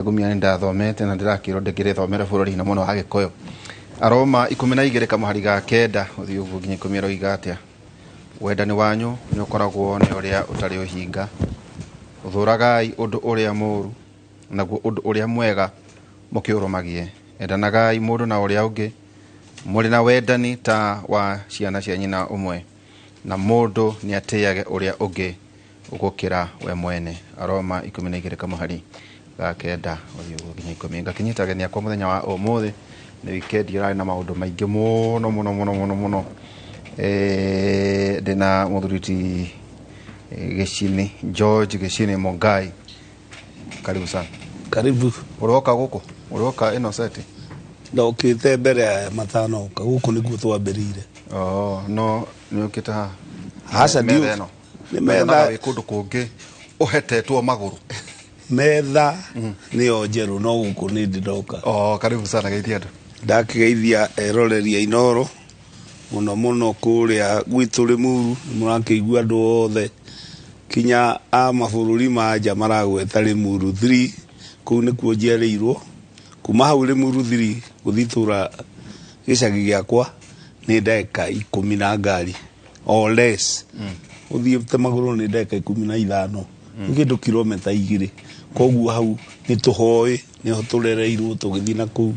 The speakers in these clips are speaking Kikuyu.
Ngumia nĩ ndathomete na ndĩrakĩrwo ndĩkĩrĩthomere bũrũri-inĩ mũno wa Gĩkũyũ. Aroma 12 kamũhari ga 9 ũthiĩ ũguo nginya 10 ĩroiga atĩa? Wendani wanyu nĩ ũkoragwo nĩ ũrĩa ũtarĩ ũhinga. Ũthũragai ũndũ ũrĩa mũũru, naguo ũndũ ũrĩa mwega mũkĩũrũmagie. Endanagai mũndũ na ũrĩa ũngĩ, mũrĩ na wendani ta wa ciana cia nyina ũmwe, na mũndũ nĩatĩage ũrĩa ũngĩ gũkĩra we mwene. Aroma 12 kamũhari ga 9 ũthiĩ ũguo nginya 10. Ngakĩnyita ageni akwa mũthenya wa ũmũthĩ, nĩ wikendi ĩrarĩ na maũndũ maingĩ mũno mũno mũno mũno mũno. Ndĩna mũthuri ti Gĩcini, George Gĩcini Mũngai, karibu sana. Karibu. Ũroka gũkũ? Ũroka ĩno seti? Ndokĩte mbere ya matanoka gũkũ nĩkuo twambĩrĩire. Oh, no nĩ ũkĩte haha? Aca. Metha ĩno. Nĩ metha metha wĩ kũndũ kũngĩ ũhetetwo magũrũ. Metha nĩyo njerũ, no gũkũ nĩ ndĩ ndoka. Oh, karibu sana, geithia andũ. Ndakĩgeithia eroreri a Inooro mũno mũno kũrĩa gwitũ Rĩmuru. Nĩ mũrakĩigua andũ othe kinya a mabũrũri ma nja maragweta Rĩmuru 3, kũu nĩkuo njiarĩirwo. Kuma hau Rĩmuru 3 gũthiĩ itũra gĩcagi gĩakwa nĩ ndagĩka 10 na ngari or less, ũthiĩte magũrũ nĩ ndagĩka 15, nĩ kĩndũ kilomita 2. Koguo hau nĩ tũhoĩ, nĩho tũrereirwo tũgĩthiĩ na kũu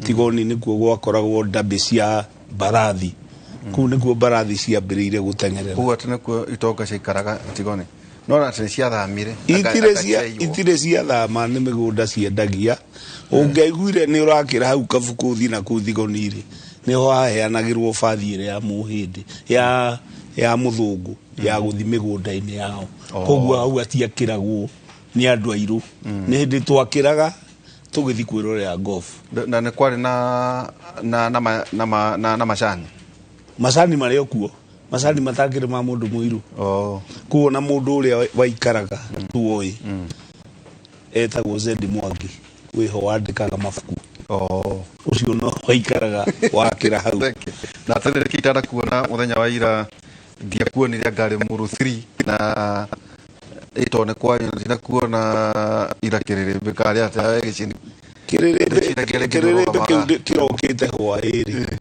Tigoni, nĩkuo gwakoragwo ndambĩ cia mbarathi, kũu nĩkuo mbarathi ciambĩrĩire gũteng'erera. Koguo atĩ nĩkuo itonga ciaikaraga Tigoni, no atĩ nĩ ciathamire? Itirĩ cia itirĩ ciathama, nĩ mĩgũnda ciendagia. Ũngĩaiguire nĩ ũrakĩra hau kabuku ũthiĩ na kũu Thigoni-rĩ, nĩho haheanagĩrwo bathi ĩrĩa ya mũhĩndĩ ya mũthũngũ ya gũthiĩ mĩgũnda-inĩ yao. Koguo hau hatiakĩragwo nĩ andũ airũ, nĩ hĩndĩ twakĩraga tũgĩthiĩ kwĩrorera golf. Na nĩ kwarĩ na macani? Macani marĩ o kuo, macani matakĩrĩ ma mũndũ mũirũ. Kuo na mũndũ ũrĩa waikaraga tuoĩ etagwo Zedi Mwangi, wĩho wandĩkaga mabuku. Ũcio no waikaraga wakĩra hau. Thank you. Na atĩrĩrĩ, kĩ itanakuona mũthenya wa ira, ndiakuonire anga Rĩmuru 3 na ĩto nĩ kwanyu, ndinakuona ira kĩrĩrĩmbĩ karĩ atĩa we Gĩcini? Kĩrĩrĩmbĩ. Ndĩciragia rĩngĩ Kĩrĩrĩmbĩ kĩu nĩũrũgamaga. Kĩrokĩte hwaĩ-rĩ,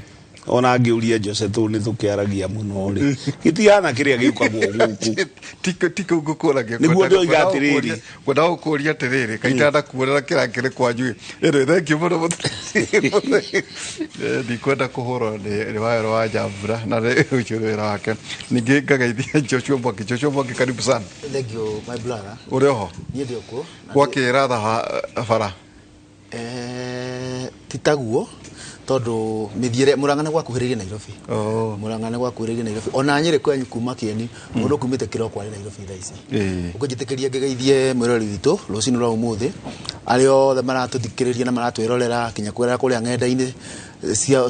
ona ngĩũria Jose tũ nĩ tũkĩaragia mũno rĩ, gĩtihana kĩrĩa gĩũkagwo gũkũ. Ti kũu ngũkũragia. Nĩguo ndĩroiga atĩrĩrĩ. Ngwenda gũkũria atĩrĩrĩ, kaĩ itanakuona na kĩrĩa kwanyu ĩno. Thank you mũno. Ndikwenda kũhũrwo nĩ wayaro wa Njambura na nĩ ũcio nĩ wĩra wake. Ningĩ ngageithia Joshua Mwangi. Joshua Mwangi, karibu sana. Thank you, my brother. Ũrĩ oho? Niĩ ndĩ okuo. Gwakĩra tha bara? Ti taguo, tondũ mĩthiĩre Mũrang'a nĩ gwakuhĩrĩirie Nairobi. Mũrang'a nĩ gwakuhĩrĩirie Nairobi, ona Nyĩrĩ kwenyu kuma Kĩeni, mũndũ kumĩte kĩroko arĩ Nairobi thaa ici. Ũkũnjĩtĩkĩria ngĩgeithie mwĩroreri witũ rũcinĩ rwa ũmũthĩ, arĩa othe maratũthikĩrĩria na maratwĩrorera kinya kũgerera kũrĩa ng'enda-inĩ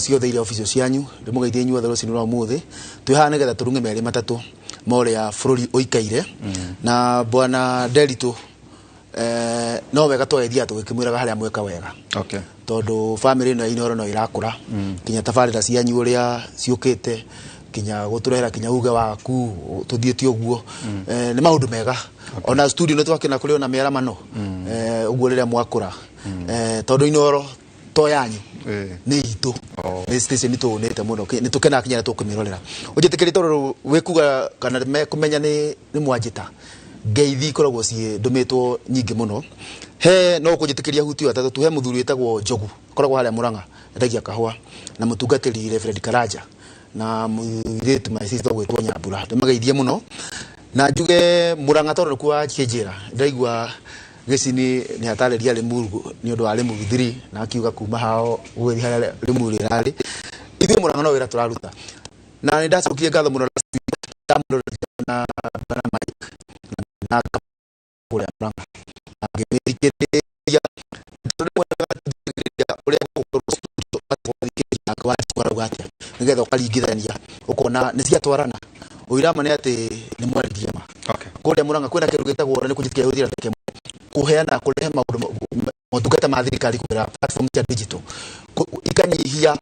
ciothe iria official cianyu. Ndĩmũgeithie inyuothe rũcinĩ rwa ũmũthĩ. Twĩ haha nĩgetha tũrung'e merĩ matatũ ma ũrĩa bũrũri ũikaire na bwana Nderitu. No wega twagĩthiaga tũgĩkĩmwĩraga harĩa mweka wega, tondũ family ĩno ya Inooro no ĩrakũra, kinya tabarĩra cianyu ũrĩa ciũkĩte, kinya gũtũrehera kinya uge waku tũthiĩte ũguo. Nĩ maũndũ mega. Ona studio nĩ twakĩona kũrĩ ona mĩaramano ũguo rĩrĩa mwakũra, tondũ Inooro to yanyu, nĩ itũ. Nĩ station tũũnĩte mũno, nĩ tũkenaga kinya rĩrĩa tũkũmĩrorera. Ũnjĩtĩkĩrie, tondũ wĩkuga kana mekũmenya nĩ mwanjĩta, ngeithi ikoragwo ciĩ ndũmĩtwo nyingĩ mũno. He no kũnjĩtĩkĩria hutio atatũ tu. He mũthuri wĩtagwo Njogu, akoragwo harĩa Mũrang'a, endagia kahũa, na mũtungatĩri Reverend Karanja, na mũirĩtu my sister gwĩtwo Nyambura. Ndĩmageithie mũno na njuge Mũrang'a, tondũ nĩkuo wakĩnjĩra. Ndaigua Gĩcini nĩ atarĩria Rĩmuru nĩ ũndũ wa Rĩmuru 3, na akiuga kuma hao gũgĩthiĩ harĩa Rĩmuru ĩrarĩ. Ithuĩ Mũrang'a no wĩra tũraruta, na nĩ ndacokirie ngatho mũno last week ndamũrorire na Mike na kũrĩa Mũrang'a na ngĩmĩthikĩrĩria, tondũ rĩmwe thikĩrĩria ũrĩa gũkorwo studio, ũgathikĩrĩria nake Wanjikũ arauga atĩa, nĩgetha ũkaringithania ũkona nĩ ciatwarana. Ũira ma nĩ atĩ nĩ mwaririe ma. Kũrĩa Mũrang'a kwĩna kĩndũ gĩtagwo, na nĩ kũnjĩtĩkĩria hũthĩra ndagĩka ĩmwe, kũheana kũrehe maũndũ motungata ma thirikari kũgerera platform cia digital. Ikanyihia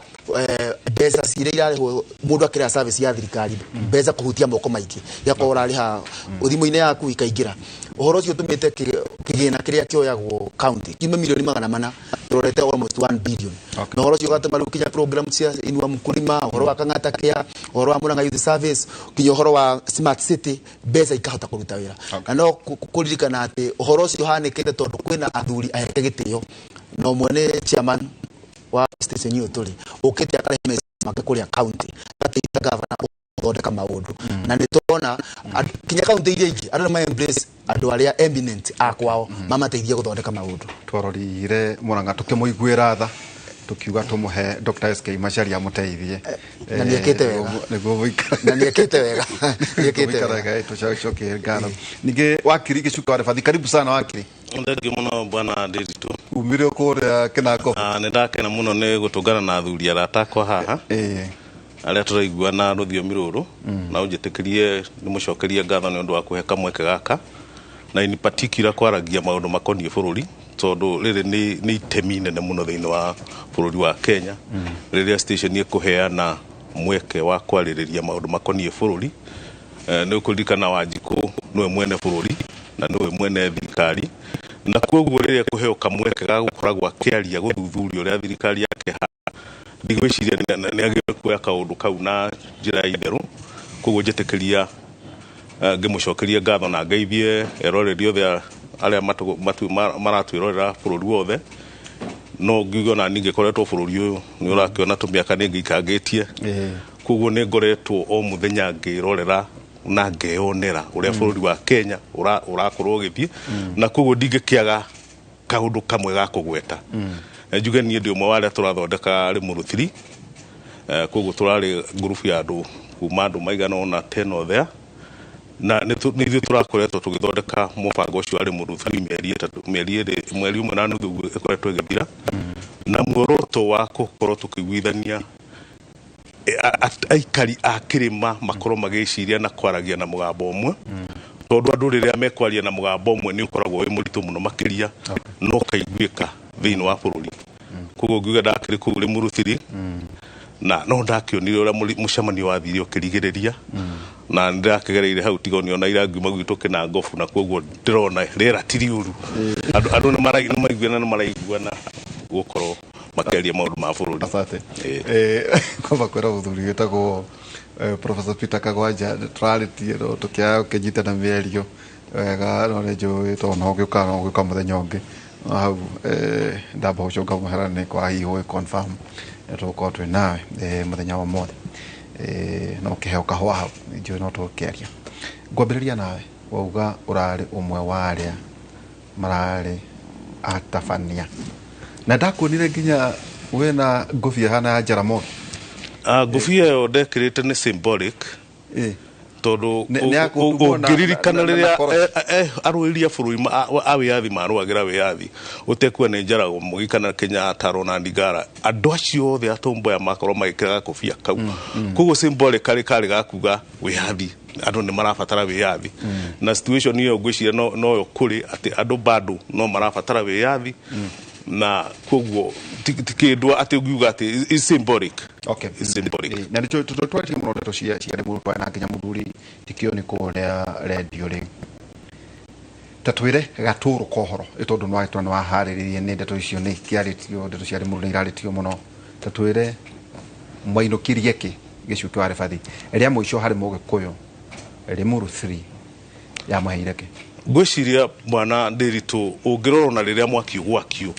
mbeca ciria irarĩhwo mũndũ akĩrĩha service ya thirikari, mbeca kũhutia moko maingĩ, igakorwo ũrarĩha thimũ-inĩ yaku ikaingĩra. Ũhoro ũcio ũtũmĩte kĩgĩna kĩrĩa kĩoyagwo county kiume milioni 400 tũrorete almost 1 billion. Na ũhoro ũcio ũgatũma rĩu kinya program cia Inua Mkulima, ũhoro wa Kang'ata Care, ũhoro wa Murang'a Youth Service, kinya ũhoro wa Smart City, mbeca ikahota kũruta wĩra. Na no kũririkana atĩ ũhoro ũcio ũhanĩkĩte tondũ kwĩna athuri aheke gĩtĩo, na ũmwe nĩ chairman wa station ĩyo tũrĩ, ũkĩte akarehe meciria make kũrĩa county, agateithia gavana gũthondeka maũndũ. Na nĩ tũrona kinya county iria ingĩ andũ nĩ ma embrace andũ arĩa eminent a kwao mamateithie gũthondeka maũndũ. Twarorire Murang'a tukĩmũiguĩra tha, tukiuga tũmũhe Dr. SK Macharia amũteithie. Na nĩekĩte wega. Nĩguo mũikare. Na nĩekĩte wega, nĩekĩte wega. Tũcokie ngatho. Ningĩ wakiri Gĩcuka wa Rebathi, karibu sana wakiri. Thengiũ mũno, bwana Ndiritu. Umire kũrĩa Kĩnango. Nĩ ndakena mũno nĩ gũtũngana na athuri arata akwa haha arĩa tũraiguana rũthiomi rũrũ, na ũnjĩtĩkĩrie nĩmũcokerie ngatho nĩ ũndũ wa kũhe kamweke gaka, na in particular kwaragia maũndũ makoniĩ bũrũri, tondũ rĩrĩ nĩ itemi nene mũno thĩinĩ wa bũrũri wa Kenya rĩrĩa station ĩkũheana mweke wa kwarĩrĩria maũndũ makoniĩ bũrũri. Nĩ ũkũririkana Wanjikũ nĩwe mwene bũrũri na nĩwe mwene thirikari, na koguo rĩrĩa kũheo kamweke ga gũkoragwo akĩaria gũthuthuria ũrĩa thirikari yake ĩhana, ndigwĩciria nĩ agĩrĩirwo kuoya kaũndũ kau na njĩra ya itherũ. Koguo njĩtĩkĩria ngĩmũcokeria ngatho na ngeithie eroreri othe arĩa maratwĩrorera bũrũri wothe. No ngiuga ona niĩ ngĩkoretwo bũrũri ũyũ nĩ ũrakĩona tũmĩaka nĩ ngĩikangĩtie, koguo nĩ ngoretwo o mũthenya ngĩrorera na ngeyonera ũrĩa bũrũri wa Kenya ũrakorwo ũgĩthiĩ, na koguo ndingĩkĩaga kaũndũ kamwe ga kũgweta. Njuge niĩ ndĩ ũmwe wa arĩa tũrathondeka Limuru 3. Koguo tũrarĩ ngurubu ya andũ kuma andũ maigana ũna 10 or there, na nĩ ithuĩ tũrakoretwo tũgĩthondeka mũbango ũcio wa Limuru 3 mĩeri 3, mĩeri 2, mweri 1.5 ũguo ĩkoretwo ĩgĩthira, na muoroto wa gũkorwo tũkĩiguithania aikari a kĩrĩma makorwo magĩciria na kwaragia na mũgambo ũmwe, tondũ andũ rĩrĩa mekwaria na mũgambo ũmwe nĩ ũkoragwo wĩ mũritũ mũno makĩria no kaiguĩka thĩinĩ wa bũrũri. Koguo ngiuga ndakĩrĩ kũu Limuru 3 na no ndakĩonire ũrĩa mũcemanio wathire ũkĩrigĩrĩria, na nĩndakĩgereire hau tiga ona ira ngiuma gwitũ Kĩnangobu, na koguo ndĩrona rĩera ti rĩũru, andũ nĩ maraiguana gũkorwo makĩaria maũndũ ma bũrũri. Asante. Kwamba kwĩra mũthuri wĩtagwo Professor Peter Kagwanja tũrarĩtie no tũkĩaga gũkĩnyitana mĩario wega, no nĩ njũĩ tondũ no ũgĩũka, no ũgĩũka mũthenya ũngĩ. No hau ndamba gũcũnga mũhera nĩ kwa hihi gũgĩ confirm nĩ tũgũkorwo twĩ nawe mũthenya wa ũmũthĩ. No ũkĩheo kahũa hau, njũĩ no tũgũkĩaria. Ngwambĩrĩria nawe, wauga ũrarĩ ũmwe wa arĩa mararĩ atabania, na ndakuonire nginya wĩna ngũbia hana ya Jaramogi. Ngũbia ĩyo ndekĩrĩte nĩ symbolic tondũ Nĩ ya kũrutwo ũngĩririkana na rĩrĩa koroco. Arũĩri a bũrũri a wĩyathi marũagĩra wĩyathi ũtekuwa nĩ Jaramogi kana Kenyatta, Ronald Ngala, andũ acio othe atomboya makorwo magĩkĩra gakũbia kau. Koguo symbolic karĩ ga kuga wĩyathi, andũ nĩ marabatara wĩyathi, na situation ĩyo ngwĩciria noyo kũrĩ atĩ andũ bado no marabatara wĩyathi, na koguo ti kĩndũ atĩ ũngiuga atĩ is symbolic. Is symbolic. Na nĩ twarĩtie mũno ndeto cia Limuru, twarĩ na nginya mũthuri tikio nĩ kũrĩa rendio rĩ. Ta twĩre gatũrũ ka ũhoro, ĩ tondũ nĩ wagĩtũra nĩ waharĩrĩirie, nĩ ndeto icio nĩ ikĩarĩtio, ndeto cia Limuru nĩ irarĩtio mũno. Ta twĩre mwainũkirie kĩ Gĩcuki wa Rebathi rĩa mũico harĩ Mũgĩkũyũ Limuru 3 yamũheire kĩ? Ngwĩciria mwana Ndiritu, ũngĩrora ona rĩrĩa mwaki ũgwakio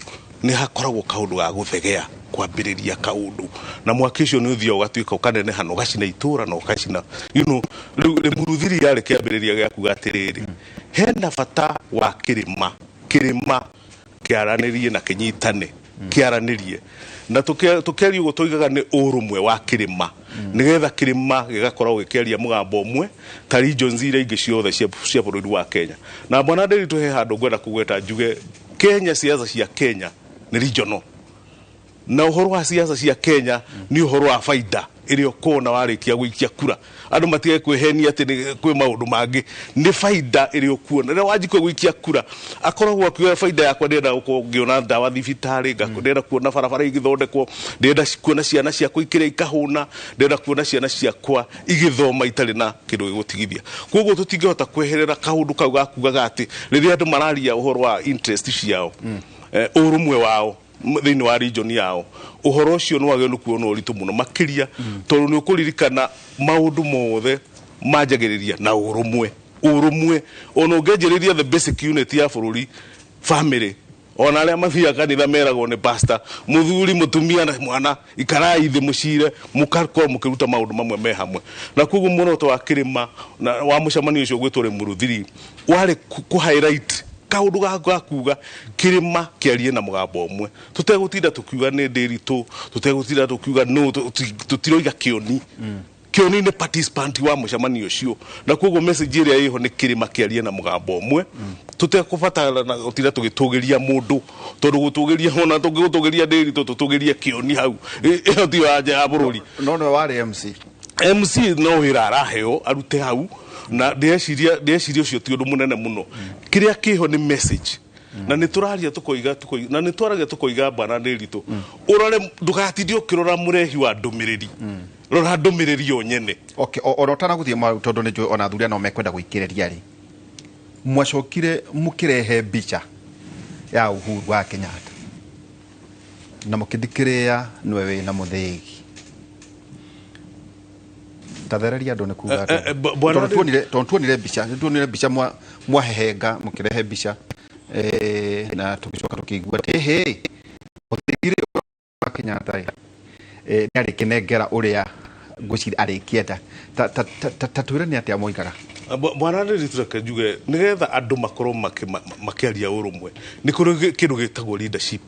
nĩ hakoragwo kaũndũ ga gũthegea kwambĩrĩria kaũndũ, na mwaki ũcio nĩ ũthiaga ũgatuĩka ũkaneneha na ũgacina itũra na ũgacina rĩu Limuru 3 yarĩ kĩambĩrĩria gĩa kuga atĩrĩrĩ, hena bata wa kĩrĩma, kĩrĩma kĩaranĩrie na kĩnyitane, kĩaranĩrie na tũkĩaria ũguo tũigaga nĩ ũrũmwe wa kĩrĩma, nĩgetha kĩrĩma gĩgakorwo gĩkĩaria mũgambo ũmwe ta regions iria ingĩ ciothe cia bũrũri wa Kenya. Na bwana Ndiritu, he handũ ngwenda kũgweta njuge Kenya, siasa cia Kenya nĩ regional, na ũhoro wa siasa cia Kenya nĩ ũhoro wa baida. ĩrĩa ũkona warĩkia gũikia kura. Andũ matige kwĩhenia atĩ kwĩ maũndũ mangĩ, nĩ baida ĩrĩa ũkuona rĩrĩa wanjikwe gũikia kura. Akoragwo akiuga baida yakwa, ndĩrenda gũkorwo ngĩona ndawa thibitarĩ, ndĩrenda kuona barabara igĩthondekwo, ndĩrenda kuona ciana ciakwa ikĩrĩa ikahũna, ndĩrenda kuona ciana ciakwa igĩthoma itarĩ na kĩndũ gĩgũtigithia. Koguo tũtingĩhota kweherera kaũndũ kau gakugaga atĩ rĩrĩa andũ mararia ũhoro wa interest ciao, ũrũmwe wao thĩinĩ wa region yao, ũhoro ũcio nĩ wagĩrĩirwo nĩ kuona ũritũ mũno makĩria, tondũ nĩ ũkũririkana maũndũ mothe manjagĩrĩria na ũrũmwe. Ũrũmwe ona ũngĩanjĩrĩria the basic unit ya bũrũri, family, ona arĩa mathiaga kanitha meragwo nĩ pastor, mũthuri, mũtumia na mwana, ikarai thĩ mũcire, mũgakorwo mũkĩruta maũndũ mamwe me hamwe. Na koguo muoroto wa kĩrĩma na wa mũcemanio ũcio gwĩtwo Limuru 3 warĩ kũ highlight kaũndũ ga kuga kĩrĩma kĩarie na mũgambo ũmwe, tũtegũtinda tũkiuga nĩ ndĩritũ, tũtegũtinda tũkiuga no, tũtiroiga kĩoni. Kĩoni nĩ participant wa mũcemanio ũcio, na koguo message ĩrĩa ĩho nĩ kĩrĩma kĩarie na mũgambo ũmwe, tũtekũbatara na gũtinda tũgĩtũgĩria mũndũ, tondũ gũtũgĩria, ona tũngĩgũtũgĩria ndĩritũ, tũtũgĩrie kĩoni hau, ĩyo tiyo ya nja ya bũrũri. No nĩwe warĩ MC. MC no wĩra araheo arute hau, na ndĩreciria ũcio ti ũndũ mũnene mũno. Kĩrĩa kĩho nĩ message, na nĩ tũraria tũkoiga, na nĩ twaragia tũkoiga bana ndĩritũ, ũrore ndũgatinde ũkĩrora mũrehi wa ndũmĩrĩri, rora ndũmĩrĩri yo nyene. Okay, ona ũtanagũthiĩ mau, tondũ nĩ njũĩ ona athuri no mekwenda gũikĩrĩria rĩ, mwacokire mũkĩrehe mbica ya Uhuru wa Kenyatta na mũkĩthikĩrĩria nĩwe wĩna mũthĩgi. Tathereria andũ nĩ kuga atĩa? Bwana Tondũ tuonire mbica, nĩ tuonire mbica mwahehenga mũkĩrehe mbica, na tũgĩcoka tũkĩigua atĩ ĩhĩ, mũthĩgi rĩ wa Kenyatta rĩ, nĩ arĩkĩnengera ũrĩa ngwĩciria arĩkĩenda. Ta twĩre nĩ atĩa moigaga? Bwana Ndiritu, reke njuge nĩgetha andũ makorwo makĩaria ũrũmwe, nĩ kũrĩ kĩndũ gĩtagwo leadership,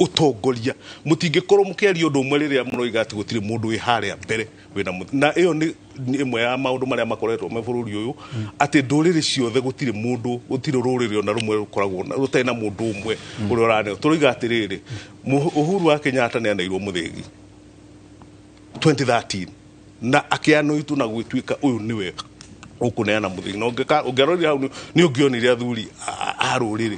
ũtongoria. Mũtingĩkorwo mũkĩaria ũndũ ũmwe rĩrĩa mũroiga atĩ gũtirĩ mũndũ wĩ harĩa mbere wĩna na ĩyo nĩ ĩmwe ya maũndũ marĩa makoretwo me bũrũri ũyũ, atĩ ndũrĩrĩ ciothe gũtirĩ mũndũ, gũtirĩ rũrĩrĩ ona rũmwe rũkoragwo rũtarĩ na mũndũ ũmwe ũrĩa ũraneo. Tũroiga atĩrĩrĩ, Uhuru wa Kenyatta nĩ aneirwo mũthĩgi 2013 na akĩanoitwo na gwĩtuĩka ũyũ nĩwe ũkũneana mũthĩgi, na ũngĩarorire hau nĩ ũngĩonire athuri a rũrĩrĩ.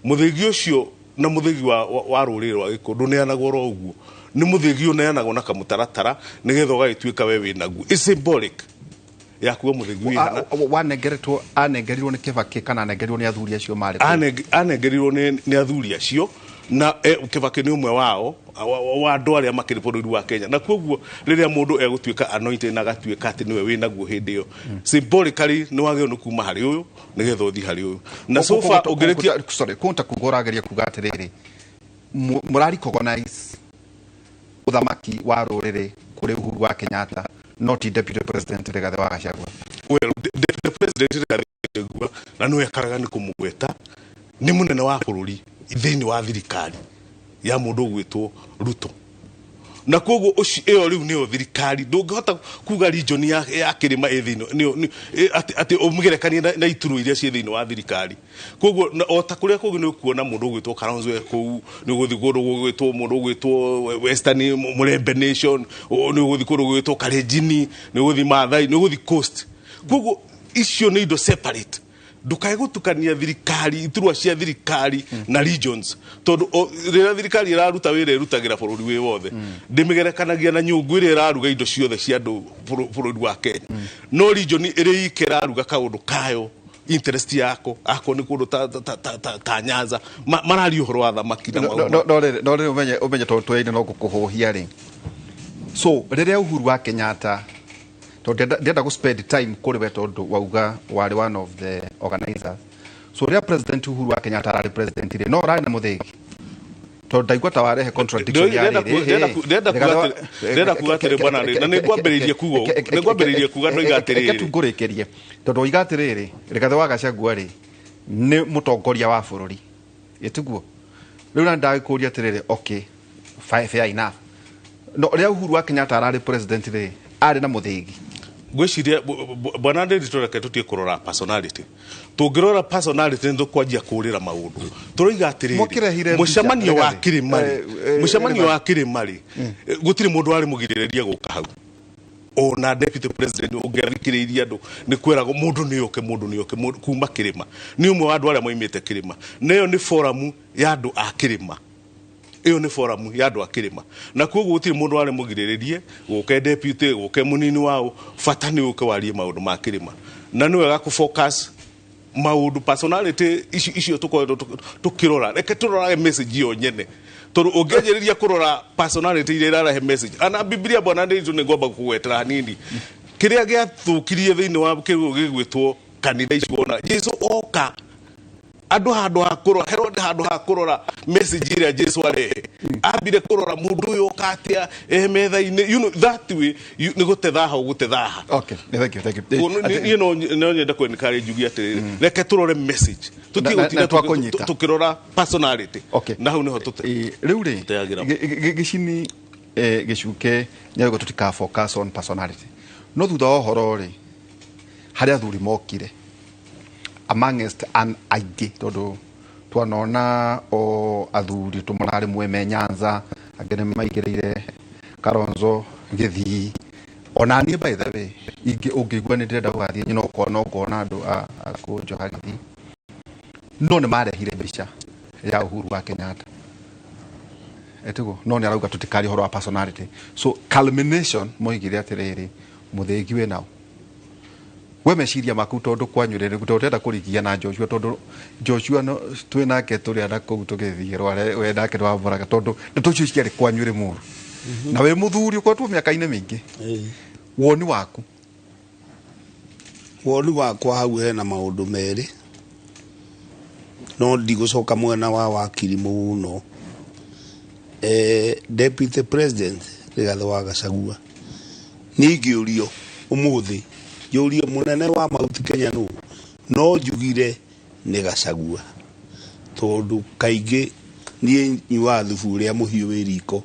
Mũthĩgi ũcio na mũthĩgi wa rũrĩrĩ rwa Gĩkũyũ ndũneanagwo oro ũguo, nĩ mũthĩgi ũneanagwo na kamũtaratara nĩgetha ũgagĩtuĩka we wĩnaguo. It's symbolic ya kuga mũthĩgi wĩ hana. Wanengeretwo, anengerirwo nĩ Kibaki kana anengerirwo nĩ athuri acio marĩ kũu? Anengerirwo nĩ athuri acio, na Kibaki nĩ ũmwe wao, wa andũ arĩa makĩrĩ bũrũri wa Kenya, na koguo rĩrĩa mũndũ egũtuĩka anointed na agatuĩka atĩ nĩwe wĩnaguo hĩndĩ ĩyo, symbolically nĩ wagĩrĩirwo nĩ kuma harĩ ũyũ nĩgetha ũthiĩ harĩ ũyũ. Na so far ũngĩrĩkia Sorry, kũnta kuga ũrageria kuga atĩrĩrĩ, mũra recognize ũthamaki wa rũrĩrĩ kũrĩ Uhuru wa Kenyatta, no ti Deputy President Rigathĩ wa Gachagua. Well, Deputy President Rigathĩ wa Gachagua, na nĩwe ekaraga nĩ kũmũgweta, nĩ mũnene wa bũrũri thĩinĩ wa thirikari ya mũndũ ũgwĩtwo Ruto, na koguo ĩyo rĩu nĩyo thirikari. Ndũngĩhota kuga region ya kĩrĩma ĩ thĩinĩ, atĩ ũmĩgerekanie na iturwa iria ciĩ thĩinĩ wa thirikari. Koguo o ta kũrĩa kũngĩ nĩ ũkuona mũndũ ũgwĩtwo Kalonzo e kũu, nĩ ũgũthiĩ kũndũ gũgwĩtwo mũndũ ũgwĩtwo Western Mulembe Nation, nĩ ũgũthiĩ kũndũ gũgwĩtwo Kalenjin, nĩ ũgũthiĩ Maathai, nĩ ũgũthiĩ Coast. Koguo icio nĩ indo separate. Ndukae gũtukania thirikari, iturwa cia thirikari na regions, tondũ rĩrĩa thirikari ĩraruta wĩra ĩrutagĩra bũrũri wĩ wothe. Ndĩmĩgerekanagia na nyũngũ ĩrĩa ĩraruga indo ciothe cia andũ bũrũri wa Kenya, no region ĩrĩ ike ĩraruga kaũndũ kayo, interest yako, akorwo nĩ kũndũ ta Nyanza mararia ũhoro wa thamaki na maũndũ. No rĩrĩ ũmenye tondũ twĩine no gũkũhũhia rĩ. So rĩrĩa Uhuru wa Kenyatta, tondũ ndĩrenda gũ spend time kũrĩ we tondũ wauga warĩ one of the organizers, so rĩrĩa President Uhuru wa Kenyatta ararĩ president rĩ, no ũrarĩ na mũthĩgi, tondũ ndaigua ta warehe contradiction ya rĩrĩ. Ndĩrenda kuga atĩrĩ, bwana, na nĩ ngwambĩrĩirie kuga ndoiga atĩrĩrĩ. Reke tu ngũrĩkĩrie, tondũ oiga atĩrĩrĩ, Rigathĩ wa Gachagua rĩ nĩ mũtongoria wa bũrũri, ĩtiguo? Rĩu na ndagĩkũria atĩrĩrĩ, okay, fair enough, no rĩrĩa Uhuru wa Kenyatta ararĩ president rĩ, arĩ na mũthĩgi? Ngwĩciria bwana Ndiritu, reke tũtige kũrora personality. Tũngĩrora personality nĩ tũkwanjia kũrĩra maũndũ. Tũroiga atĩrĩrĩ, Mũkĩrehire mbica, mũcemanio wa Rigathĩ. kĩrĩma rĩ, mũcemanio Rigathĩ. wa kĩrĩma rĩ, gũtirĩ mũndũ warĩ mũgirĩrĩria gũka hau. Ona deputy president ũngĩathikĩrĩirie andũ nĩ kwĩragwo mũndũ nĩ oke, mũndũ nĩ oke kuma kĩrĩma. Nĩ ũmwe wa andũ arĩa moimĩte kĩrĩma. Na ĩyo nĩ forum ya andũ a kĩrĩma. Ĩyo nĩ forum ya andũ a kĩrĩma. Na koguo gũtirĩ mũndũ warĩ mũgirĩrĩrie gũke deputy, gũke mũnini wao, bata nĩ ũke warie maũndũ ma kĩrĩma. Na nĩ wega kũ-focus maũndũ personality icio tũkoretwo tũkĩrora. Reke tũrorage message ĩyo nyene. Tondũ ũngĩanjĩrĩria kũrora personality iria irarehe message. Ana Biblia bwana nditũ nĩ ngwamba kũgwetera hanini. Kĩrĩa gĩathũkirie thĩinĩ wa kĩgo gĩgwĩtwo kanitha ici wona Jesu oka andũ handũ ha kũrora Herode handũ ha kũrora message ĩrĩa Jesu arehe ambire kũrora mũndũ ũyũ oka atĩa metha-inĩ, you know that way nĩ gũte thaha ũgũte thaha. Okay, thank you, thank you. Niĩ no nyende kũ encourage njuge atĩrĩrĩ, reke tũrore message, tũtige gũtinda tũkĩrora personality. Na hau nĩho tũte rĩu rĩ gĩcini gĩcuke nĩguo tũtika focus on personality. No thutha wa ũhoro rĩ harĩa athuri mokire amongst an aingĩ tondũ twanona o athuri tũmona rĩmwe me Nyanza, angĩ nĩ maigĩrĩire Kalonzo Gĩthii. Ona niĩ by the way ingĩ ũngĩigua nĩ ndĩrenda gũgathiĩ no ũkona andũ a kũnjoha Gĩthii. No nĩ marehire mbica ya Uhuru wa Kenyatta. Etiguo no nĩ arauga tũtikarie ũhoro wa personality. So culmination moigire atĩrĩrĩ mũthĩgi wĩ nao. We meciria maku tondu kwanyu rĩ tondu ndĩrenda kũrigia na Joshua tondu Joshua no twĩ nake tũrĩ na kũu tũgĩthiĩ rware we nake ndwamboraga tondu ndeto icio ciarĩ kwanyu Limuru. Na wĩ mũthuri ũkoretwo mĩaka-inĩ mĩingĩ. Woni waku? Woni wakwa hau hena maũndũ merĩ no ndigũcoka mwena wa wakiri mũno. Deputy President Rigathi wa Gachagua niĩ ingĩũrio ũmũthĩ njũrio mũnene wa Mount Kenya nũ no njugire nĩ Gachagua tondũ kaingĩ niĩ nyuaga thubu ũrĩa mũhiũ wĩ riko,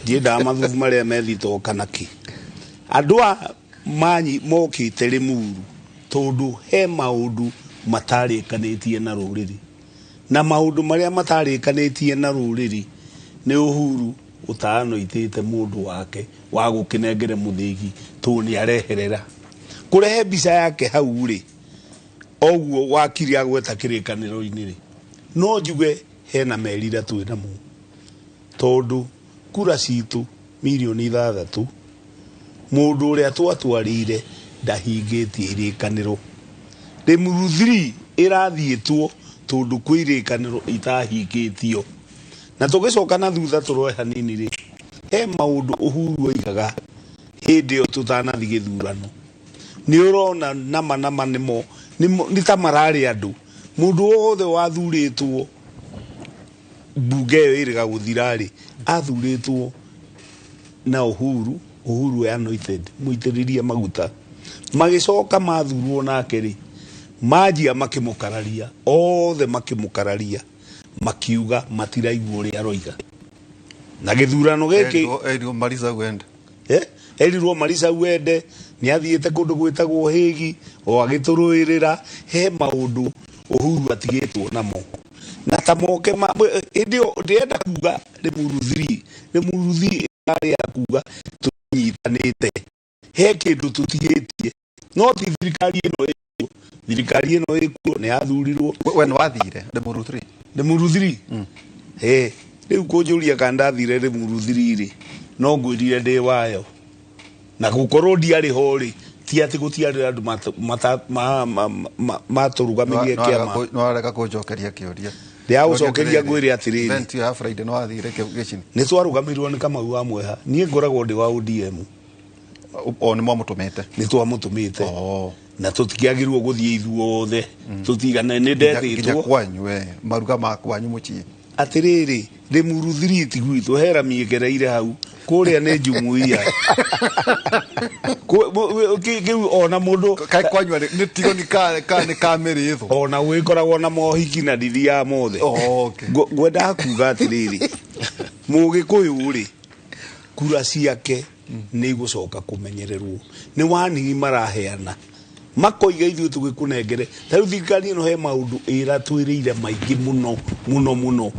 ndiendaga mathubu marĩa me thitoo kana kĩ. Andũ a manyi mokĩte Limuru tondũ he maũndũ matarĩkanĩtie na rũrĩrĩ, na maũndũ marĩa matarĩkanĩtie na rũrĩrĩ nĩ Uhuru ũtanoitĩte mũndũ wake wa gũkĩnengere mũthĩgi tondũ nĩ areherera kũrehe mbica yake hau rĩ oguo wakiri agweta kĩrĩkanĩro-inĩ rĩ no njuge hena merira twĩ namo tondũ kura citũ mirioni 6 mũndũ ũrĩa twatwarĩire ndahingĩtie irĩkanĩro. Limuru 3 ĩrathiĩtwo tondũ kwĩ irĩkanĩro itahingĩtio. Na tũgĩcoka na thutha tũroe hanini rĩ he maũndũ Uhuru oigaga hĩndĩ ĩyo tũtanathiĩ gĩthurano. Nĩ ũrona nama nama nĩmo nĩ ta mararĩ andũ mũndũ wothe wathurĩtwo mbunge ĩyo ĩrĩga gũthira rĩ athurĩtwo na Uhuru, Uhuru anointed mũitĩrĩrie maguta magĩcoka mathurwo nake rĩ manjia makĩmũkararia othe makĩmũkararia makiuga matiraigua ũrĩa aroiga. Na gĩthurano gĩkĩ erirwo Marisa Wende, erirwo Marisa Wende nĩ athiĩte kũndũ gwĩtagwo Hĩgi o agĩtũrũĩrĩra. He maũndũ Uhuru atigĩtwo namo na ta moke hĩndĩ ĩyo ndĩrenda kuga Limuru 3 Limuru 3 ĩrarĩ ya kuga tũnyitanĩte he kĩndũ tũtigĩtie no ti thirikari ĩno ĩkuo. Thirikari ĩno ĩkuo nĩ yathurirwo. We nĩ wathire Limuru 3? Limuru 3 rĩu kũnjũria kana ndathire Limuru 3 rĩ no ngwĩrire ndĩ wayo na gũkorwo ndiarĩ ho rĩ ti atĩ gũtiarĩ andũ matũrũgamĩrie kĩama. No warega kũnjokeria kĩũria. Ndĩragũcokeria ngwĩre atĩrĩrĩ event ya Friday no wathire gĩcini nĩ twarũgamĩrirwo nĩ Kamau wa Mweha. Niĩ ngoragwo ndĩ wa ODM. O nĩ mwamũtũmĩte? Nĩ twamũtũmĩte. Na tũtikĩagĩrĩirwo gũthiĩ ithuothe tũtigane nĩ ndetĩtwo nginya kwanyu we maruga ma kwanyu mũciĩ. Atĩrĩrĩ Limuru 3 ti gwitũ hera mĩegereire hau kũrĩa nĩ jumuiya kĩu ona mũndũ kaĩ kwanyu nĩ tigo nĩ ka mĩrĩthũ ona gwĩkoragwo na mohiki na ndithiaga mothe. Ngwendaga kuga atĩrĩrĩ Mũgĩkũyũ rĩ kura ciake nĩ igũcoka kũmenyererwo nĩ wanigi maraheana makoiga ithuĩ tũgĩkũnengere. Ta rĩu thirikari ĩno he maũndũ ĩratwĩrĩire maingĩ mũno mũno mũno.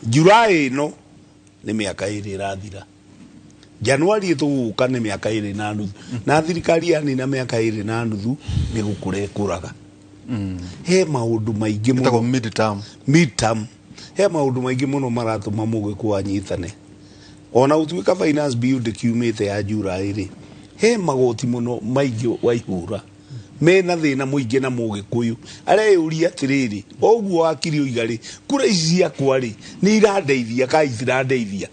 July ĩno nĩ mĩaka 2 ĩrathira Januari tũgũka nĩ mĩaka ĩrĩ na nuthu na thirikari yanina mĩaka ĩrĩ na nuthu nĩ gũkũra ĩkũraga. He maũndũ maingĩ Ĩtagwo mũno mid-term. Midterm. He maũndũ maingĩ mũno maratũma mũgĩkũyũ anyitane ona gũtuĩka finance bill ndĩkiumĩte ya July rĩ, he magoti mũno maingĩ waihũra mena thĩna mũingĩ na mũgĩkũyũ areyũria atĩrĩrĩ, ũguo wakiri oiga rĩ, kura ici ciakwa rĩ nĩ irandeithia ka itirandeithia?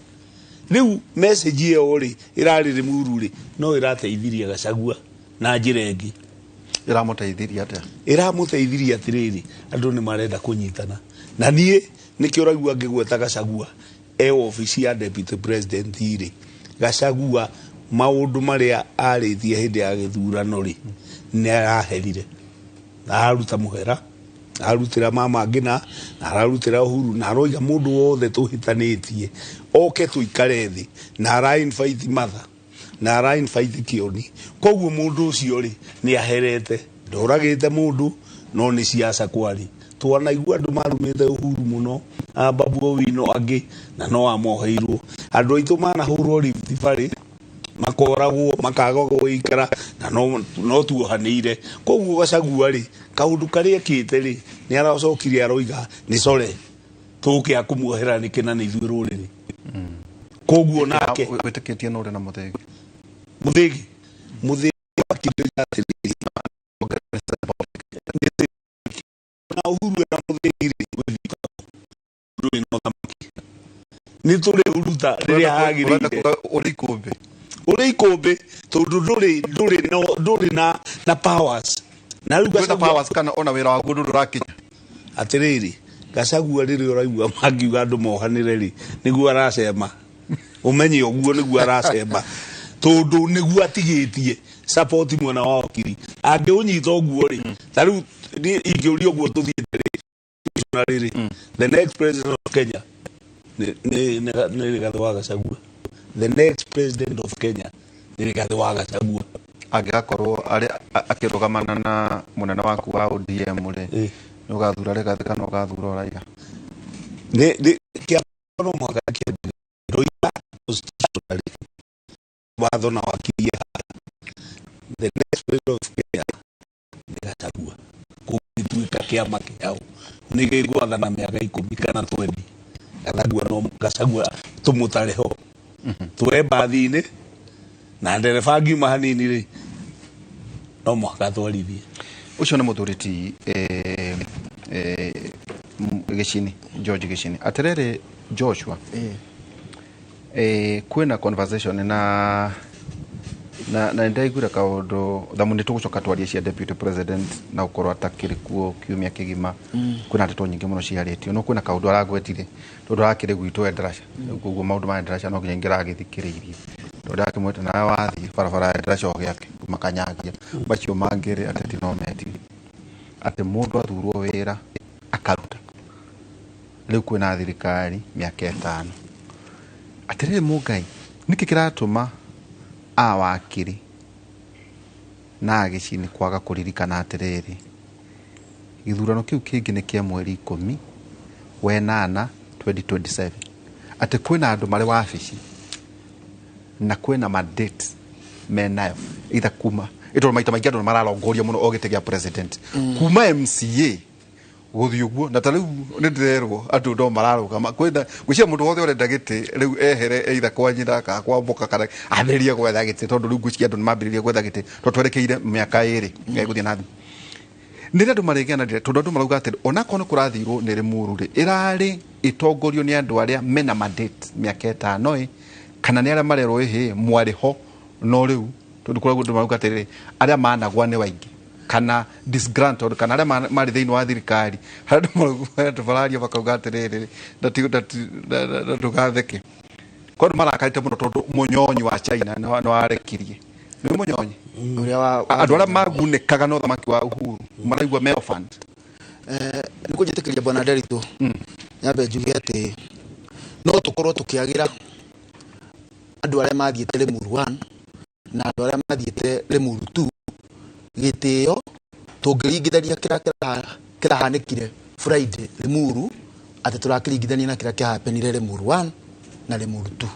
Rĩu message ĩyo rĩ ĩrarĩ Rĩmuru rĩ no ĩrateithirie Gachagua na njĩra ĩngĩ. Ĩramũteithirie atĩa? Ĩramũteithirie atĩrĩrĩ, andũ nĩ marenda kũnyitana na niĩ nĩkĩo ũraigua ngĩgweta Gachagua e obici ya deputy president rĩ. Gachagua maũndũ marĩa arĩtie hĩndĩ ya gĩthurano rĩ nĩ araherire, araruta mũhera, ararutĩra mama ngina na ararutĩra Uhuru na aroiga mũndũ wothe tũhĩtanĩtie oke tũikare thĩ, na ara invite Martha na ara invite Kioni. Koguo mũndũ ũcio rĩ nĩ aherete, ndoragĩte mũndũ no nĩ ciaca kwarĩ. Twanaigua andũ marumĩte Uhuru mũno, a Babu Owino angĩ, na no amoheirwo. Andũ aitũ manahũrwo Rift Valley makoragwo makaga gũikara na no tuohanĩire. Koguo Gachagua rĩ kaũndũ karĩa ekĩte rĩ nĩ aracokire aroiga nĩ core tũke akũmuohera nĩkĩ na nĩ ithuĩ rũrĩrĩ. Koguo nake Wĩtĩkĩtie nũ ũrĩ na Mũthĩgi? Mũthĩgi, Mũthĩgi wakiri atĩrĩrĩ na Uhuru na Mũthĩgi rĩ ndũrĩ na ũthamaki nĩ tũrĩ ũruta rĩrĩa Ũrenda hagĩrĩire. kuga ũrĩ ikũmbĩ? Ũrĩ ikũmbĩ tondũ ndũrĩ na powers na rĩu Ndũrĩ na Gachagua powers kana ona wĩra waguo ndũrĩ ũrakinya. Atĩrĩrĩ, Gachagua rĩrĩa ũraigua mangiuga andũ mohanĩre rĩ nĩguo aracema, ũmenye ũguo nĩguo aracema tondũ nĩguo atigĩtie support mwena wa wakiri angĩũnyita ũguo rĩ. Ta rĩu niĩ ingĩũria ũguo tũthiĩte rĩ na rĩrĩ, the next president of Kenya nĩ Rigathĩ wa Gachagua. The next president of Kenya nĩ Rigathĩ wa Gachagua. Angĩgakorwo arĩ akĩrũgamana na mũnene waku wa ODM rĩ, nĩ ũgathura Rigathĩ kana ũgathura Raila? Nĩ kĩa no mũhaka kĩambĩrĩrie ndoiga constitutionally watho na wakiri haha, the next president of Kenya nĩ Gachagua. Kũngĩtuĩka kĩama kĩao nĩ gĩgwathana mĩaka 10 kana 20, Gachagua no Gachagua tũmũtare ho tuoe mbathi-inĩ na ndereba angiuma hanini rĩ no mũhaka atwarithie. Ũcio nĩ mũthuri ti Gĩcini, George Gĩcini. Atĩrĩrĩ Joshua, kwĩna conversation na nĩndaiguire kaũndũ thamu nĩ tũgũcoka twarie cia deputy president na gũkorwo atakĩrĩ kuo kiumia kĩgima. Kwĩna ndeto nyingĩ mũno ciarĩtio, no kwĩna kaũndũ aragwetire tondũ arakĩrĩ gwitũ Endarasha, koguo maũndũ ma Endarasha no nginya ingĩragĩthikĩrĩirie tondũ ndakĩmwĩta nawe wathiĩ barabara ya Endarasha ũgĩake makanyagia macio mangĩ rĩ ateti no metirie atĩ mũndũ athurwo wĩra akaruta. Rĩu kwĩna thirikari mĩaka 5. Atĩrĩrĩ mũngai, nĩkĩ kĩratũma a wakiri na agĩcini kwaga kũririkana atĩrĩrĩ gĩthurano kĩu kĩngĩ nĩ kĩa mweri 18 2027, atĩ kwĩna andũ marĩ wabici na kwĩna mandate menayo either kuma ĩtondũ maita maingĩ andũ nĩ mararongoria mũno o gĩtĩ gĩa president kuma MCA gũthiĩ ũguo, na ta rĩu nĩ ndĩrerwo andũ no mararũgama kwĩna gwĩciria mũndũ wothe ũrenda gĩtĩ rĩu ehere either kwa nyina kana kwa mũka kana ambĩrĩrie gwetha gĩtĩ, tondũ rĩu ngwĩciria andũ nĩ mambĩrĩrie gwetha gĩtĩ tondũ twerekeire mĩaka 2 gũthiĩ na thĩ nĩ rĩ andũ marĩgĩa na ndĩra tondũ andũ marauga atĩ onakorwo nĩ kũrathirwo nĩ Rĩmuru rĩ ĩrarĩ ĩtongorio nĩ andũ arĩa mena mandate mĩaka 5 ĩ kana nĩ arĩa marerwo ĩhĩ mwarĩ ho no rĩu tondũ kũragwo andũ marauga atĩrĩrĩ arĩa managwa nĩ waingĩ kana disgruntled kana arĩa marĩ thĩinĩ wa thirikari harĩa andũ marauga andũ mararia makauga atĩrĩrĩ ndũgatheke kwa andũ marakarĩte mũno tondũ mũnyonyi wa China nĩ warekirie nĩ mũnyonyi Ũrĩa wa andũ arĩa magunĩkaga na ũthamaki wa Uhuru maraigua me orphaned. Nĩ kũnjĩtĩkĩria bwana Nderitu nyambe njuge atĩ no tũkorwo tũkĩagĩra andũ arĩa mathiĩte Limuru 1 na andũ arĩa mathiĩte Limuru 2 gĩtĩo tũngĩringithania kĩrĩa kĩrahanĩkire Friday Limuru atĩ tũrakĩringithania na kĩrĩa kĩahapenire Limuru 1 na Limuru 2.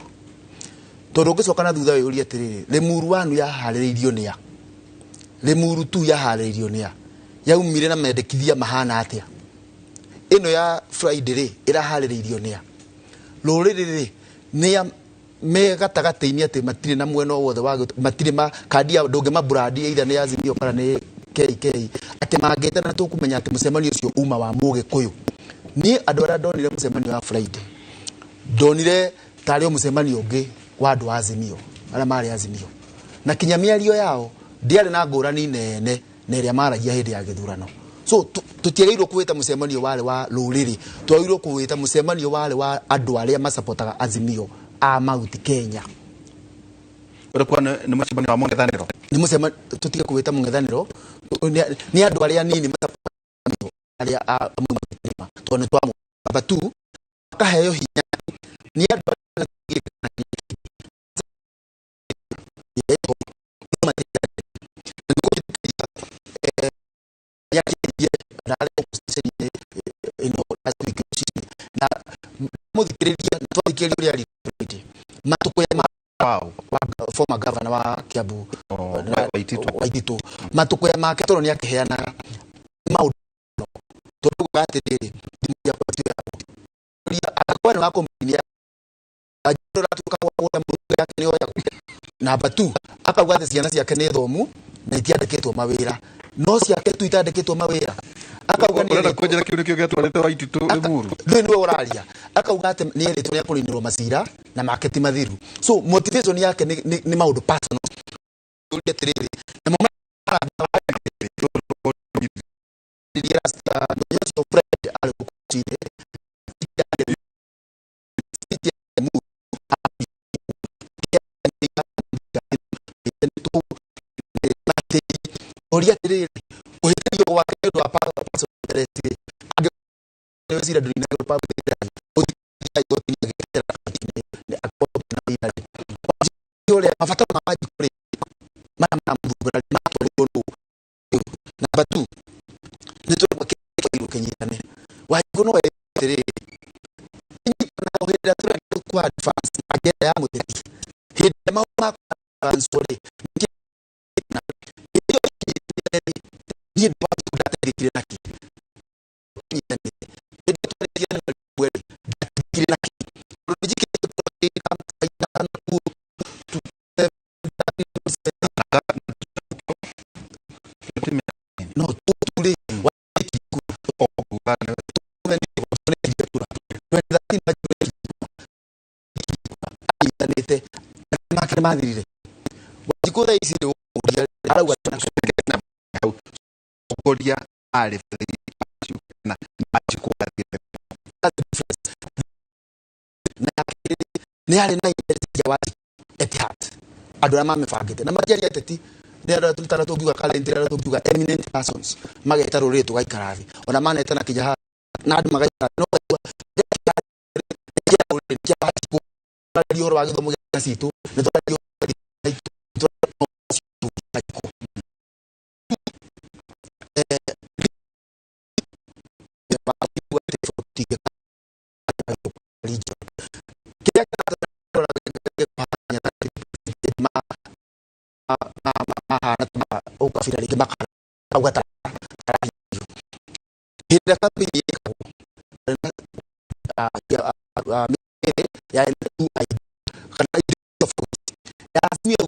Tondũ ũngĩcoka na thutha wĩyũrie atĩrĩrĩ, Limuru 1 yaharĩrĩirio nĩ a? Limuru 2 yaharĩrĩirio nĩ a? Yaumire na mendekithia mahana atĩa? Ĩno ya Friday rĩ, ĩraharĩrĩirio nĩ a? Rũrĩrĩ rĩ, nĩ a me gatagatĩ-inĩ atĩ matirĩ na mwena o wothe wa matirĩ ma kandi ya ndũngĩma brand either nĩ Azimio kana nĩ KK, atĩ mangĩtana tũkũmenya atĩ mũcemanio ũcio uma wa Mũgĩkũyũ. Niĩ andũ arĩa ndonire mũcemanio wa Friday, ndonire tarĩ o mũcemanio ũngĩ wa andũ a Azimio, arĩa marĩ Azimio, na kinya mĩario yao ndiarĩ na ngũrani nene na ĩrĩa maragia hĩndĩ ya gĩthurano. So tũtiagĩrĩirwo kũwĩta mũcemanio warĩ wa rũrĩrĩ, twagĩrĩirwo kũwĩta mũcemanio warĩ wa andũ arĩa masapotaga Azimio a Mount Kenya. Ũrĩkwa nĩ mũcemanio wa mũng'ethanĩro? Nĩ mũcemanio, tũtige kũwĩta mũng'ethanĩro, nĩ andũ arĩa anini masapotaga Azimio arĩa a Mount Kenya, tondũ nĩ twamũthamba tu makaheo hinya nĩ andũ arĩa former governor wa Kiambu, Waititu, matukuya make tondũ nĩ akĩheanaga maũndũ, tondũ kuga atĩrĩrĩ, thimũ yakwa ti yakwa, akakuwa nĩ wa complain ya ũratuĩka wa kũgũra mũtu yake nĩ oyagwo. Number 2, akauga atĩ ciana ciake nĩ thomu na itiandĩkĩtwo mawĩra, no ciake tu itandĩkĩtwo mawĩra. Akauga nĩ Ũrenda kũnjĩra kĩu nĩkĩo gĩatwarĩte Waititu Limuru? Rĩu nĩwe ũraria. Akauga atĩ nĩ erĩtwo nĩ akũninĩrwo macira na make ti mathiru. So motivation yake nĩ maũndũ personal. Ũria atĩrĩrĩ, namo arĩ gũkũ Chile. Ũria atĩrĩrĩ, kũhĩtĩrio gwake nĩ ũndũ wa personal interest rĩ, angĩwĩciria ndũrĩ na public interest, ũthiĩ igoti-inĩ agĩtetera nĩ akorwo na wĩra rĩ. Ũrĩa mabataro ma Wanjikũ rĩ, maya maramũthumbũra rĩ, matwarĩtwo nũ? Number 2, nĩ tũrenda kĩrĩa kĩnyitane. Wanjikũ no ere atĩrĩrĩ, kĩnyitana o hĩndĩ ĩrĩa tũrenda kũ advance agenda ya mũteti, hĩndĩ ĩrĩa maũndũ ma advance rĩ, niĩ ndĩ Wanjikũ ndateithĩkire nakĩ? Kĩnyitanĩte. Hĩndĩ ĩrĩa twarĩtie na Mwalimu rĩ, ndateithĩkire nakĩ? Tondũ nĩ njikĩtie no tũtũrĩ anyitanĩte make nĩ mathirire. Wanjikũ thaa ici rĩ, ũkũria arauga Ũkũria arĩ na Wanjikũ athire. Nĩ arĩ na interest ya Wanjikũ at heart, andũ arĩa mamĩbangĩte na matiaria ateti nĩ andũ arĩa tũrutana tũngiuga current, arĩa tũngiuga eminent persons, mageta rũrĩrĩ tũgaikara thĩ, ona maneta na kinya haha na andũ magaikara thĩ, no ũkaigua twarĩria ũhoro wa gĩthomo gĩa citũ, nĩ twarĩria ũhoro wa gĩthomo gitũ. Ũkabira rĩngĩ makauga hĩndĩ ĩrĩa campaign ĩkagwo ya kana ya Azimio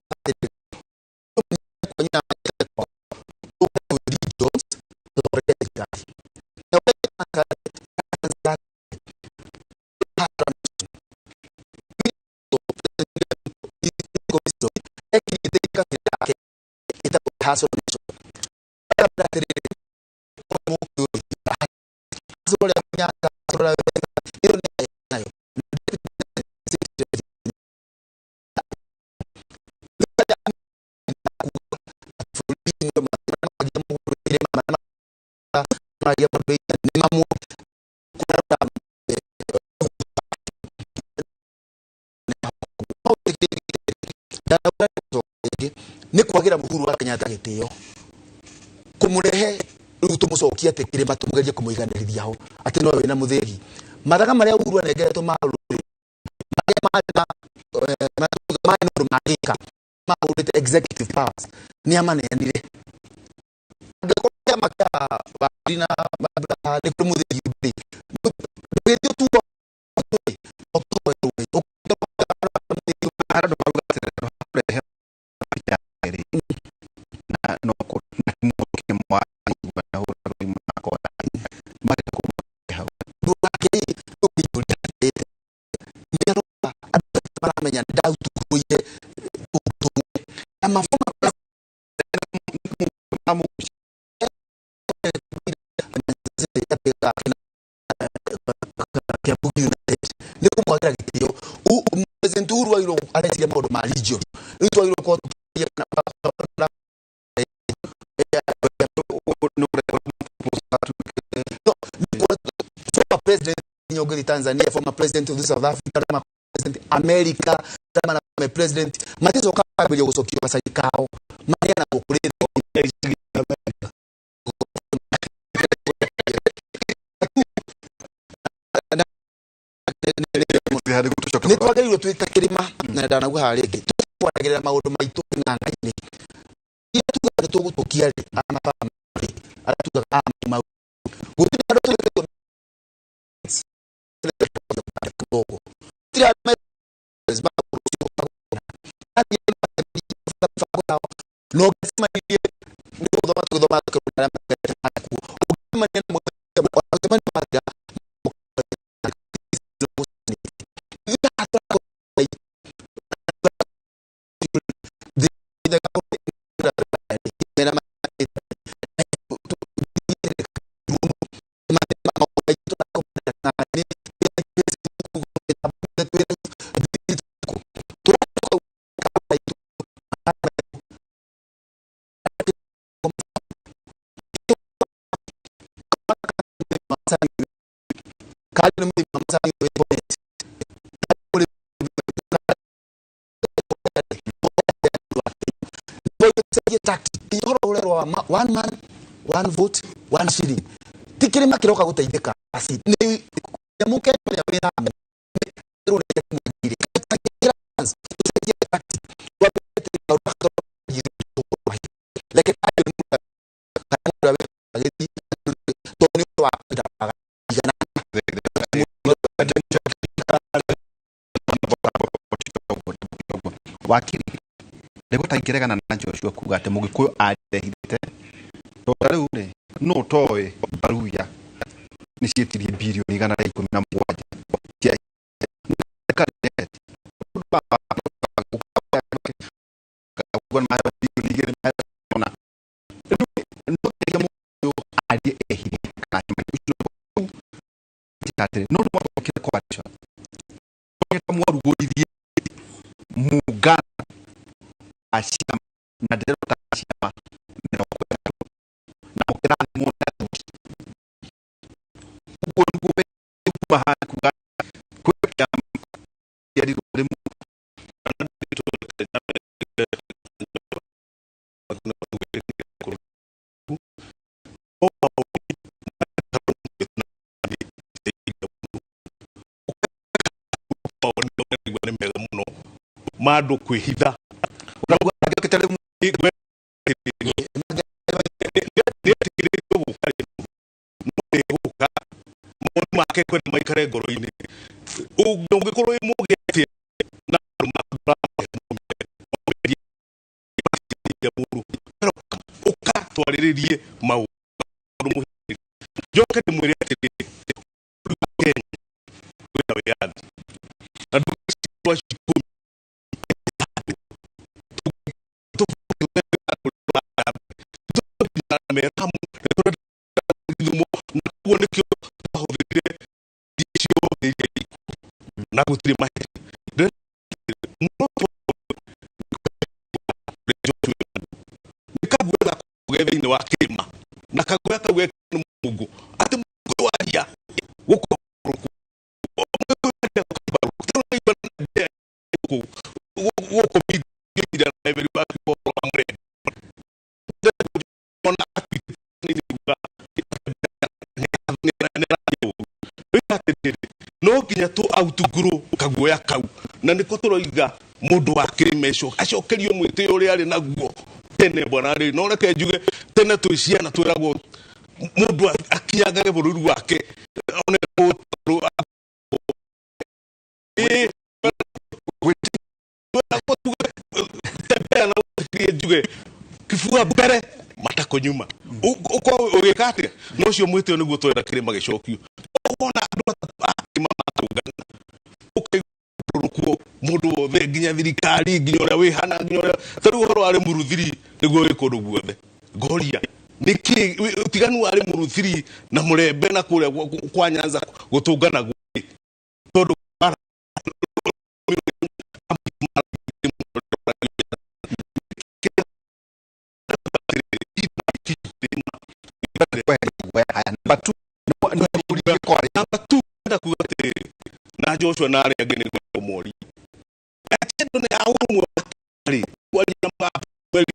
regions tũthondeke thirikari. Nĩ kwagĩra Uhuru wa Kenyatta gĩtĩo kũmũrehe rĩu tũmũcokie atĩ kĩrĩma tũmũgerie kũmũiganĩrithia ho atĩ no wĩna mũthĩgi mathaga marĩa Uhuru anengeretwo ma rũrĩrĩ marĩa marĩ na Maya nĩ ũndũ mangĩka mahũrĩte executive powers nĩ amaneanire. Angĩkorwo kĩama kĩa Wamburi na nĩ kũrĩ mũthĩgi rĩ, ndũgĩthiĩ ũtuo Andũ marauga atĩ kũrehe picha rĩ na no na mũndũ kĩmwe na hũra thimũ na kona magĩka hau. Andũ maramenya nĩ ndautuire na maboma. Kiambu United nĩ kũmwagĩra gĩtĩo. President Uhuru agĩrĩirwo areciria maũndũ ma region. Rĩu twagĩrĩirwo gũkorwo tũkĩaria no former president nyongeri Tanzania, former president of South Africa, former president America, former president maticoka kwambĩrĩria gũcokia gacagi kao maheanagwo kũrĩ. Nĩ twagĩrĩirwo twĩ ta kĩrĩma na ndanauga haha rĩngĩ twanagĩrĩra maũndũ maitũ ng'ang'a-inĩ iria tugaga nĩ tũgũtũkia rĩ amababa rĩ arĩa tugaga a mau gũtirĩ andũ tũrĩ gũtirĩ andũ no ũngĩcemanirie nĩ gũthoma tũgĩthoma tũkĩrora arĩa magerete kuo ũngĩcemania na mũcemania wathira. One man, one vote, one shilling, ti kĩrĩma kĩroka gũteithĩka asi nĩ nyamũ kenya wĩra reke tondũ nĩ ũndũ wa igana. Wakiri rĩgũ taingĩregana na Joshua kuga atĩ mũgĩkũyũ arehithĩte tondũ rĩu rĩ no toĩ Baruya nĩ ciĩtirie birioni 117 cia arie ehithie kana no nĩ mwatokire coalition mwarugũririe muungano wa ciama na ndĩrota ciama 30 na mũkĩrathimwo na athuri ũguo nĩguo kuma haha kuga kwĩ kĩama kĩerirwo rĩmwe. Nĩ mega mũno ma andũ kwĩhitha. Ũrauga rĩmwe. Nĩetĩkĩrĩtio gũka rĩ no nĩgũka mawoni make kwenda maikare ngoro-inĩ ũngĩkorwo wĩ mũgĩ atĩa na andũ ũka twarĩrĩrie maũndũ mũhĩrĩrie njoke ndĩmwĩre atĩrĩrĩ Kenya kwĩna wĩyathi na ndũgĩciwa ikũmi na koguo nĩkĩo twahũthĩrire ciothe iria ikuo na gũtirĩ mahĩtia nĩ kaguoya gakoragwo thĩinĩ wa kĩrĩma na kaguoya kau nĩ mũngũ atĩ mũngũ waria gũkũ gũkũ no nginya tũ outgrow kaguoya kau na niko turoiga mundu wa kĩrĩma acokerio mwĩtĩo ũrĩa arĩ naguo tene bwana rĩ no reke njuge tene twĩ ciana twĩragwo mundu akinyangage bũrũri wake one tembea na njuge kibua mbere matako nyuma ukorwo ũgĩka atĩa no ũcio mwĩtĩo nĩguo twenda kĩrĩma gĩcokio ũkona andũ atatũ a kĩrĩma matũngana ũkaigua mundu wothe nginya thirikari nginya ũrĩa wĩhana nginya ũrĩa ta rĩu ũhoro wa Limuru 3 nĩguo wĩ kũndũ guothe ngoria nĩkĩ ũtiganu wa Limuru 3 na Mũrembe na kũrĩa kwa Nyanza gũtũngana tondũ na Joshua na arĩa angĩ nĩ kũmoria atendo nĩ a ũrũmwe rĩ kwaria mapeli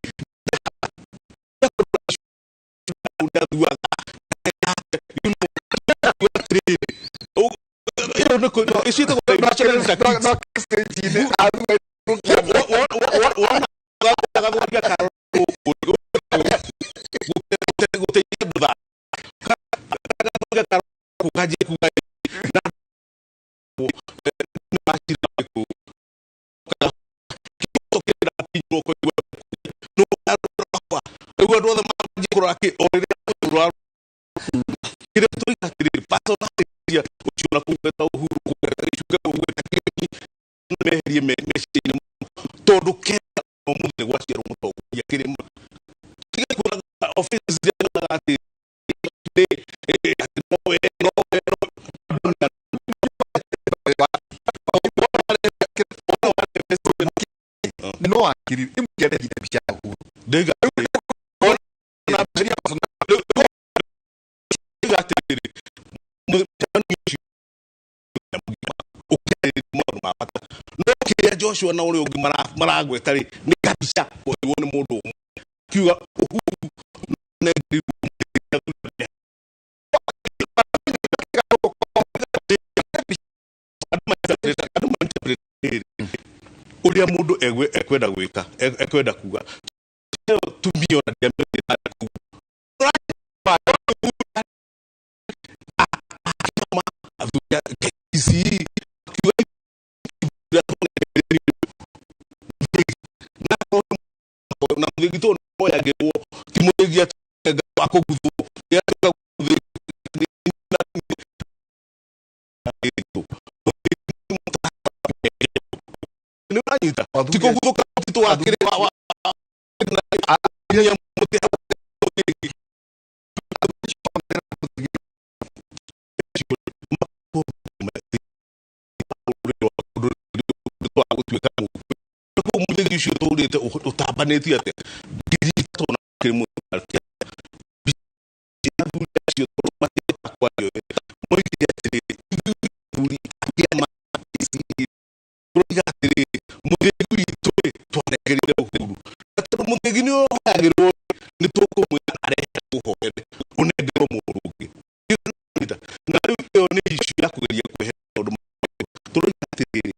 tondu Kenya umuthi gwaciarwo mutongoria kirima tiga kuona office ati no akiri imugere mbica Uhuru ndiga no kiria Joshua na uria ungi maragweta ri ni kabica koiwo ni mundu kiuga Uhuru uria mundu ekwenda gwika ekwenda kuga tumio na na muthigito oyagirwo ti muthigi akũguthwo nĩũranyita ti kũguthũka mũtitũ wa kĩrĩma wa mũthigi ũcio tũrĩte ũtambanĩtio atĩa ngiri ithatũ na kĩrĩmũ moigire atĩrĩrĩ ithuĩ tũroiga atĩrĩrĩ mũthigi witũ rĩ twanengerire Uhuru na tondũ mũthigi nĩ ũhoyagĩrwo nĩ tũkũmwĩra arehe ũhoere ũnengerwo mũndũ ũngĩ na rĩu ĩyo nĩ issue ya kũgeria kweheria maũndũ tũroiga atĩrĩrĩ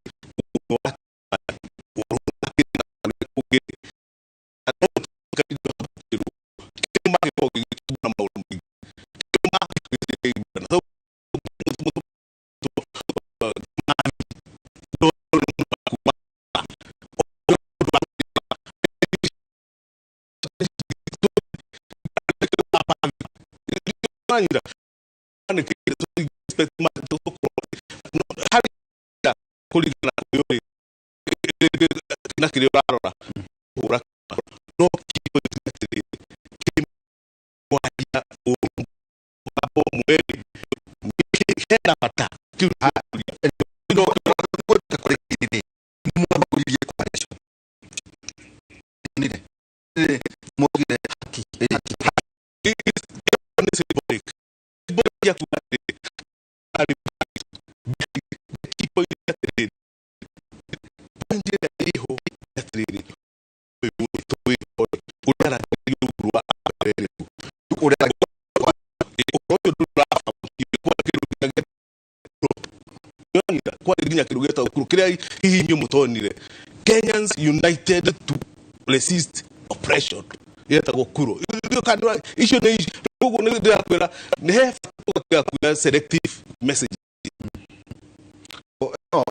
Wanyita kwarĩ nginya kĩndũ gĩtagwo KURU kĩrĩa hihi inyuĩ mũtonire, Kenyans United to Resist Oppression, yetagwo KURU. Icio nĩ koguo nĩ ndĩrakwĩra nĩ he bata tũgatiga kuoya selective message. No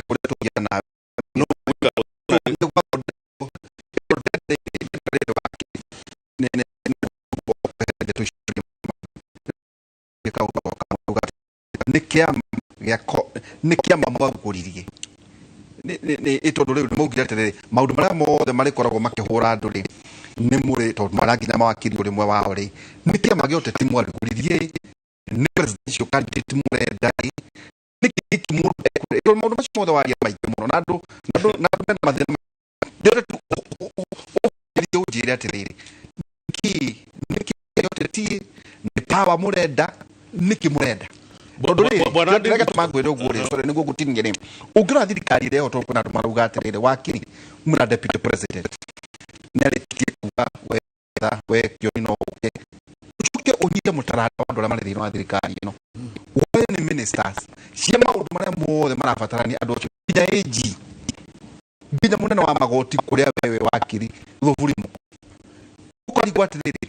kũrĩa tũgĩa nawe no Nĩ kĩama mwagũririe nĩ tondũ rĩu maugire atĩrĩrĩ, maũndũ marĩa mothe marĩkoragwo makĩhũra andũ rĩ, nĩ mũrĩ tondũ mara nginya mawakiri ũrĩ wao rĩ, nĩ kĩama gĩa ũteti mwarĩgũririe, nĩ presidential candidate mũrenda rĩ, nĩkĩ gĩkĩ mũndũ ekũrĩ tondũ maũndũ macio mothe waria maingĩ mũno na andũ mena mathĩna. Ndĩrenda tu ũgerie ũnjĩre atĩrĩrĩ, nĩkĩ nĩkĩ gĩa ũteti, nĩ power mũrenda, nĩkĩ mũrenda? Tondũ rĩrĩ Bwana reke tũmangwĩre ũguo rĩ, sorry, nĩguo ngũtinie rĩ, ũngĩrora thirikari ĩrĩa ĩho, tondũ kwĩna andũ marauga atĩrĩrĩ, wakiri mwĩna deputy president nĩ arĩkĩtie kuga wetha we kĩoni no ũke ũcoke ũnyite mũtaranda wa andũ arĩa marĩ thĩinĩ wa thirikari ĩno, woe nĩ ministers cia maũndũ marĩa mothe marabatarania andũ acio, nginya AG, nginya mũnene wa magoti kũrĩa wewe wakiri thũbũrimũ, ũkarigwo atĩrĩrĩ,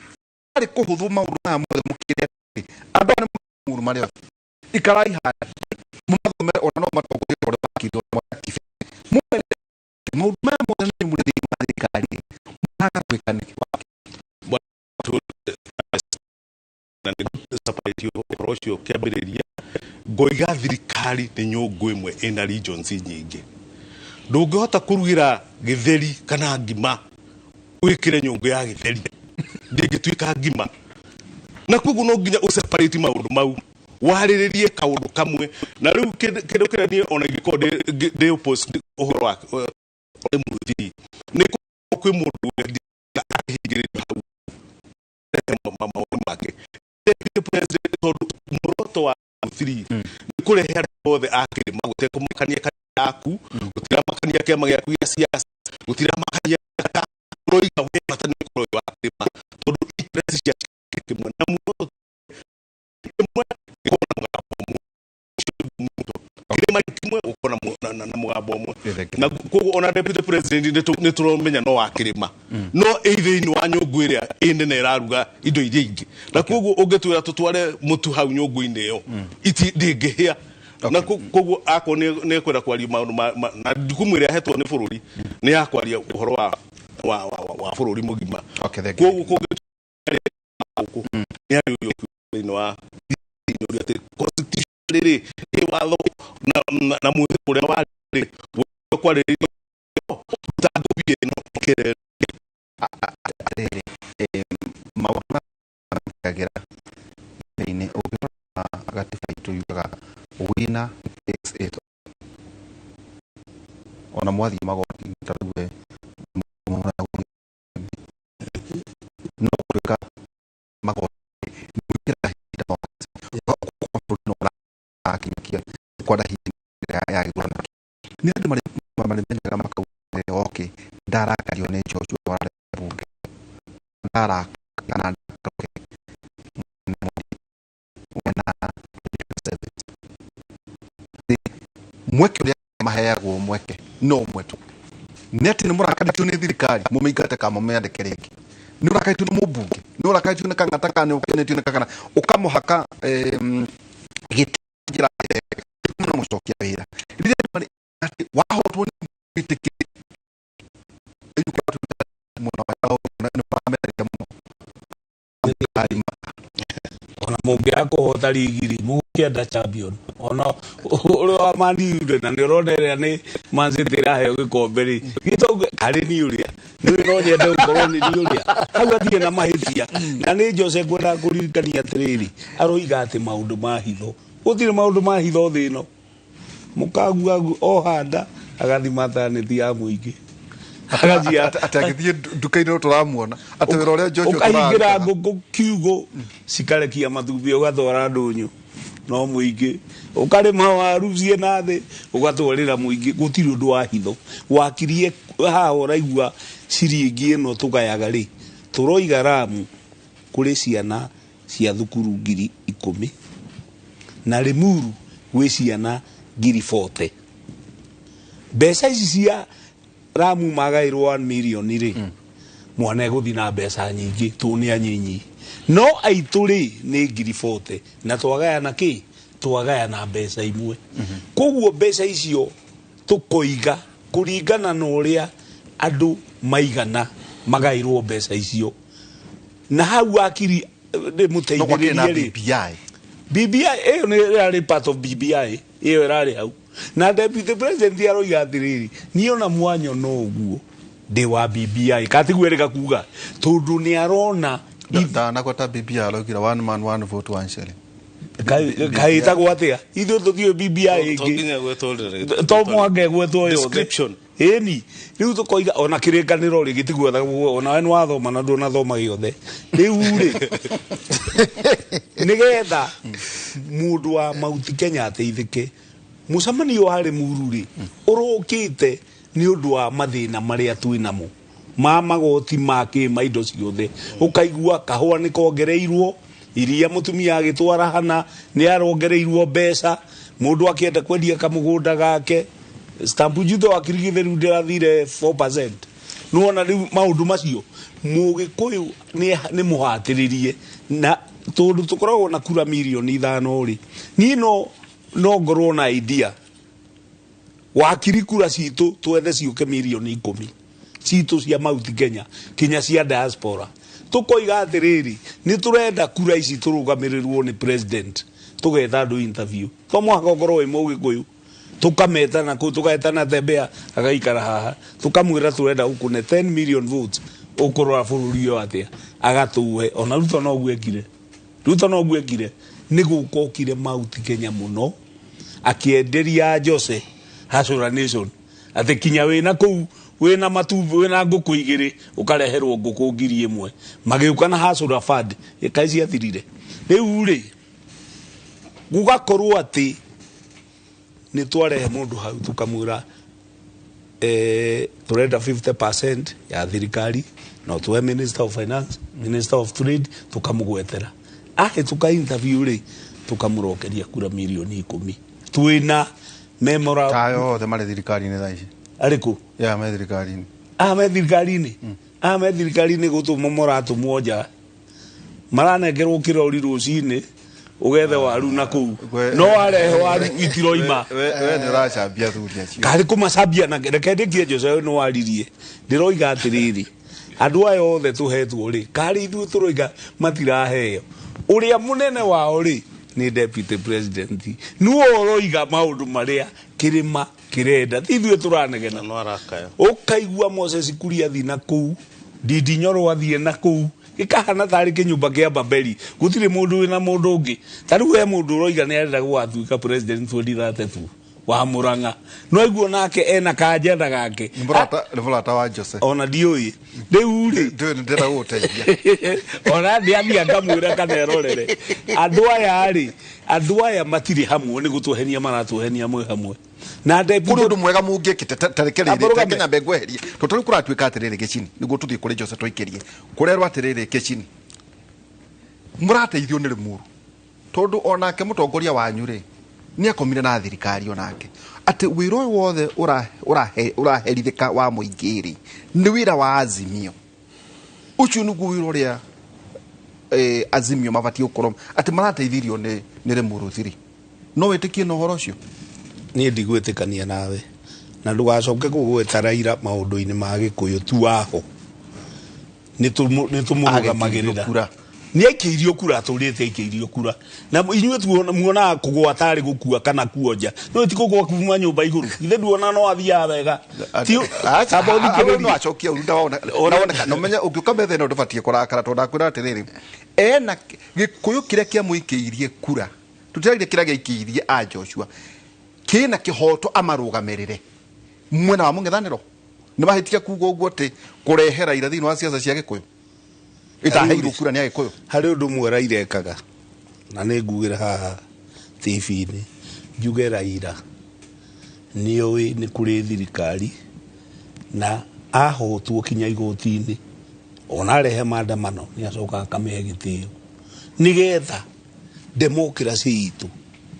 arĩ kũhũthũ maũndũ maya mothe mũkĩrĩa atĩrĩ, andũ aya nĩ mũru marĩ othe, ikarai handũ mũmathomere, ona no matongorie ũrĩa wakiri ũrĩa mwakiri mũmere maũndũ maya mothe nĩ mũrĩ thĩinĩ wa thirikari mũraga gwĩka nĩkĩ? Na nĩ separate ũhoro ũcio kĩambĩrĩria, ngoiga thirikari nĩ nyũngũ ĩmwe ĩna regions nyingĩ. Ndũngĩhota kũrugĩra gĩtheri kana ngima wĩkĩre nyũngũ ya gĩtheri, ndĩngĩtuĩka ngima. Na koguo no nginya ũseparate maũndũ mau, warĩrĩrie kaũndũ kamwe. Na rĩu kĩndũ kĩrĩa niĩ ona ingĩkorwo ndĩ oppose ũhoro wa mũthii nĩ kwĩ mũndũ wendia akĩhingĩrĩrio hau mawoni make. Deputy President, tondũ muoroto wa three nĩ kũrehe andũ othe a kĩrĩma gũtekũmakania kanitha yaku, gũtiramakania kĩama gĩaku gĩa siasa, gũtiramakania ũroiga we bata nĩ ũkorwo wĩ wa kĩrĩma, tondũ interest cia kĩmwe na muoroto kĩmwe gĩkorwo na mũgambo ũmwe. Ũcio nĩguo muoroto. Kĩrĩma kĩmwe gũkorwo na mũgambo ũmwe. Na koguo ona deputy president nĩ tũramenya no wa kĩrĩma, no ĩ thĩinĩ wa nyũngũ ĩrĩa ĩ nene ĩraruga indo iria ingĩ. Na koguo ũngĩtwĩra tũtware mũtu hau nyũngũ-inĩ ĩyo iti ndĩngĩhĩa. Na koguo akorwo nĩ ekwenda kwaria maũndũ na jukumu ĩrĩa ahetwo nĩ bũrũri nĩ ya kwaria ũhoro wa bũrũri mũgima. Okay, thank you. Koguo kũngĩ gũkũ nĩ arĩ ũyũ thĩinĩ wa thĩinĩ ũrĩa atĩ constitution rĩrĩ ĩ watho na mwĩhĩtwa ũrĩa warĩ kwarĩrĩrio ta ngũbi ĩno kĩrĩ. Atĩrĩrĩ, maũndũ maya thĩinĩ ũngĩrora gatiba itũ yugaga winner takes it all. Ona mwathiĩ magoti ta rĩu we no gũtuĩka magoti mwĩkĩra hinda bũrũri no ũrakinyũkia kwenda hinda ya gĩthurano, nĩ andũ marĩmenyaga makauga, okay, ndarakario nĩ Joshua warĩ bunge, ndaraka kana ndakaroke wena service. Mweke ũrĩa maheagwo, mweke no ũmwe tu, nĩ atĩ nĩ mũrakarĩtio nĩ thirikari, mũmĩingate kana mũmĩandĩke rĩngĩ. Nĩ ũrakarĩtio nĩ mũmbunge, nĩ ũrakarĩtio nĩ kang'ata, kana nĩ ũkenetio nĩ kang'ata, ũkamũhaka gĩtĩ njĩra na mũcokia wĩra rĩrĩa marĩ atĩ wahotwo nĩ wĩtĩkĩri mũno nĩ maramereria mũno thirikari. Ona mũngĩaga kũhota rigi rĩ, mũgũkĩenda champion ona ũrĩa wa Man U rĩ, na nĩ ũrona ĩrĩa nĩ Man City ĩraheo gĩkombe rĩ, gĩtauge harĩ niĩ ũrĩa nĩ no nyende gũkorwo nĩ niĩ ũrĩa hau atirĩ na mahĩtia. Na nĩ Jose ngwendaga kũririkania atĩrĩrĩ, aroiga atĩ maũndũ ma hitho, gũtirĩ maũndũ ma hitho thĩ ĩno. Mũkaguagu ohanda agathi maternity ya mũingĩ agathia. Atĩ agĩthiĩ nduka-inĩ no tũramuona atĩ wĩra ũrĩa Joshua ũkahingĩra tũraruta. Ngũkũ kiugũ cikarekia matumbĩ, ũgatwara ndũnyũ no mũingĩ, ũkarĩma waru ciĩ na thĩ ũgatwarĩra mũingĩ. Gũtirĩ ũndũ wa hitho wakirie haha. Ũraigua ciringi ĩno tũgayaga rĩ, tũroiga ramu kũrĩ ciana cia thukuru 10,000. Na Limuru gwĩ ciana 40,000. Mbeca ici cia Ramu magaĩrwo 1 million rĩ, mwana egũthiĩ na mbeca nyingĩ tũ nĩ anyinyi, no aitũ rĩ nĩ 40,000 na twagayana kĩ, twagayana mbeca imwe. Koguo mbeca icio tũkoiga kũringana na ũrĩa andũ maigana magaĩrwo mbeca icio, na hau akiri No gwakĩrĩ na ndĩmũteithĩrĩrie rĩ. BBI. BBI ĩyo nĩ ĩrarĩ part of BBI ĩyo ĩrarĩ hau, na deputy president aroiga atĩrĩrĩ, niĩ ona mwanyo no ũguo ndĩ wa BBI katiguo erĩga kuga tondũ nĩ arona. Ndanagweta BBI, araugire one man, one vote, one shilling. Kaĩtagwo atĩa? Ithuĩ tũtiũĩ BBI To ĩngĩ. nginya gwetwo rĩrĩ. To mwanga ĩgwetwo yothe. Description. Ĩni rĩu tũkoiga ona kĩrĩkanĩro rĩ gĩtigwethagwo, ona we nĩwathoma na ndũnathoma gĩothe. Rĩu rĩ, nĩgetha mũndũ wa Mount Kenya ateithĩke, mũcemanio wa Limuru rĩ ũrũkĩte nĩ ũndũ wa mathĩna marĩa twĩ namo ma magoti ma kĩ ma indo ciothe. Ũkaigua kahũa nĩ kongereirwo, iria mũtumia agĩtwara hana nĩ arongereirwo mbeca, mũndũ akĩenda kwendia kamũgũnda gake stamp duty wa kirigithe rĩu ndĩrathire 4%. Nĩwona rĩu maũndũ macio mũgĩkũyũ nĩ mũhatĩrĩrie, na tondũ tũkoragwo na kura 5 mirioni rĩ, niĩ no ngorwo na idea wakiri kura citũ twethe ciũke 10 mirioni citũ cia Mount Kenya kinya cia diaspora. Tũkoiga atĩrĩrĩ, nĩ tũrenda kura ici tũrũgamĩrĩrwo nĩ president, tũgetha andũ interview, to mũhaka ũkorwo wĩ mũgĩkũyũ, tũkametana kũu, tũgaetana tembea agaikara haha, tũkamwĩra tũrenda ũkũne 10 million votes, ũkũrora bũrũri ũyũ atĩa, agatũhe. Ona Ruto noguo ekire, Ruto noguo ekire, nĩ gũka okire Mount Kenya mũno akĩenderia Jose Hustler Nation atĩ kinya wĩna kũu wĩna matumbĩ wĩna ngũkũ igĩrĩ ũkareherwo ngũkũ 1,000, magĩũka na Hustler Fund kaĩ ciathirire. Rĩu rĩ gũgakorwo atĩ nĩ twarehe mũndũ hau tũkamwĩra tũrenda 50% ya thirikari, no tuhe minister of finance, minister of trade, tũkamũgwetera ahĩtũka interview rĩ, tũkamũrokeria kura 10 mirioni twĩna memora. Tayo othe marĩ thirikari-inĩ thaa ici. Arĩkũ? Ya me thirikari-inĩ. Aya me thirikari-inĩ, aya me thirikari-inĩ gũtũmwo moratũmwo nja, maranengerwo kĩrori rũcinĩ ũgethe waru na kũu, no warehe waru itiroima. We nĩ ũracambia thuri acio. Karĩ kũmacambia? Na reke ndĩkie, Jose nĩ waririe, ndĩroiga atĩrĩrĩ, andũ aya othe tũhetwo rĩ, karĩ ithuĩ tũroiga matiraheo, ũrĩa mũnene wao rĩ nĩ deputy president, nĩwe ũroiga maũndũ marĩa kĩrĩma kĩrenda, ti ithuĩ tũranegena. Na no arakaya. Ũkaigua Moses Kuria athiĩ na kũu, Ndindi Nyoro athiĩ na kũu, gĩkahana tarĩ kĩnyũmba kĩa Babeli, gũtirĩ mũndũ wĩna mũndũ ũngĩ. Ta rĩu he mũndũ ũroiga nĩ arenda gũgatuĩka president 2032 wa Murang'a, no aiguo nake ena kajenda gake. Nĩ mũrata wa Jose. Ona ndiũĩ rĩu rĩ. Ndĩrĩ ndĩrenda gũgũteithia. Ona ndĩathiĩ ngamwĩra kana erorere andũ aya rĩ, andũ aya matirĩ hamwe, nĩ gũtũhenia maratũhenia mwĩ hamwe na deputy. Kũrĩ ũndũ mwega mũngĩkĩte ta reke rĩrĩ. Ambũrũgame. Reke nyambe ngweherie tondũ tarĩu kũratuĩka atĩrĩrĩ, gĩcini nĩguo tũthiĩ kũrĩ Jose tũikĩrie kũrerwo atĩrĩrĩ, gĩcini mũrateithio nĩ Limuru tondũ onake mũtongoria wanyu rĩ nĩ akomire na thirikari, onake atĩ wĩra ũyũ wothe ũraherithĩka wa mũingĩ rĩ nĩ wĩra wa Azimio. Ũcio nĩguo wĩra ũrĩa Azimio mabatiĩ gũkorwo atĩ marateithirio nĩ Limuru thiri. No wĩtĩkie na ũhoro ũcio? Niĩ ndigwĩtĩkania nawe, na ndũgacoke kũgweta Raila maũndũ-inĩ ma gĩkũyũ tu waho nĩ tũmũrũgamagĩrĩra. Agĩkĩirio kura. Nĩ aikĩirio kura, atũrĩte aikĩirio kura, na inyuĩ muonaga kũgũa tarĩ gũkua kana kuonja, no ti kũgũa kuma nyũmba igũrũ. Ithe nduona no athiaga wega. Amba ũthikĩrĩrie. No acokia ũru ndawoneka no menye ũngĩũka metha ĩno ndũbatiĩ kũrakara tondũ ndakwĩra atĩrĩrĩ, ena gĩkũyũ kĩrĩa kĩamũikĩirie kura, tũtiraire kĩrĩa gĩaikĩirie a Joshua kĩna kĩhoto amarũgamĩrĩre mwena wa mũng'ethanĩro. Nĩ mahĩtia kuga ũguo atĩ kũrehe Raila thĩinĩ wa ciaca cia gĩkũyũ ĩtaheirwo kura nĩ agĩkũyũ? Harĩ ũndũ ũmwe Raila ekaga, na nĩ ngugĩra haha TV-inĩ njuge Raila nĩoĩ nĩ kũrĩ thirikari, na ahotwo kinya igoti-inĩ ona arehe maandamano nĩ acokaga akamĩhe gĩtĩo nĩgetha democracy itũ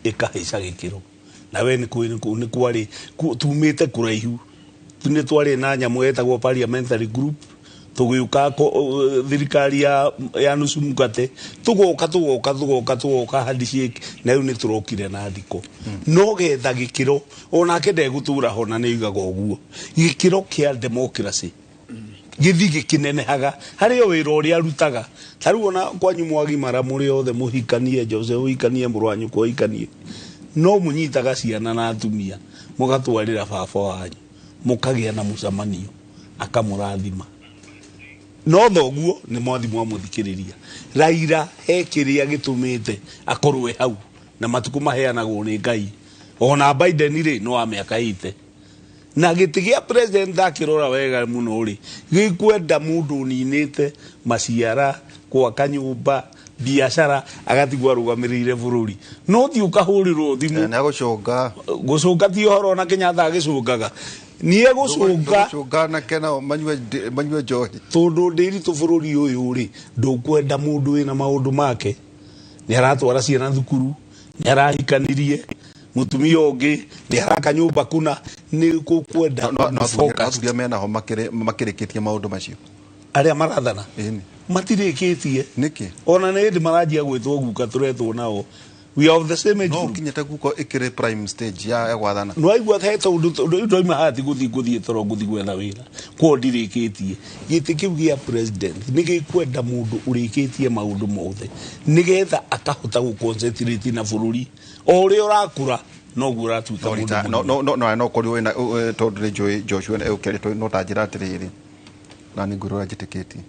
Ĩkahaica gĩkĩro na we nĩ kwarĩ tumĩte kũraihu, nĩ twarĩ na nyamũ yetagwo parliamentary group, tũgĩũka thirikari ya nusu mkate, tũgoka tũgoka tũgoka tũgoka handshake, na rĩu nĩ tũrokire na ndiko no getha gĩkĩro onake ndegũtũra ho, na nĩ oigaga ũguo gĩkĩro kĩa democracy gĩthiĩ gĩkĩnenehaga harĩ o wĩra ũrĩa arutaga. Ta rĩu ona kwanyu mwagimara mũrĩ othe, mũhikanie Jose, ũhikanie mũrũ wa nyũkwa, ũhikanie, no mũnyitaga ciana na atumia mũgatwarĩra baba wanyu, mũkagĩa na mũcemanio, akamũrathima. No thoguo nĩ mwathi mwamũthikĩrĩria. Raila he kĩrĩa gĩtũmĩte akorwo e hau, na matukũ maheanagwo nĩ Ngai. Ona Biden rĩ, no wa mĩaka 80 na gĩtĩ gĩa president akĩrora wega mũno rĩ, gĩkwenda mũndũ ũninĩte maciara, gwaka nyũmba, biacara, agatigwo arũgamĩrĩire bũrũri. No ti ũkahũrĩrwo thimũ. Nĩ agũcũnga. Gũcũnga ti ũhoro, ona Kenyatta agĩcũngaga niĩ gũcũnga. Gũcũnga anake nao manyue njohi. Tondũ ndĩritũ bũrũri ũyũ rĩ, ndũkwenda mũndũ wĩna maũndũ make, nĩ aratwara ciana thukuru, nĩ arahikanirie mũtumia ũngĩ, nĩ araka nyũmba kuna, nĩ gũkwenda No focus. athuri menaho makĩrĩkĩtie maũndũ macio. Arĩa marathana Ĩni. matirĩkĩtie. Nĩkĩ? Ona nĩ hĩndĩ maranjia gwĩtwo guka, tũretwo nao, we are of the same age No group. ũkinyĩte guko ĩkĩrĩ prime stage ya gwathana. No aigua he tondũ rĩu ndoima haha, ti gũthiĩ toro, ngũthiĩ gwetha wĩra kwao, ndirĩkĩtie. Gĩtĩ kĩu gĩa president nĩ gĩkwenda mũndũ ũrĩkĩtie maũndũ mothe, nĩgetha akahota gũ concentrate na bũrũri. O ũrĩa ũrakũra noguo ũratuĩka No mũndũ no mũnene. No korio wĩna tondũ nĩ njũĩ Joshua ũkĩaria, no ta njĩra atĩrĩrĩ, na nĩ ngwĩrwo ũrĩa njĩtĩkĩtie,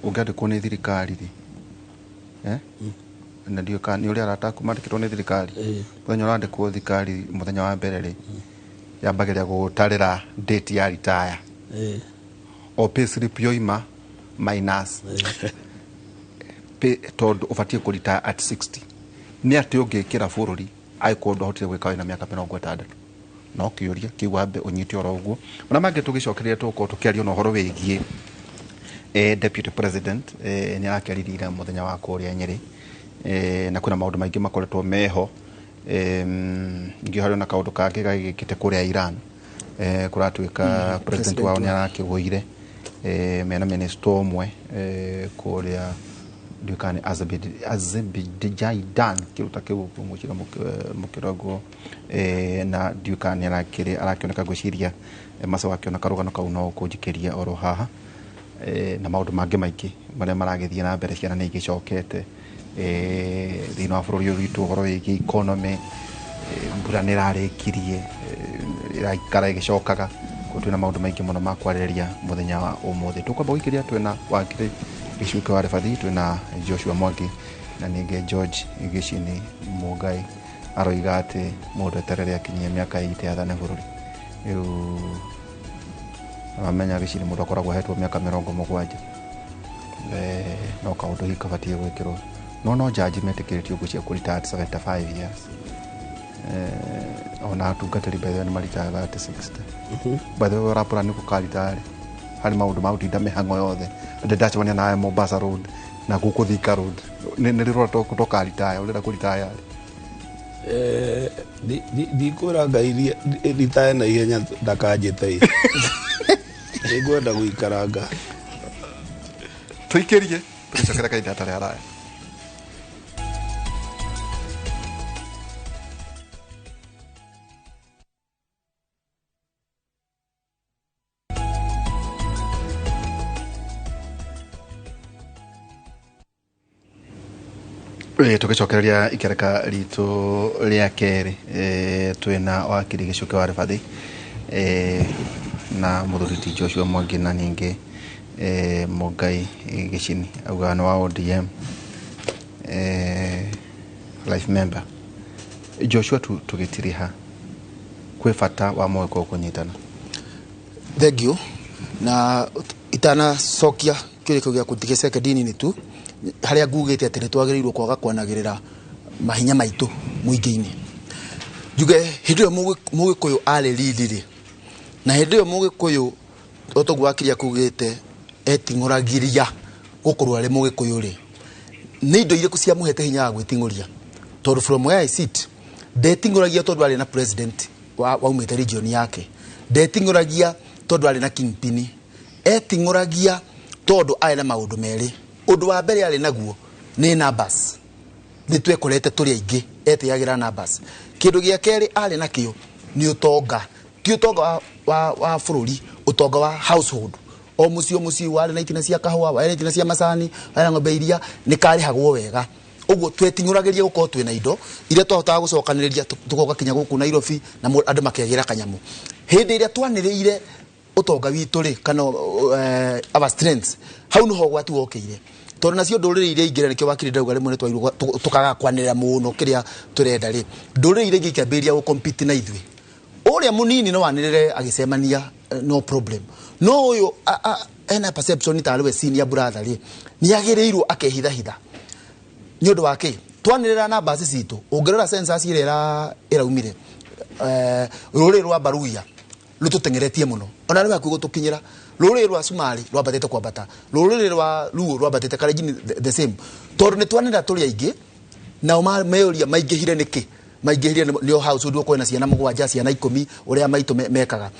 ũngĩandĩkwo nĩ thirikari rĩ, na ndiũĩ kana nĩ ũrĩa arata aku mandĩkĩtwo nĩ thirikari. Mũthenya ũrandĩkwo thirikari, mũthenya wa mbere rĩ, yambagĩrĩria gũgũtarĩra date ya retire. O pay slip yoima minus pay, tondũ ũbatiĩ kũritaya at 60. Nĩ atĩ ũngĩkĩra bũrũri angĩkorwo ndwahotire gwĩka wĩna mĩaka 60? No kĩũria kĩu wambe ũnyite oro ũguo. Ona mangĩ tũgĩcokereria, tũgũkorwo tũkĩaria na ũhoro wĩgiĩ deputy president, nĩ arakĩaririe ira mũthenya wa kũrĩa Nyĩrĩ, na kwĩna maũndũ maingĩ makoretwo meho. Ningĩ harĩ na kaũndũ kangĩ gagĩkĩte kũrĩa Iran, kũratuĩka president wao nĩ arakĩgũire, mena minister ũmwe, kũrĩa ndiũĩ kana nĩ Azerbaijan, kĩndũ ta kĩu ngwĩciria mũkĩrogwo, na ndiũĩ kana nĩ arakĩrĩ arakĩoneka. Ngwĩciria Macaũ akĩona karũgano kau no kũnjikĩria oro haha, na maũndũ mangĩ maingĩ marĩa maragĩthiĩ na mbere. Ciana nĩ igĩcokete, thĩinĩ wa bũrũri ũyũ witũ, ũhoro wĩgiĩ economy, mbura nĩ ĩrarĩkirie, ĩraikara ĩgĩcokaga. Koguo twĩna maũndũ maingĩ mũno ma kwarĩrĩria mũthenya wa ũmũthĩ. Tũkwamba gũikĩria, twĩna wakiri Gĩcuke wa Rebathi, twĩna Joshua Mwangi, na ningĩ George Gĩcini Mũngai aroiga atĩ mũndũ eterere akinyie mĩaka 80 athane bũrũri. Rĩu wamenya Gĩcini mũndũ akoragwo ahetwo mĩaka 70. No kaũndũ hihi kabatiĩ gwĩkĩrwo, no jaji metĩkĩrĩtio ngwĩciria kũrita at 75 years. Ona atungatĩri, by the way, nĩ maritaga at 60. By the way, ũrapũra nĩ gũkarita rĩ, harĩ maũndũ ma gũtinda mĩhang'o yothe ndĩ ndacemania nawe Mombasa Road na gũkũ Thika Road, nĩ rĩrora tũkaritaya, ũrenda kũritaya rĩ? Ndikwĩra Ngai ritae na ihenya ndakanjĩte, nĩngwenda gũikaranga. Tũikĩrie, tũgĩcokera kahinda hatarĩ haraya. Tũgĩcokereria ikereka ritũ rĩa kerĩ, twĩna wakiri Gĩcuke wa Rĩbathi, na mũthuri ti Joshua Mwangi, na ningĩ Mũngai Gĩcini augaga nĩ wa ODM, life member. Joshua, tũgĩtiriha kwĩ bata wa mũgĩkũyũ kũnyitana. Thank you. Na itanacokia kĩũria kĩu gĩaku, ndige sekondi nini tu harĩa ngugĩte atĩ nĩ twagĩrĩirwo kwaga kwanagĩrĩra mahinya maitũ mũingĩ-inĩ. Njuge hĩndĩ ĩyo mũgĩkũyũ arĩ riri rĩ, na hĩndĩ ĩyo mũgĩkũyũ o toguo wakiri akugĩte eting'ũragĩria gũkorwo arĩ mũgĩkũyũ rĩ, nĩ indo irĩkũ ciamũhete hinya wa gwĩting'ũria? Tondu from where I sit, ndeting'ũragia tondu arĩ na president waumĩte region yake, ndeting'ũragia tondu arĩ na kingpin, eting'ũragia tondu arĩ na maũndũ merĩ. Ũndũ wa mbere arĩ naguo nĩ numbers, nĩ twekorete tũrĩ aingĩ, etĩagĩra numbers. Kĩndũ gĩa kerĩ arĩ nakĩo nĩ ũtonga, ti ũtonga wa bũrũri, ũtonga wa household. O mũciĩ warĩ na itina cia kahũa, warĩ na itina cia macani, warĩ na ng'ombe iria, nĩ karĩhagwo wega. Ũguo tweting'ũragĩria gũkorwo twĩna indo iria twahotaga gũcokanĩrĩria tũgoka kinya gũkũ Nairobi na andũ makegĩra kanyamũ. Hĩndĩ ĩrĩa twanĩrĩire ũtonga witũ rĩ, kana our strengths, hau nĩho ũgwati wokĩire. Tondũ nacio ndũrĩrĩ iria ingĩ, nĩkĩo wakiri ndauga rĩmwe nĩ twairwo tũkaga kwanĩrĩra mũno kĩrĩa tũrenda rĩ, ndũrĩrĩ iria ingĩ ikĩambĩrĩria gũcompete na ithuĩ. Ũrĩa mũnini no anĩrĩre agĩcemania, no problem. No ũyũ ena perception tarĩ we senior brother rĩ, nĩ agĩrĩirwo akehithahitha. Nĩ ũndũ wa kĩ? Twanĩrĩra numbers citũ, ũngĩrora census ĩrĩa ĩraumire, rũrĩrĩ rwa Baruya rũtũteng'eretie mũno, ona rĩ hakuhĩ gũtũkinyĩra. Rũrĩrĩ rwa Somali rwambatĩte kwambata, rũrĩrĩ rwa Luo rwambatĩte, Kalenjin the same. Tondũ nĩ twanĩrĩra tũrĩ aingĩ, nao meyũria maingĩhire nĩkĩ? Maingĩhire nĩ household ũkorwo na ciana 7, ciana 10, ũrĩa maitũ mekaga.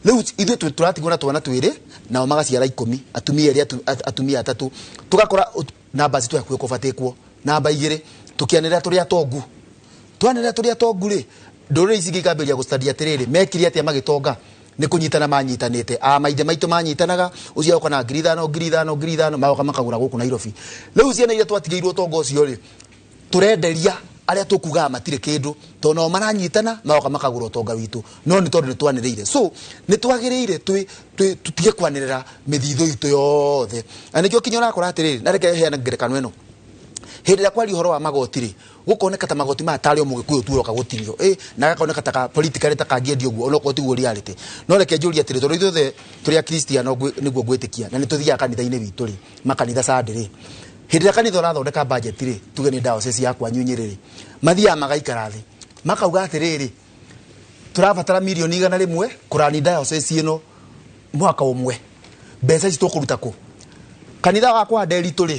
Rĩu ithuĩ tũratigwo na twana 2, nao magaciara 10, atumia erĩ, atumia 3. Tũgakora namba citũ hakuhĩ kũbatĩkwo, namba 2, tũkĩanĩrĩra tũrĩ atongu. Twanĩrĩra tũrĩ atongu rĩ, ndũrĩrĩ ici ingĩ ikambĩrĩria gũstudy atĩrĩrĩ, mekire atĩa magĩtonga? Nĩ kũnyitana manyitanĩte. Maithe maitũ manyitanaga, ũcio agoka na ngiri ithano, ngiri ithano, ngiri ithano, magoka makagũra gũkũ Nairobi. Rĩu ciana iria twatigĩirwo ũtonga ũcio rĩ, tũrenderia arĩa tũkugaga matirĩ kĩndũ, tondũ nao maranyitana magoka makagũra ũtonga witũ, no nĩ tondũ nĩ twanĩrĩire. So nĩ twagĩrĩire tũtige kwanĩrĩra mĩthithũ itũ yothe. Na nĩkĩo kinya ũrakora atĩrĩrĩ, na reke heane ngerekano ĩno. Hĩndĩ ĩrĩa kwaria ũhoro wa magoti rĩ, gũkoneka ta magoti maya tarĩ o mũgĩkũyũ tu ũroka gũtinio, na gakoneka ta politically ta kangĩendio ũguo, onokorwo tiguo reality. No reke njũrie atĩrĩ, tondũ ithuothe tũrĩ akristiano nĩguo ngwĩtĩkia, na nĩ tũthiaga kanitha-inĩ witũ rĩ, makanitha Sunday rĩ, hĩndĩ ĩrĩa kanitha ũrathondeka budget rĩ, tuge nĩ diocese ya kwanyu Nyĩrĩ rĩ, mathiaga magaikara thĩ makauga atĩrĩrĩ, tũrabatara mirioni 100 kũrani diocese ĩno mwaka ũmwe, mbeca ici tũkũruta kũ? Kanitha wakwa Nderitu rĩ,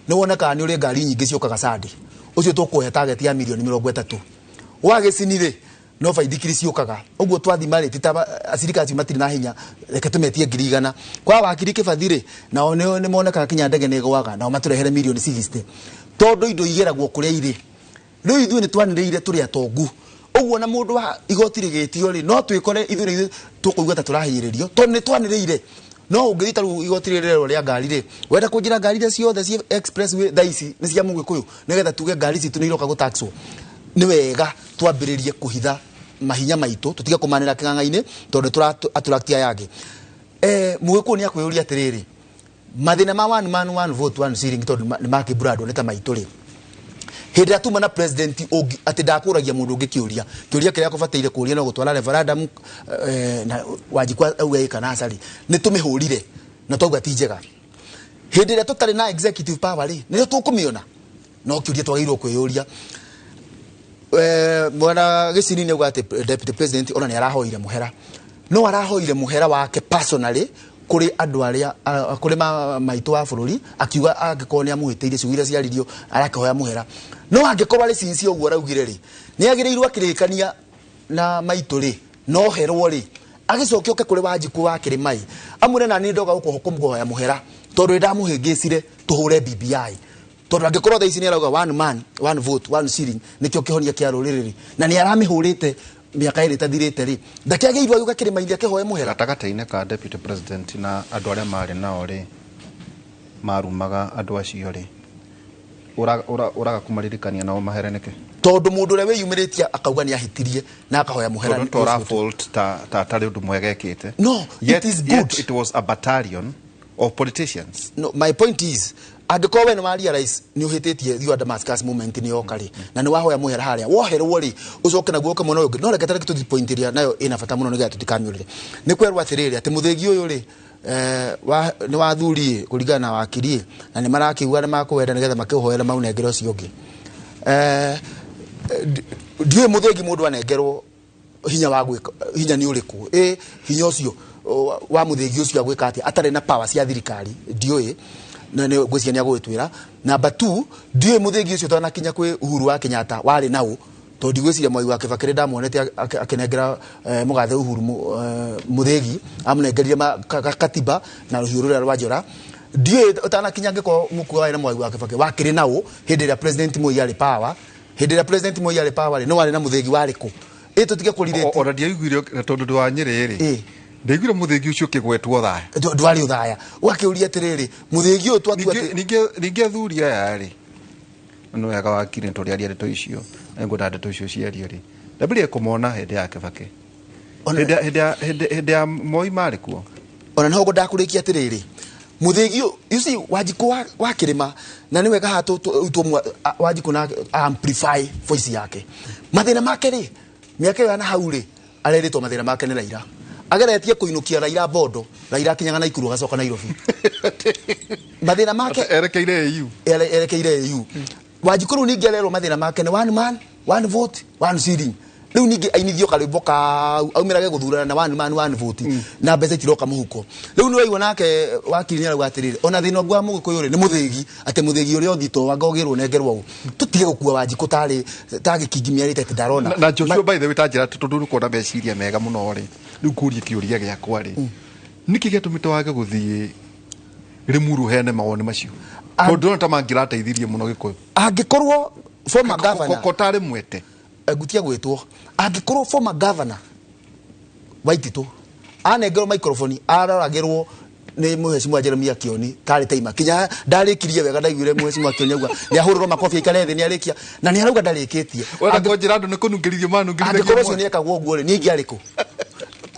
nĩ wonekaga nĩ ũrĩ ngari nyingĩ ciũkaga Sunday, ũcio tũkũhe target ya mirioni 30. Wa Gĩcini rĩ, no baithikiri ciũkaga, ũguo twathima rĩ, ti ta acirika acio matirĩ na hinya, reke tũmetie 100,000. Kwa wakiri Kĩbathi rĩ, nao nĩ monekaga kinya ndege nĩ ĩgũaga, nao matũrehere mirioni 60, tondũ indo igeragwo kũrĩa irĩ. Rĩu ithuĩ nĩ twanĩrĩire tũrĩ atongu, ũguo na mũndũ wa igoti rĩgĩtio rĩ, no twĩkore ithuĩ nĩ ithuĩ tũkũigua ta tũrahinyĩrĩrio, tondũ nĩ twanĩrĩire. No ũngĩthiĩ ta rĩu igoti rĩrĩ rĩa ngari rĩ, wenda kũnjĩra ngari iria ciothe ciĩ expressway thaa ici nĩ cia mũgĩkũyũ, nĩgetha tuge ngari citũ nĩ iroka gũtaxwo. Nĩ wega twambĩrĩrie kũhitha mahinya maitũ, tũtige kũmanĩra kĩng'ang'a-inĩ, tondũ tũra attract aya angĩ. Mũgĩkũyũ nĩ akwĩyũria atĩrĩrĩ, mathĩna ma one man one vote one shilling, tondũ nĩ makĩmburandwo nĩ ta maitũ rĩ, hĩndĩ ĩrĩa tuma na president ũngĩ atĩ ndakũragia mũndũ ũngĩ kĩũria, kĩũria kĩrĩa akũbataire kũria no gũtwara referendum, na Wanjikũ auge ĩ kana aca rĩ, nĩ tũmĩhũrire na twauga ti njega. Hĩndĩ ĩrĩa tũtarĩ na executive power rĩ, nĩrĩo tũkũmĩona? No kĩũria twagĩrĩirwo kwĩyũria. Mwana Gĩcini nĩ auga atĩ deputy president ona nĩ arahoire mũhera, no arahoire mũhera wake personally kũrĩ andũ arĩa, kũrĩ maitũ wa bũrũri, akiuga angĩkorwo nĩ amũhĩtĩirie ciugo iria ciaririo arakĩhoya mũhera. No angĩkorwo arĩ sinci ũguo araugire rĩ, nĩ agĩrĩirwo akĩrĩkania na maitũ rĩ, no herwo rĩ, agĩcoke oke kũrĩ Wanjikũ wa Kĩrĩmai amwĩre na niĩ ndoka gũkũ kũmũhoya mũhera tondũ nĩ ndamũhĩngĩcire tũhũre BBI. Tondũ angĩkorwo thaa ici nĩ arauga one man one vote one shilling nĩkĩo kĩhonia kĩa rũrĩrĩ rĩ, na nĩ aramĩhũrĩte mĩaka ĩrĩ ĩtathirĩte rĩ, ndakĩagĩrĩirwo agĩũka kĩrĩma-inĩ akĩhoe mũhera. Gatagatĩ-inĩ ka deputy president na andũ arĩa marĩ nao rĩ, marumaga andũ acio rĩ, ũraga kũmaririkania nao mahere nĩkĩ? Tondũ mũndũ ũrĩa wĩyumĩrĩtie akauga nĩ ahĩtirie na akahoya mũhera Tondũ nĩ tora ũcio. fault ta tarĩ ũndũ mwega ekĩte. No, it is good. Yet it was a battalion of politicians. No, my point is, angĩkorwo we nĩ wa realize nĩ ũhĩtĩtie you Damascus moment nĩ yoka rĩ, na nĩ wahoya mũhera harĩa woherwo rĩ, ũcoke naguo ũke mwena ũyũ ũngĩ. No reke tareke tũthiĩ point ĩrĩa nayo ĩna bata mũno nĩgetha tũtikamĩũrĩre. Nĩ kwerwo atĩrĩrĩ, atĩ mũthĩgi ũyũ rĩ, nĩ wathuri kũringana na wakiri, na nĩ marakiuga nĩ makũwenda nĩgetha makĩũhoere maunengere ũcio ũngĩ. Ndiũĩ mũthĩgi mũndũ anengerwo hinya wa gwĩka, hinya nĩ ũrĩkũ? Hinya ũcio wa mũthĩgi ũcio agwĩka atĩa atarĩ na power cia thirikari? Ndiũĩ. Na nĩ ngwĩciria nĩ agũgĩtwĩra. Number 2, ndiũĩ mũthĩgi ũcio twanakinya kwĩ Uhuru wa Kenyatta warĩ naũ, tondũ ndigwĩciria Mwai wa Kibaki rĩ ndamuonete akĩnengera mũgathe Uhuru mũthĩgi, amũnengerire katiba na rũhiũ rũrĩa rwa njora. Ndiũĩ ũtanakinya angĩkorwo mũkuo warĩ na Mwai wa Kibaki wakĩrĩ naũ hĩndĩ ĩrĩa President Moi arĩ power. Hĩndĩ ĩrĩa President Moi arĩ power rĩ, nĩ warĩ na mũthĩgi warĩ kũ? Ĩ tũtige kũrirĩte. Ona ndiaiguire tondũ ndĩ wa Nyĩrĩ rĩ, ndaiguire mũthĩgi ũcio ũkĩgwetwo Othaya. Ndwarĩ Othaya. Ũgakĩũria atĩrĩrĩ, mũthĩgi ũyũ twatua atĩ Ningĩ athuri aya rĩ, nĩ wega wakiri tũrĩ aria ndeto icio, nĩngwenda ndeto icio ciario rĩ. Ndambĩrĩria kũmona hĩndĩ ya Kibaki. Hĩndĩ ya Moi marĩ kuo. Ona no ngũndakũrĩkia atĩrĩrĩ, mũthĩgi ũyũ, you see, Wanjikũ wa Kĩrĩma, na nĩ wega haha Wanjikũ na amplify voice yake. Mathĩna make rĩ, mĩaka ĩyo ya na hau rĩ, arerĩtwo mathĩna make nĩ Raila. Ageretie kũinũkia Raila Bondo, Raila akinyaga Naikuru agacoka Nairobi. Mathĩna make erekeire AU. Erekeire AU. Wanjikũ rĩu ningĩ arerwo mathĩna make nĩ one man, one vote, one ceiling. Rĩu ningĩ ainithio karwĩmbo kau, aumĩrage gũthurana na one man, one vote, na mbeca itiroka mũhuko. Rĩu nĩ waigua nake wakiri nĩ arauga atĩrĩrĩ, ona thĩna ũngĩ wa Mũgĩkũyũ rĩ, nĩ mũthĩgi, atĩ mũthĩgi ũrĩa ũthito anga ũgĩrwo ũnengerwo ũũ. Tũtige gũkua Wanjikũ ta gĩkingi mĩarĩte atĩ ndarona. Na Joshua, by the way, ta njĩra tondũ ũrĩ meciria mega mũno rĩ, rĩu ngũrie kĩũria gĩakwa rĩ, nĩkĩ gĩatũmĩte wage gũthiĩ Limuru heane mawoni macio? Tondũ ndĩrona ta mangĩrateithirie mũno Gĩkũyũ. Angĩkorwo former governor Ko tarĩ mwete. Ngutia gwĩtwo. Angĩkorwo former governor Waititũ anengerwo microphone aroragĩrwo nĩ mũhecimwa Jeremiah Kioni tarĩ taima kinya ndarĩkirie wega, ndaiguire mũhecimwa Kioni auga nĩ ahũrĩrwo makobi aikare thĩ, nĩ arĩkia na nĩ arauga ndarĩkĩtie. Wenda kũnjĩra andũ nĩ kũnungĩrithio manungĩrithio. Angĩkorwo ũcio nĩekagwo ũguo rĩ, niĩ ingĩarĩ kũ?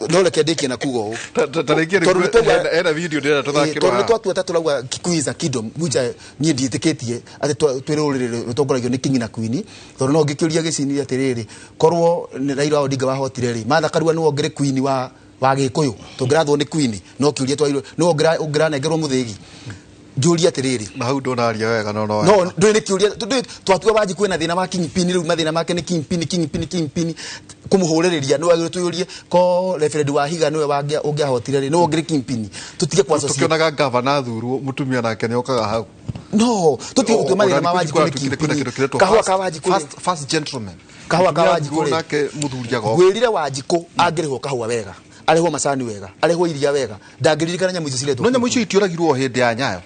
No reke ndĩkie na kuga ũũ. Ta rĩngĩ Tondũ nĩ twauga ena video ndĩrenda tũthakĩrwo tondũ nĩ haha. twatua ta tũrauga Kikuyu is a kingdom, which niĩ ndiĩtĩkĩtie atĩ twĩ rũrĩrĩ rũtongoragio nĩ king na queen, tondũ no ngĩkĩũria gĩcini atĩrĩrĩ, korwo nĩ Raila Odinga wahotire rĩ, Martha Karua nĩwe ũngĩrĩ queen wa Gĩkũyũ, tũngĩrathwo nĩ queen, no kĩũria twagĩrĩirwo, nĩwe ũngĩranengerwo mũthĩgi. Njũrie atĩrĩrĩ. Na hau ndũnaria wega, no, no. No, ndũĩ nĩ kĩũria, ndũĩ, twatua Wanjikũ ena thĩna wa kingpin, rĩu mathĩna make nĩ kingpin, kingpin, kingpin, kũmũhũrĩrĩria, nĩ wagĩrĩirwo twĩyũrie, ko Reverend Wahiga nĩwe ũngĩahotire rĩ, nĩwe ũngĩrĩ kingpin. Tũtige kwa associate. Tũkĩonaga gavana athurwo, mũtumia nake nĩokaga hau. No, tũtige gũtua mathĩna ma Ona Wanjikũ nĩ nĩ kwĩna kingpin. kĩndũ kĩretwo Kahũa ka Wanjikũ rĩ. first gentleman. Kahũa ka Mũtumia Wanjikũ rĩ. nake mũthuri agoka. Ngwĩrire Wanjikũ angĩrĩhwo kahũa wega, arĩhwo macani wega, arĩhwo iria wega, ndangĩririkana nyamũ icio ciretwo. No nyamũ icio itiũragirwo hĩndĩ ya Nyayo.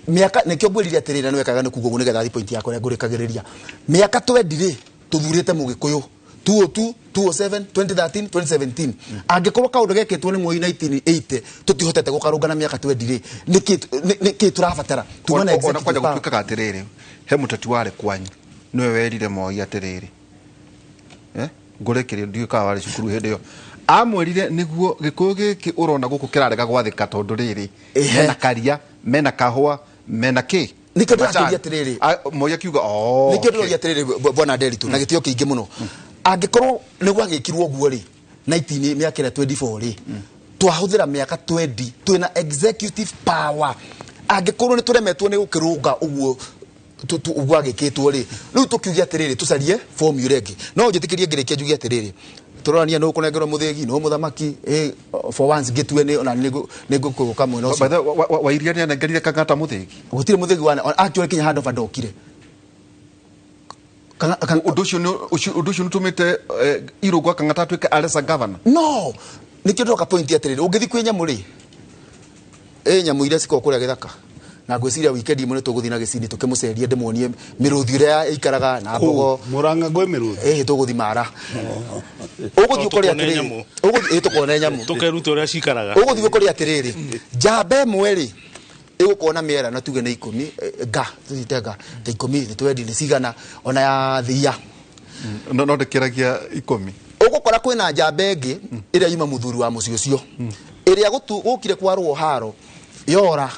Mĩaka nĩkĩo ngwĩrire atĩrĩrĩ, na nĩwekaga nĩ kuga ũguo nĩgetha thiĩ point yakwa ĩrĩa ngũrĩkagĩrĩria. Mĩaka 20 rĩ, tũthurĩte Mũgĩkũyũ. 202, 207, 2013, 2017. Angĩkorwo kaũndũ gekĩtwo nĩ Moi 1980, tũtihotete gũkarũnga na mĩaka 20 rĩ, nĩkĩ tũrabatara? Tuma na Ona executive kwanja power. gũtuĩkaga atĩrĩrĩ, he mũteti warĩ kwanyu, nĩwe werire Moi atĩrĩrĩ, ngũre kĩrĩa ndiũĩ kana warĩ cukuru hĩndĩ ĩyo. Amwĩrire nĩguo Gĩkũyũ gĩkĩ ũrona gũkũ kĩrarega gwathĩka tondũ rĩrĩ, mena karia, mena kahũa, mena kĩ? Nĩkĩo ndĩrakĩũria atĩrĩrĩ. Moi akiuga, oh, Nĩkĩo ndĩroria atĩrĩrĩ, bwana Nderitu, na gĩtĩo kĩingĩ mũno. Angĩkorwo nĩ gwagĩkirwo ũguo rĩ, 19 mĩaka ĩrĩa 24 rĩ, twahũthĩra mĩaka 20 twĩna executive power. Angĩkorwo nĩ tũremetwo nĩ gũkĩrũnga ũguo gwagĩkĩtwo rĩ, rĩu tũkiuge atĩrĩrĩ, tũcarie formula ĩngĩ. No njĩtĩkĩrie ngĩrĩkia njuge atĩrĩrĩ, tũrorania nũ ũkũnengerwo mũthĩgi, nũ mũthamaki, for once ngĩtue nĩ, ona nĩ ngũkũgũka mwena ũcio. By the way, Wairia nĩ anengerire Kang'ata mũthĩgi? Gũtirĩ mũthĩgi wa, actually kinya handũ ba ndokire. Ũndũ ũcio nĩ, ũcio, ũndũ ũcio nĩ ũtũmĩte, Irũngũ Kang'ata atuĩke Alesa governor? No, nĩkĩo ndĩroka point atĩrĩrĩ, ũngĩthiĩ kwĩ nyamũ rĩ, nyamũ iria cikoragwo kũrĩa gĩthaka. Na ngwĩciria weekend ĩmwe nĩ tũgũthiĩ na gĩcini tũkĩmũcerie, ndĩmuonie mĩrũthi ĩrĩa ĩikaraga na mbogo. Kũu, Mũrang'a kwĩ mĩrũthi? Tũgũthiĩ Mara. Ũgũthiĩ ũkore Tũkone atĩrĩrĩ, nyamũ. tũkone nyamũ. Tũkeruta ũrĩa cikaraga. Ũgũthiĩ ũkore atĩrĩrĩ, njamba ĩmwe rĩ, ĩgũkorwo na mĩera na tuge nĩ ikũmi, nga, tũcite nga, ta ikũmi, nĩ twendi, nĩ cigana, ona ya thiia. No, no ndĩkĩragia ikũmi. Ũgũkora kwĩna njamba ĩngĩ ĩrĩa yuma mũthuri wa mũciĩ ũcio, ĩrĩa gũkire kwarwo haro, yora,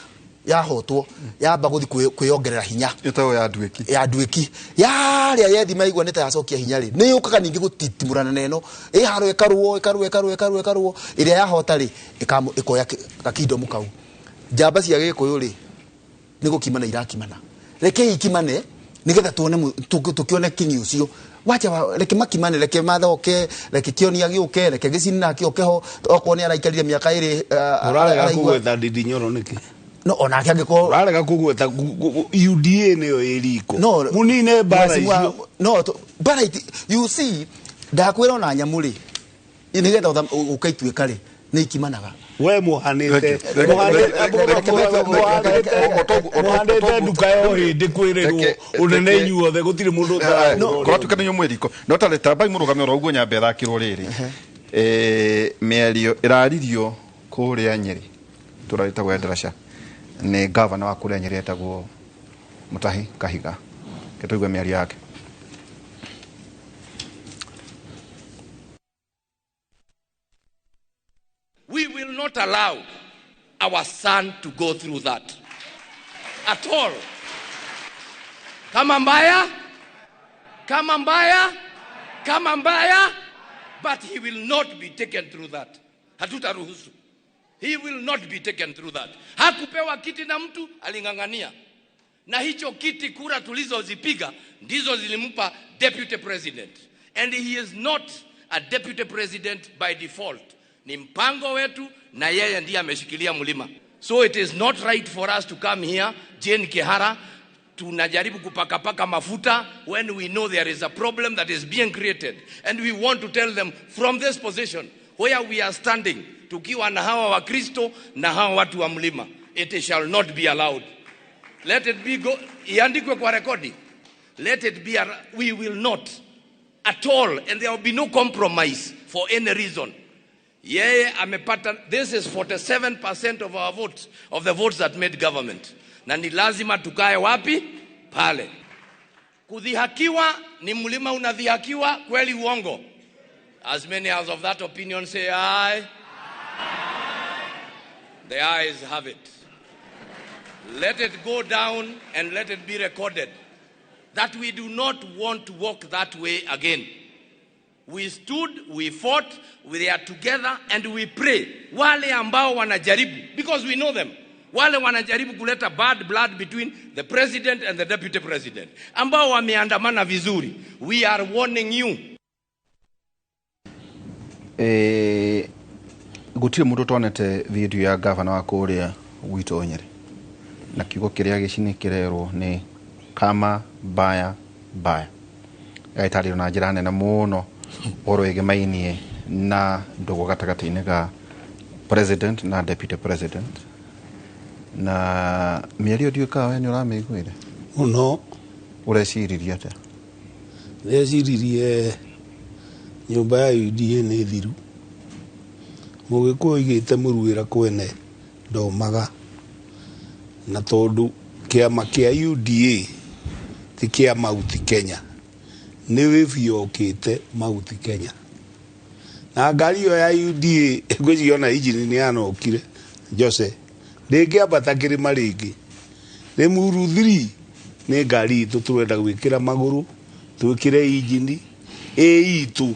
yahotwo, yamba gũthiĩ kwĩyongerera hinya. Ĩtagwo ya nduĩki. Ya nduĩki. Yarĩa yethi maigua nĩ ta yacokia hinya rĩ, nĩ yũkaga ningĩ gũtitimũrana na ĩno. Ĩ haro ĩkarũo, ĩkarũo, ĩkarũo, ĩkarũo, ĩkarũo. Ĩrĩa yahota rĩ, ĩkoya gakindomu kau. Njamba cia Gĩkũyũ rĩ, nĩ gũkimana irakimana. Rekei ikimane, nĩgetha tuone tũkĩone kinyi ũcio. Wacha reke makimane, reke mathoke, reke kĩonia gĩũke, reke gĩcini nake oke ho, okorwo nĩ araikarire mĩaka ĩrĩ, Ũrarega araigua kũgwetha Ndindi Nyoro nĩkĩ? No onake angĩkorwo Ũrarega kũgweta UDA nĩyo ĩ riko. No, Mũnine mbara icio. No, mbara you see, ndakwĩra ona nyamũ rĩ, nĩgetha ũkaituĩka rĩ, nĩ ikimanaga. We muhanite muhanite nduka yo hindi kwirĩrwo unene inyuothe gũtirĩ mũndũ ũtaragũra. Kũratuĩka nĩ inyuĩ mwĩ riko. No ta tambai mũrũgame oro ũguo nyambe thakĩrwo rĩrĩ. Mĩario ĩraririo kũrĩa Nyĩrĩ, itũũra rĩtagwo Endarasha, nĩ gavana wa kũrĩa Nyĩrĩ etagwo Mutahi Kahiga. Reke tũigue mĩario yake. We will not allow our son to go through that at all. Kama mbaya, kama mbaya, kama mbaya, but he will not be taken through that. Hatutaruhusu. He will not be taken through that. Hakupewa kiti na mtu, aling'ang'ania. Na hicho kiti kura tulizozipiga ndizo zilimpa deputy president. And he is not a deputy president by default. Ni mpango wetu na yeye ndiye ameshikilia mlima. So it is not right for us to come here, Jane Kihara, tunajaribu kupakapaka mafuta when we know there is a problem that is being created. And we want to tell them from this position where we are standing, tukiwa na hawa wa Kristo na hawa watu wa mlima, it shall not be allowed. Let it be, go, iandikwe kwa rekodi. Let it be, we will not at all, and there will be no compromise for any reason. Yeye amepata, this is 47% of our votes, of the votes that made government. Na ni lazima tukae wapi? Pale. Kudhihakiwa ni mlima unadhihakiwa, kweli uongo? As many as of that opinion say aye. The ayes have it. Let it go down and let it be recorded that we do not want to walk that way again. We stood, we fought, we are together and we pray. Wale ambao wanajaribu, because we know them. Wale wanajaribu kuleta bad blood between the president and the deputy president. Ambao wameandamana vizuri. We are warning you. Gutire mundu tonete video ya governor wa kuria gwitũ Nyeri. Na kiugo kiria gĩcini kĩrerwo nĩ kama baya baya. Gaitarĩrio na njĩra nene mũno ũhoro wĩgĩmainie na ndũgũ gatagatĩ-inĩ ga president na deputy president. Na mĩario ndiũĩ kana we nĩ ũramĩiguire? Mũno. Ũreciririe atĩa? Ndeciririe nyũmba ya UDA nĩ thiru. Mũgĩkũyũ oigĩte mũruĩra kwene ndomaga. Na tondũ kĩama kĩa UDA ti kĩa Mount Kenya, nĩ wĩbiokĩte Mount Kenya. Na ngari ĩyo ya UDA ngwĩciria ona injini nĩ yanokire Jose, ndĩngĩambata kĩrĩma rĩngĩ. Rĩmuru 3 nĩ ngari itũ tũrenda gwĩkĩra magũrũ, twĩkĩre injini ĩ itũ,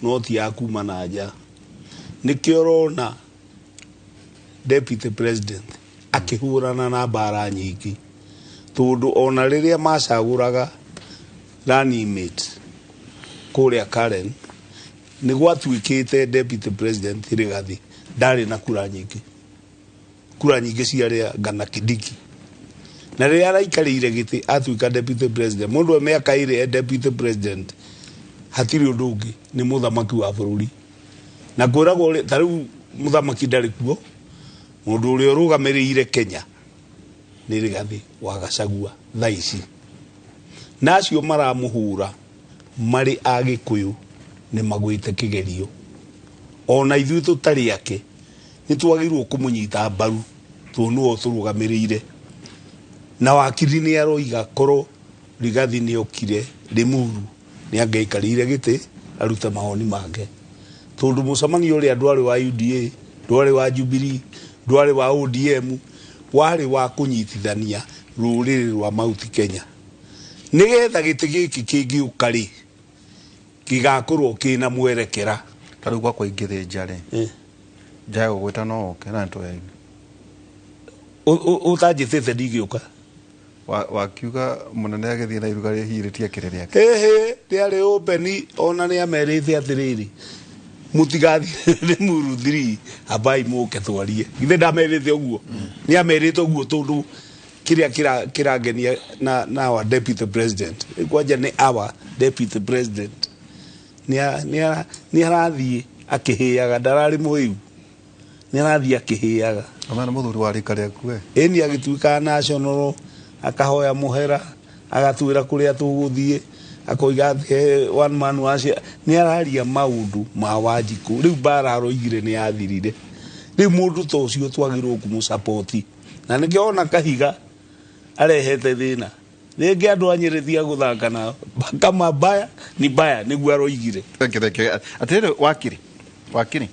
no ti ya kuma na nja. Nĩkĩo ũrona deputy president akĩhũrana na mbara nyingĩ, tondũ ona rĩrĩa macagũraga running mate kũrĩa Karen, nĩ gwatuĩkĩte deputy president Rigathi ndarĩ na kura nyingĩ. Kura nyingĩ ciarĩ Ngana Kindiki. Na rĩrĩa araikarĩire gĩtĩ atuĩka deputy president, mũndũ e mĩaka ĩrĩ e deputy president hatirĩ ũndũ ũngĩ, nĩ mũthamaki wa bũrũri. Na kwĩragwo ta rĩu mũthamaki ndarĩ kuo, mũndũ ũrĩa ũrũgamĩrĩire Kenya nĩ Rigathi wa Gachagua thaa ici. Na acio maramũhũra marĩ a Gĩkũyũ nĩ magwĩte kĩgerio. Ona ithuĩ tũtarĩ ake nĩ twagĩrĩirwo kũmũnyita mbaru tondũ nĩwe ũtũrũgamĩrĩire. Na wakiri nĩ aroiga korwo Rigathi nĩ okire Limuru nĩ angĩaikarĩire gĩtĩ arute mawoni make. Tondũ mũcemanio ũrĩa ndwarĩ wa UDA, ndwarĩ wa Jubilee, ndwarĩ wa ODM, warĩ wa kũnyitithania rũrĩrĩ rwa Mount Kenya. Nĩgetha gĩtĩ gĩkĩ kĩngĩũka rĩ, gĩgakorwo kĩna mwerekera. Ta rĩu gwakwa ingĩthĩnja rĩ, njae gũgwĩta no ũke na nĩtũyaine. Ũtanjĩtĩte ndingĩũka. Wakiuga mũnene agĩthiĩ na iruga hihi rĩtiakĩrĩ rĩake. Ĩhĩ, rĩarĩ open, ona nĩamerĩte atĩrĩrĩ, Mũtigathiĩ Limuru 3, ambai mũke twarie. Githĩ ndamerĩte ũguo? Nĩ amerite ũguo tondũ kĩrĩa kĩrangenia na our deputy president, kwanja nĩ our deputy president, nĩ arathiĩ akĩhĩaga, ndararĩ mũhĩu, nĩ arathiĩ akĩhĩaga. Amana mũthuri wa rika rĩaku we. Ĩni agĩtuĩka national, akahoya mũhera, agatwĩra kũrĩa tũgũthiĩ, akoiga atĩ one man wacio nĩ araria maũndũ ma Wanjikũ. Rĩu mbara aroigire nĩ yathirire. Rĩu mũndũ ta ũcio twagĩrĩirwo kũmũsapoti, na nĩkĩo ona Kahiga arehete thĩna rĩngĩ. Andũ a Nyĩrĩ tiga gũthaka nao, kama mbaya ni mbaya, nĩguo aroigire. Thank you, thank you. Atĩrĩrĩ, wakiri.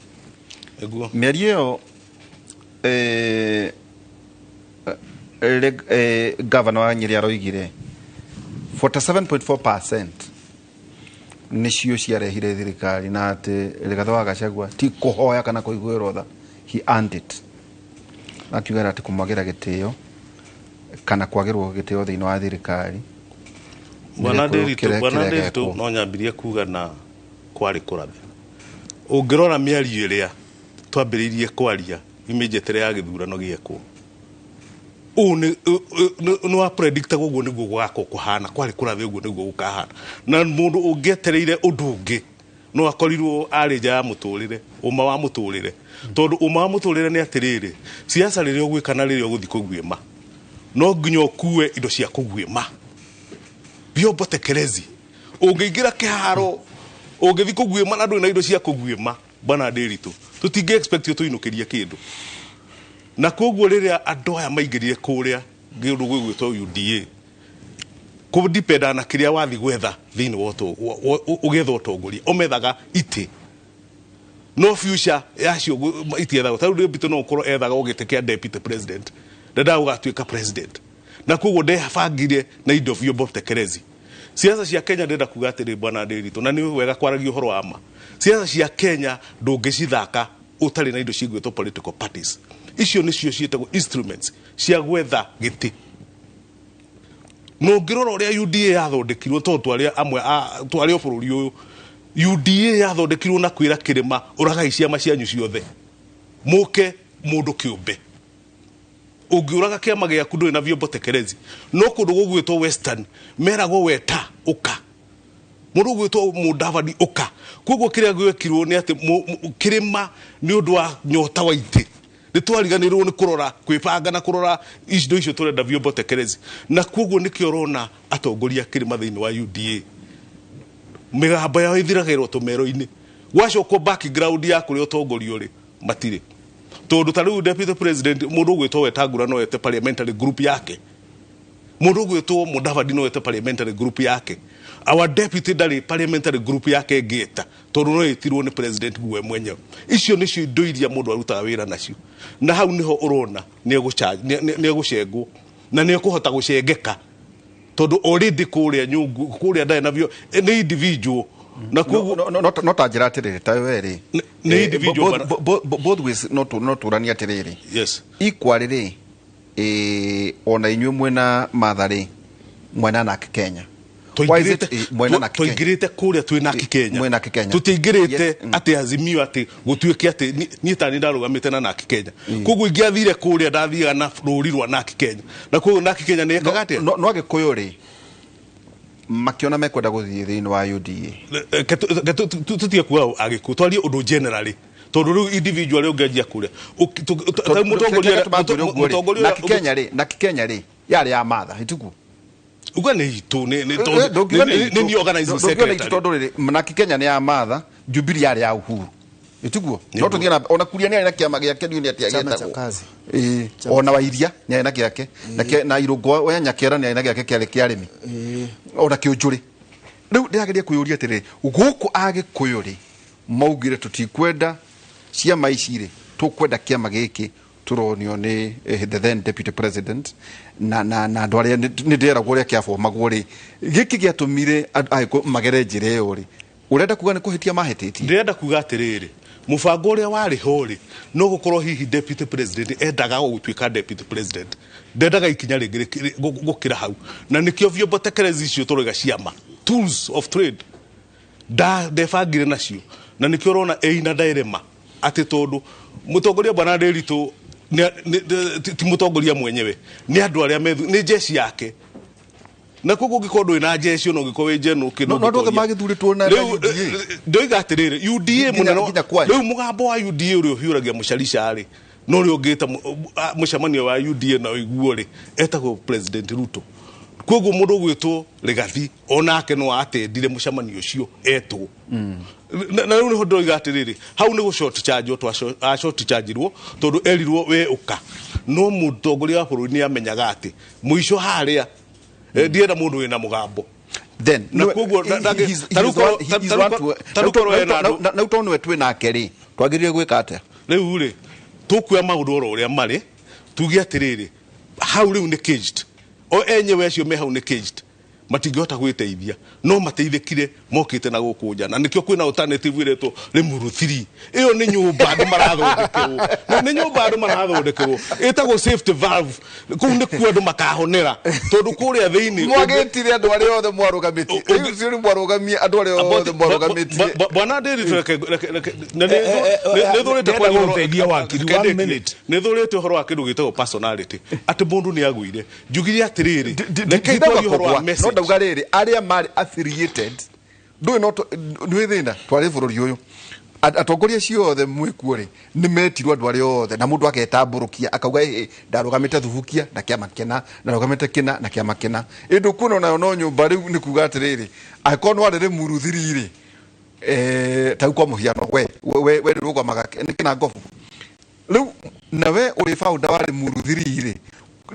Nĩguo. Mĩario ĩyo gavana wa Nyĩrĩ aroigire 47.4% nĩcio ciarehire thirikari, na atĩ Rigathĩ wa Gachagua ti kũhoya kana kũiguĩrwo tha, he earned it. Akiuga atĩ kũmwagĩra gĩtĩo kana kwagĩrwo gĩtĩo thĩinĩ wa thirikari Bwana nĩ Ndiritu, kĩrĩa Bwana kĩrĩa Ndiritu, gekwo. no nyambirie kuga na kwarĩ kũrathe. Ũngĩrora mĩario ĩrĩa twambĩrĩirie kwaria immediately ya gĩthurano gĩekwo, ũũ nĩ wa predictagwo ũguo nĩguo gũgakorwo kũhana. Kwarĩ kũrathe ũguo nĩguo gũkahana, na mũndũ ũngĩetereire ũndũ ũngĩ no akorirwo arĩ nja ya mũtũrĩre, ũma wa mũtũrĩre, tondũ ũma wa mũtũrĩre nĩ atĩrĩrĩ, siasa rĩrĩa ũgwĩka na rĩrĩa ũgũthiĩ kũguĩma, no nginya ũkue indo cia kũguĩma, vyombo tekelezi. Ũngĩingĩra kĩharo, ũngĩthiĩ kũguĩma na ndũrĩ na indo cia kũguĩma, bwana Ndiritu, tũtingĩ expect tũinũkĩrie kĩndũ. Na koguo rĩrĩa andũ aya maingĩrire kũrĩa kĩndũ gĩgwĩtwo UDA, kũdipenda na kĩrĩa wathi gwetha thĩinĩ wa ũgĩetha ũtongoria, ũmethaga itĩ, no future yacio itiethagwo. Ta rĩu Deputy no ũkorwo ethaga o gĩtĩ kĩa deputy president, ndendaga gũgatuĩka president, na koguo ndebangire na indo vyombo tekelezi. Siasa cia Kenya, ndĩrenda kuga atĩrĩ, bwana Ndiritu, na nĩ wega kwaragia ũhoro wa ma, siasa cia Kenya ndũngĩcithaka ũtarĩ na indo cigwĩtwo political parties. Icio nĩcio ciĩtagwo instruments cia gwetha gĩtĩ. Na ũngĩrora ũrĩa UDA yathondekirwo, tondũ twarĩ amwe twarĩ o bũrũri ũyũ, UDA yathondekirwo na kwĩra kĩrĩma, ũragai ciama cianyu ciothe, mũke mũndũ kĩũmbe. Ũngĩũraga kĩama gĩaku, ndũrĩ na vyombo tekelezi. No kũndũ gũgwĩtwo Western meragwo weta ũka, mũndũ ũgwĩtwo Mũdavadi ũka. Koguo kĩrĩa gwekirwo nĩ atĩ kĩrĩma, nĩ ũndũ wa nyota wa itĩ, nĩ twariganĩrwo nĩ kũrora kwĩbanga na kũrora indo icio tũrenda, vyombo tekelezi. Na koguo nĩkĩo ũrona atongoria a kĩrĩma thĩinĩ wa UDA mĩgambo yao ĩthiragĩrwo tũmero-inĩ, gwacokwo background ya kũrĩa ũtongoria ũrĩ matirĩ. Tondũ ta rĩu deputy president, mũndũ ũgwĩtwo Wetangula no ete parliamentary group yake, mũndũ ũgwĩtwo Mudavadi no ete parliamentary group yake. Our deputy ndarĩ parliamentary group yake ĩngĩta, tondũ no ĩtirwo nĩ president we mwenyewe. Icio nĩcio indo iria mũndũ arutaga wĩra nacio, na hau nĩho ũrona nĩ egũcengwo na nĩ ekũhota gũcengeka, tondũ already kũrĩa nyũngũ kũrĩa ndarĩ navio, nĩ individual, na koguo No ta njĩra atĩrĩrĩ, ta we rĩ, Nĩ individual. Both ways no tũranie atĩrĩrĩ, Yes. equally rĩ, ona inyuĩ mwena Martha rĩ, mwena NARC Kenya. Why is it, mwena NARC Kenya? Twaingĩrĩte kũrĩa twĩ NARC Kenya. Mwĩ NARC Kenya. Tũtiaingĩrĩte Yes. atĩ Azimio, atĩ gũtuĩke atĩ niĩ tani ndarũgamĩte na NARC Kenya. Koguo ingĩathire kũrĩa, ndathiaga na rũri rwa NARC Kenya, na koguo NARC Kenya nĩ ĩkaga atĩa? No Agĩkũyũ rĩ, makiona mekwenda gũthiĩ thĩinĩ wa UDA. Tũtige kuga Agĩkũyũ, twarie ũndũ generally, tondũ rĩu individual ũngĩanjia kũrĩa mũtongoria NARC Kenya rĩ, NARC Kenya rĩ, yarĩ ya Martha itugu. Uga nĩ itũ nĩ Ndũngiuga nĩ nĩ niĩ organizing ndũngiuga nĩ itũ, secretary. tondũ rĩrĩ, NARC Kenya nĩ ya Martha, Jubilee yarĩ ya Uhuru ituguo. No tũthiĩ na ona Kuria nĩ arĩ na kĩama gĩake, ndiũĩ nĩ atĩa Chama cha gĩtagwo. kazi. Ĩĩ, ona Wairia nĩ arĩ na gĩake, na Irũngũ wa Nyakera nĩ arĩ na gĩake kĩarĩ kĩa arĩmi, ona Kĩũnjũrĩ. Rĩu ndĩrageria kwĩyũria atĩrĩrĩ, gũkũ Agĩkũyũ rĩ, maugire tũtikwenda ciama ici rĩ, tũkwenda kĩama gĩkĩ tũronio nĩ the then deputy president na andũ arĩa nĩ ndĩragwo ũrĩa kĩabomagwo rĩ, gĩkĩ gĩatũmire andũ Agĩkũyũ magere njĩra ĩyo rĩ, ũrenda kuga nĩ kũhĩtia mahĩtĩtie? Ndĩrenda kuga atĩrĩrĩ, mũbango ũrĩa warĩ ho rĩ, no gũkorwo hihi deputy president endaga o gũtuĩka deputy president, ndendaga ikinya rĩngĩ gũkĩra hau, na nĩkĩo vyombo tekelezi icio tũroiga ciama, tools of trade, ndebangire nacio. Na Na nĩkĩo ũrona ĩina dilemma atĩ tondũ mũtongoria bwana Ndiritu ti mũtongoria mwenyewe, nĩ andũ arĩa methu, nĩ jeshi yake. Na koguo ũngĩkorwo ndũrĩ na jeshi ona ũngĩkorwo wĩ njenũ kĩndũ No andũ othe ũngĩtoria. magĩthurĩtwo na Rĩu UDA. ndoiga atĩrĩrĩ, UDA Nginya- mũnene nginya kwanyu. rĩu mũgambo wa UDA ũrĩa ũhiũragia mũcarica rĩ, no ũrĩa ũngĩta mũcemanio wa UDA na ũiguo rĩ, etagwo President Ruto. Koguo mũndũ ũgwĩtwo Rigathi onake no atendire mũcemanio ũcio etwo. Na rĩu nĩho ndĩroiga atĩrĩrĩ, hau nĩ gũ short charge twa short charge-irwo tondũ erirwo we ũka, no mũtongoria wa bũrũri nĩ amenyaga atĩ mũico harĩa ndienda mũndũ wĩna mũgambo. Then Na koguo tarĩu korwo ena andũ na tondũ nĩwe twĩ nake rĩ, twagĩrĩire gwĩka atĩa? Rĩu rĩ, tũkuoya maũndũ oro ũrĩa marĩ, tuge atĩrĩrĩ, hau rĩu nĩ caged, o enyewe acio me hau nĩ caged, matingĩhota gwĩteithia, no mateithĩkire mokĩte na gũkũ nja. Na nĩkĩo kwĩna alternative ĩretwo Limuru 3. Ĩyo nĩ nyũmba andũ marathondekerwo, nĩ nyũmba andũ marathondekerwo ĩtagwo safety valve. Kũu nĩkuo andũ makahonera, tondũ kũrĩa thĩinĩ Mwagĩtire andũ arĩa othe mwarũgamĩtie. Rĩu ũcio nĩ mwarũgamie andũ arĩa othe mwarũgamĩtie. Bwana Ndiritu, reke na nĩ thũrĩte Ndĩrenda kwaria ũhoro- gũteithia wakiri, reke one ndĩkie. minute. Nĩ thũrĩte ũhoro wa kĩndũ gĩtagwo personality, atĩ mũndũ nĩ agũire. Njugire atĩrĩrĩ, rekei twarie ũhoro wa No message. ndauga rĩrĩ, arĩa marĩ affiliated ndũĩ no nĩ thĩna twarĩ bũrũri ũyũ. Atongoria acio othe mwĩkuo rĩ, nĩ metirwo andũ arĩa othe, na mũndũ agetambũrũkia akauga, ĩ ndarũgamĩte Thubukia na kĩama kĩna, ndarũgamĩte kĩna na kĩama kĩna. Ĩndĩ ũkuona onayo no nyũmba. Rĩu nĩ kuga atĩrĩrĩ, angĩkorwo nĩ warĩ Limuru 3 rĩ, ta rĩu kwa mũhiano, we ndũrũgamaga nĩ kĩna ngobu rĩu, na we ũrĩ founder wa Limuru 3 rĩ,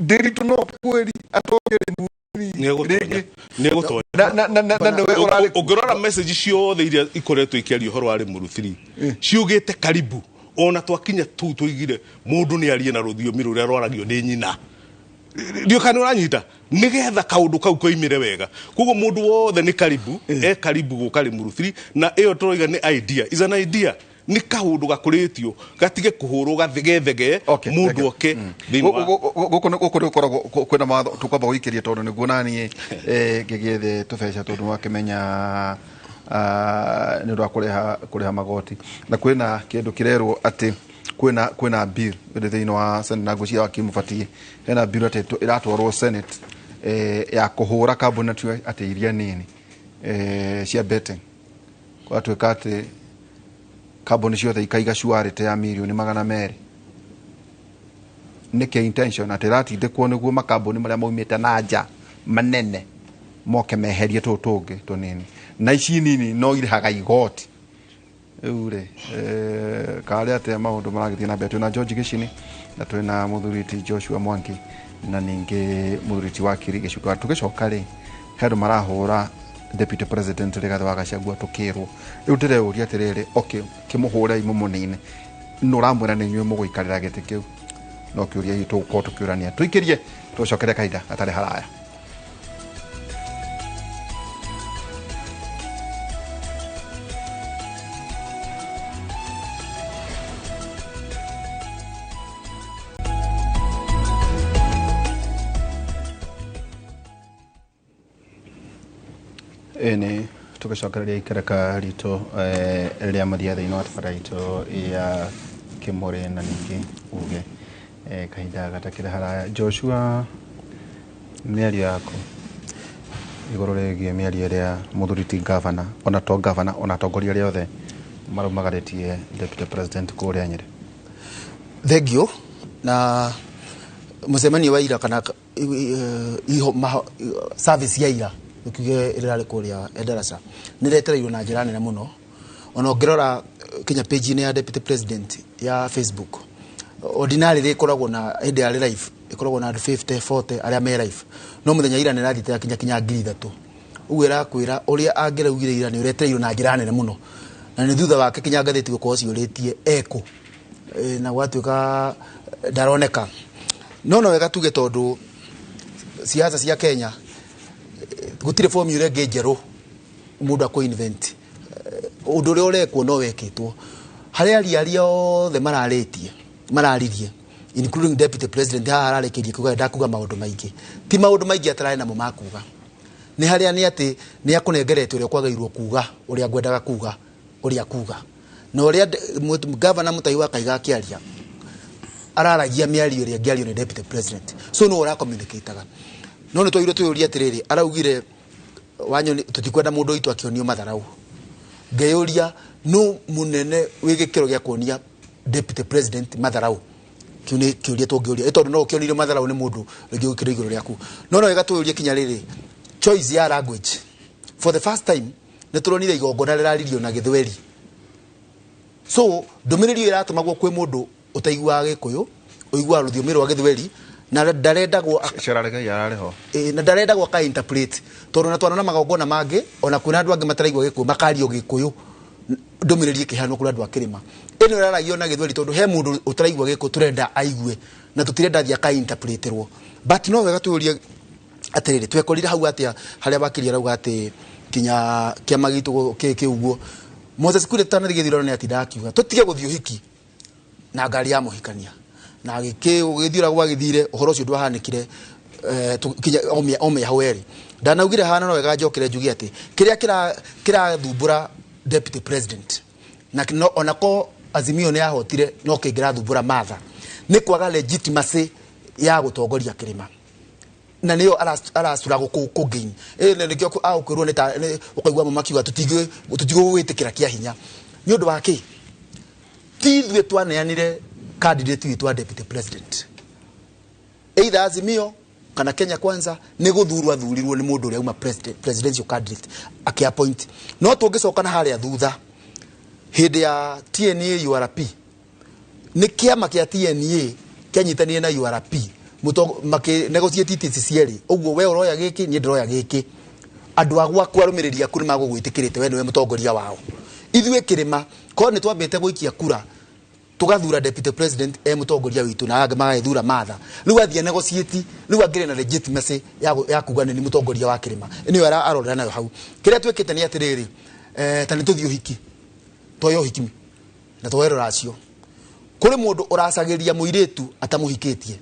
Ndiritu no kwĩri atonye Limuru 3 Nĩegũtonya. rĩngĩ. Nĩegũtonya. Na nĩwe ũrarĩ Ũngĩrora message ciothe iria ikoretwo ikĩaria ũhoro wa Limuru 3, ciugĩte karibu ona twakinya tu tuigire mũndũ nĩ arie na rũthiomi rũrĩa rwaragio nĩ nyina. Ndio kana ũranyita, nĩgetha kaũndũ kau koimĩre wega. Koguo mũndũ wothe nĩ karibu, e karibu gũka Limuru 3. Na ĩyo tũroiga nĩ idea, is an idea, nĩ kaũndũ gakũrĩtio gatige kũhũrwo gathegethege. Okay, Mũndũ thank you. oke thĩinĩ wa Gũkũ nĩ gũkoragwo kwĩna mawatho tũkwamba gũikĩria, tondũ nĩguo naniĩ ngĩgĩethe tũbeca, tondũ wakĩmenya nĩ ũndũ wa kũrĩha magoti. Na kwĩna kĩndũ kĩrerwo atĩ kwĩna bill ĩrĩ thĩinĩ wa Senate, na ngwĩciria wakiri mũbatiĩ, hena bill atĩ ĩratwarwo Senate ya kũhũra kambuni atĩ iria nini cia betting. Gwatuĩka atĩ kambuni ciothe ikaiga surety ya mirioni 200. Nĩkĩ intention atĩ ĩratindĩkwo nĩguo makambuni marĩa maumĩte na nja manene moke meherie tũtũ tũngĩ tũnini, na ici nini no irĩhaga igoti. Rĩu rĩ, karĩ atĩa maũndũ maragĩthiĩ na mbere? Twĩna George Gĩcini na twĩna mũthuri ti Joshua Mwangi na ningĩ mũthuri ti wakiri Gĩcuka. Tũgĩcoka rĩ, he andũ marahũra Deputy President Rigathĩ wa Gachagua. Tũkĩrwo rĩu ndĩreũria atĩrĩrĩ, okay, kĩmũhũrei mũmũnine, nũ ũramwĩra nĩ inyuĩ mũgũikarĩra gĩtĩ kĩu? No kĩũria gitũ tũgũkorwo tũkĩũrania. Tũikĩrie, tũcokere kahinda gatarĩ haraya. Ĩĩ, tũgĩcokereria ikereka ritũ rĩa mũthia thĩinĩ wa tabarĩra itũ ya Kĩmũrĩ na ningĩ uge kahinda gatakĩrĩ haraya. Joshua, mĩario yaku igũrũ rĩgiĩ mĩario ĩrĩa mũthuri ti gavana, ona to gavana, ona atongoria arĩa othe marumagarĩtie Deputy President kũrĩa Nyĩrĩ. Thank you. Na mũcemanio wa ira kana iho service ya ira, tukiuge ĩrĩa ĩrarĩ kũrĩa Endarasha, nĩ ĩretereirwo na njĩra nene mũno. Ona ũngĩrora kinya page-inĩ ya Deputy President ya Facebook, ordinarily ĩkoragwo na hĩndĩ yarĩ live ĩkoragwo na andũ 50 40 arĩa me live, no mũthenya ira nĩ ĩrathiĩte yakinya kinya 3000. Ũguo ĩrakwĩra ũrĩa angĩraugire ira nĩ ũretereirwo na njĩra nene mũno, na nĩ thutha wake kinya ngathĩti gũkorwo ciũrĩtie ekũ na gwatuĩka ndaroneka. No wega tuge, tondũ siasa cia Kenya gũtirĩ formula ĩngĩ njerũ mũndũ akũ invent. Ũndũ ũrĩa ũrekwo no wekĩtwo harĩa aria arĩa othe mararĩtie mararirie, including Deputy President haha ararĩkĩrie kuga ndakuga maũndũ maingĩ. Ti maũndũ maingĩ atararĩ namo makuga, nĩ harĩa nĩ atĩ nĩ akũnengerete ũrĩa kwagĩrĩirwo kuga, ũrĩa ngwendaga kuga, ũrĩa kuga. Na ũrĩa Governor Mutahi wa Kahiga akĩaria, araragia mĩario ĩrĩa ĩngĩario nĩ deputy president, so no ũracommunicataga. No nĩ twaigire twĩyũrie atĩrĩrĩ, araugire Wanyoni tũtikwenda mũndũ witũ akĩonio matharau. Ngeyũria no mũnene wĩ gĩkĩro gĩa kuonia deputy president matharau? Kĩu nĩ kĩũria tũngĩũria, ĩ tondũ no ũkĩonirio matharau nĩ mũndũ rĩngĩ ũkĩrĩ igũrũ rĩaku. No wega twĩyũrie kinya rĩrĩ, choice ya language, for the first time nĩ tũronire igongona rĩraririo na Gĩthweri. So ndũmĩrĩri ĩyo ĩratũmagwo kwĩ mũndũ ũtaiguaga Gĩkũyũ, ũiguaga rũthiomi rwa Gĩthweri, na ndarendagwo Ceraregai ararĩ ho. Ĩ, na ndarendagwo aka interpret, tondũ na twanona magongona mangĩ ona kwĩna andũ angĩ mataraigua Gĩkũyũ makario Gĩkũyũ, ndũmĩrĩri ĩkĩheanwo kũrĩ andũ a kĩrĩma. Ĩno ĩraragio na Gĩthweri tondũ he mũndũ ũtaraigua Gĩkũyũ tũrenda aigue, na tũtirenda athiĩ aka interpreterwo. But no wega twĩyũrie atĩrĩrĩ, twekorire hau atĩa harĩa wakiri arauga atĩ kinya kĩama gitũ kĩ ũguo? Moses Kuria tũtanathiĩ gĩthurano nĩ atindaga akiuga tũtige gũthiĩ ũhiki na ngari ya mũhikania, na gĩthiũra gwagĩthire ũhoro ũcio ndwahanĩkire. Kinya o mĩaho erĩ ndanaugire hana. No wega njokere njuge atĩ kĩrĩa kĩrathumbũra deputy president na no, onako Azimio nĩ yahotire, no kĩngĩrathumbũra Martha nĩ kwaga legitimacy ya gũtongoria kĩrĩma, na nĩyo aracura kũ gain. Ĩ na nĩkĩo agũkwĩrwo nĩ ta ũkaigua amwe makiuga tũtigũgwĩtĩkĩra kĩa hinya. Nĩ ũndũ wa kĩ? Ti ithuĩ twaneanire candidate witũ wa deputy president, either Azimio kana Kenya Kwanza, nĩ gũthurwo athurirwo nĩ mũndũ ũrĩa uma presidential candidate akĩappoint. No tũngĩcoka na harĩa thutha hĩndĩ ya TNA URP, nĩ kĩama kĩa TNA kĩanyitanire na URP makĩ negotiate itĩ cierĩ ũguo, we ũroya gĩkĩ, niĩ ndĩroya gĩkĩ. Andũ a gwaku, arũmĩrĩri aku nĩ magũgwĩtĩkĩrĩte we nĩwe mũtongoria wao. Ithuĩ kĩrĩma korwo nĩ twambĩte gũikia kura tugathura deputy president e mũtongoria witũ, na angĩ magagĩthura Martha, rĩu athiĩ negotiate, rĩu angĩrĩ na legitimacy ya kuga nĩ mũtongoria wa kĩrĩma. Nĩyo arorera nayo hau. Kĩrĩa twĩkĩte nĩ atĩrĩrĩ, ta nĩ tũthiĩ ũhiki, tuoye ũhiki na tuoye rũracio, kũrĩ mũndũ ũracagĩria mũirĩtu atamũhikĩtie,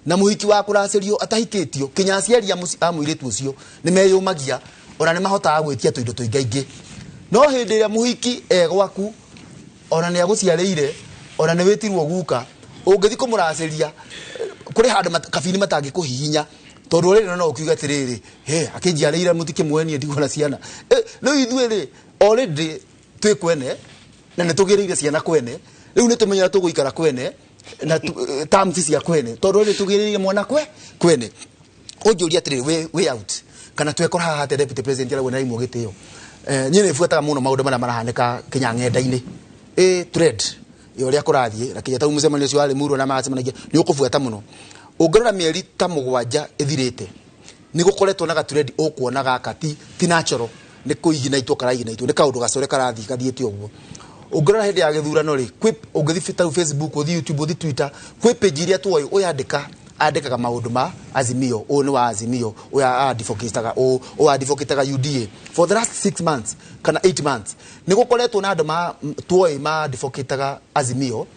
na mũhiki wa kũracĩrio atahikĩtio, kinya aciari a mũirĩtu ũcio nĩ meyũmagia, ona nĩ mahotaga gwĩtia tũindo tũingaingĩ. No hĩndĩ ĩrĩa mũhiki e gwaku, ona nĩ agũciarĩire, ona nĩ wĩtirwo guka, ũngĩthiĩ kũmũracĩria kũrĩ handũ kabini matangĩkũhihinya, tondũ rĩrĩ no ũkiuga atĩrĩrĩ, he akĩnjiarĩire mũtikĩmuenie ndigwo na ciana. Rĩu ithuĩ rĩ already twĩ kwene na nĩ tũgĩrĩire ciana kwene, rĩu nĩ tũmenyaga tũgũikara kwene na terms cia kwene, tondũ rĩrĩ tũgĩrĩire mwana kwe kwene. Ũnjũria atĩrĩrĩ, way out kana twekora haha atĩ deputy president arauga nĩaraimwo gĩtĩo, niĩ nĩ buataga mũno maũndũ marĩa marahanĩka kinya ng'enda-inĩ, ĩ trend ya ũrĩa kũrathiĩ, na kinya tau mũcemanio ũcio warĩ Murwa na macemanagia nĩ ũkũbuata mũno. Ũngĩrora mĩeri ta 7 ĩthirĩte, nĩ gũkoretwo na gatrend ũkuona gaka ti natural, nĩ kũiginaitwo karaiginaitwo, nĩ kaũndũ gacore karathiĩ gathiĩte ũguo. Ũngĩrora hĩndĩ ya gĩthurano rĩ, kwĩ ũngĩthiĩ tau Facebook, ũthiĩ YouTube, ũthiĩ Twitter, kwĩ page iria tuoĩ ũyandĩka andĩkaga maũndũ ma Azimio, ũyũ nĩ wa Azimio, ũyũ advocataga ũũ, ũyũ advocataga UDA. For the last 6 months kana 8 months nĩ gũkoretwo na andũ ma tuoĩ ma advocataga Azimio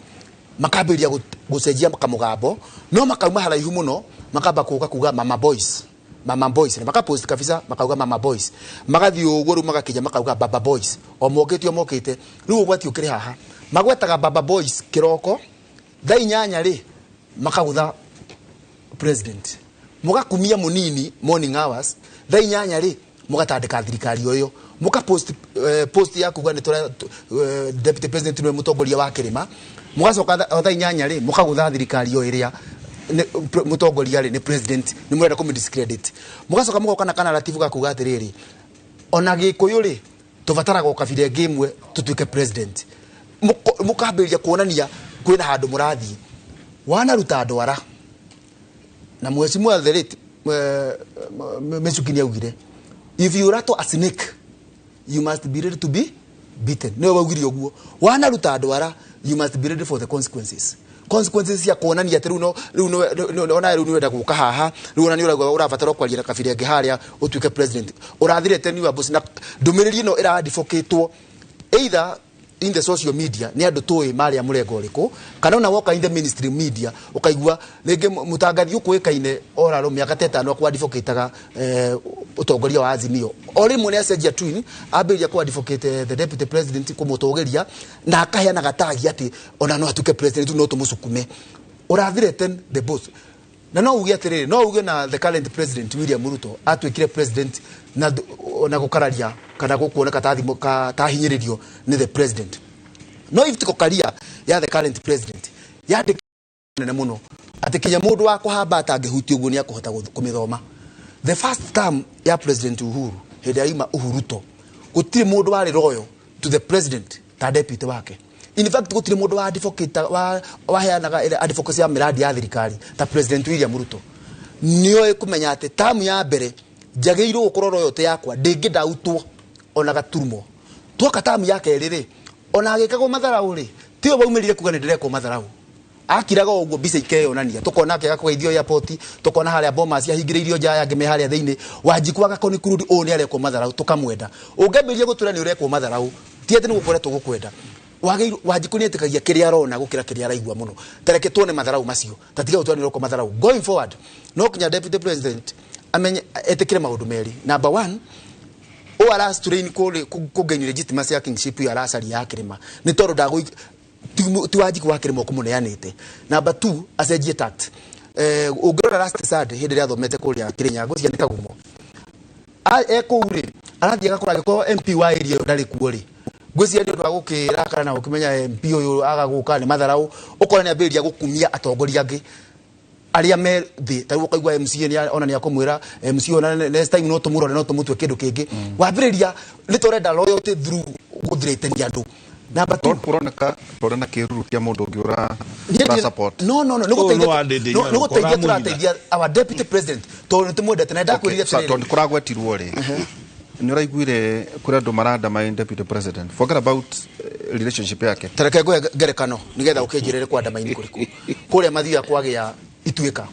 makambĩrĩria gũcenjia kamũgambo, no makauma haraihu mũno, makamba kũka kuga mama boys, mama boys, na makapost kabisa makauga mama boys, magathiĩ ũguo rĩu magakinya makauga baba boys, o mokĩte o mokĩte. Rĩu ũgwati ũkĩrĩ haha, magwetaga baba boys kĩroko, thaa 8 rĩ makagũtha president, mũgakumia mũnini morning hours, thaa 8 rĩ mũgatandĩka thirikari o ĩyo, mũka post ya kuga nĩ tũra deputy president nĩwe mũtongoria wa kĩrĩma, mũgacoka o thaa 8 rĩ mũkagũtha thirikari o ĩrĩa mũtongoria rĩ nĩ president, nĩ mũrenda kũmĩ discredit. Mũgacoka mũgoka na kanaratibu ga kuga atĩrĩrĩ, ona Gĩkũyũ rĩ tũbataraga o kabira ĩngĩ ĩmwe tũtuĩke president. Mũkambĩrĩria kuonania kwĩna handũ mũrathiĩ wanaruta ndwara. Na mheshimiwa the late Michuki nĩ augire, "If you rattle a snake, you must be ready to be beaten." Nĩwe waugire ũguo, wanaruta ndwara, you must be ready for the consequences, consequences cia kuonania atĩ rĩu no rĩu no ona rĩu nĩũrenda gũka haha, rĩu ona nĩ ũrauga ũrabatara kwaria na kabira ĩngĩ harĩa ũtuĩke president, ũrathirĩte new boss. Na ndũmĩrĩri ĩno ĩradivocatwo either in the social media nĩ andũ tũĩ marĩa mũrengo ũrĩkũ, kana ona woka in the mainstream media ũkaigua rĩngĩ mũtangathi ũkũĩkaine oraro mĩaka ta ĩtano akũ advocate-aga ũtongoria wa Azimio, o rĩmwe nĩ acenjia twin ambĩrĩria kũ advocate the deputy president kũmũtũgĩria na akaheanaga tagi atĩ ona no atuĩke president no tũmũcukume. Ũrathireten the boss. Na no uge atĩrĩrĩ, no uge na the current president William Ruto atuĩkire president na ona gũkararia kana gũkuoneka ta thimũ ta hinyĩrĩrio nĩ the president. No if tiko career ya the current president yandĩkĩtwo nene mũno atĩ kinya mũndũ wa kũhamba atangĩhutia ũguo nĩ akũhota kũmĩthoma. The first term ya President Uhuru, hĩndĩ ya yuma Uhuruto, gũtirĩ mũndũ warĩ loyal to the president ta deputy wake. In fact, gũtirĩ mũndũ wa advocate wa waheanaga ĩrĩa advocacy ya mĩradi ya thirikari ta President William Ruto. Nĩoĩ kũmenya atĩ tamu ya mbere njagĩrĩirwo gũkorwo loyalty yakwa ndĩngĩndautwo ona gaturumo. Twoka tamu ya kerĩ rĩ, ona agĩkagwo matharau rĩ, tiwe waumĩrire kuga nĩ ndĩrekwo matharau, akiraga o ũguo mbica ikeyonania, tukona akĩaga kũgeithio airport, tukona harĩa Bomas ahingĩrĩirio nja ya angĩ me harĩa thĩinĩ. Wanjikũ agaconclude ũũ nĩ arekwo matharau, tũkamwenda. Ũngĩambĩrĩria gũtwĩra nĩ ũrekwo matharau, ti atĩ nĩ gũkwenda tũgũkwenda. Wagĩrĩirwo Wanjikũ nĩ etĩkagia kĩrĩa arona gũkĩra kĩrĩa araigua mũno. Tareke tuone matharau macio, tatiga gũtwĩra nĩ ũrekwo matharau. Going forward, no kinya deputy president amenye etĩkĩre maũndũ merĩ. Number one, ũũ arastrain kũgain legitimacy ya kingship ĩyo aracaria ya kĩrĩma nĩ tondũ ndagũ ti Wanjikũ wa kĩrĩma ũkũmũneanĩte. Number two, acenjie tact. Ũngĩrora last Sunday hĩndĩ ĩrĩa athomete kũrĩa Kĩrĩnyaga, ngwĩciria nĩ Kagumo, e kũu rĩ, arathiĩ agakora angĩkorwo MP wa area ĩyo ndarĩ kuo rĩ, ngwĩciria nĩ ũndũ wa gũkĩrakara na gũkĩmenya MP ũyũ aga gũka nĩ matharau, ũkona nĩ ambĩrĩria gũkumia atongoria angĩ arĩa me thĩ. Ta rĩu ũkaigua MCA ona nĩ akũmwĩra MCA ona next time no tũmũrore, no tũmũtue kĩndũ kĩngĩ. Wambĩrĩria nĩ tũrenda loyalty through gũthirĩtania andũ. Number two, Kũroneka tũrĩ na kĩruru kĩa mũndũ ũngĩ ũra Niĩ ũra support. No, nĩ Ũyũ nĩ gũteithia wa Ndĩndĩ no, Nyoro, nĩ gũteithia ũramũhitha. Tũrateithia our deputy president tondũ nĩ tũmwendete na ndakwĩrire Okay, atĩrĩrĩ. Tondũ kũragwetirwo rĩ, nĩ ũraiguire kũrĩ andũ marandamain deputy president, forget about relationship yake. Tareke ngũhe ngerekano nĩgetha ũkĩnjĩrĩre kwandamaini kũrĩkũ. Kũrĩa mathiaga kwagĩa ituĩka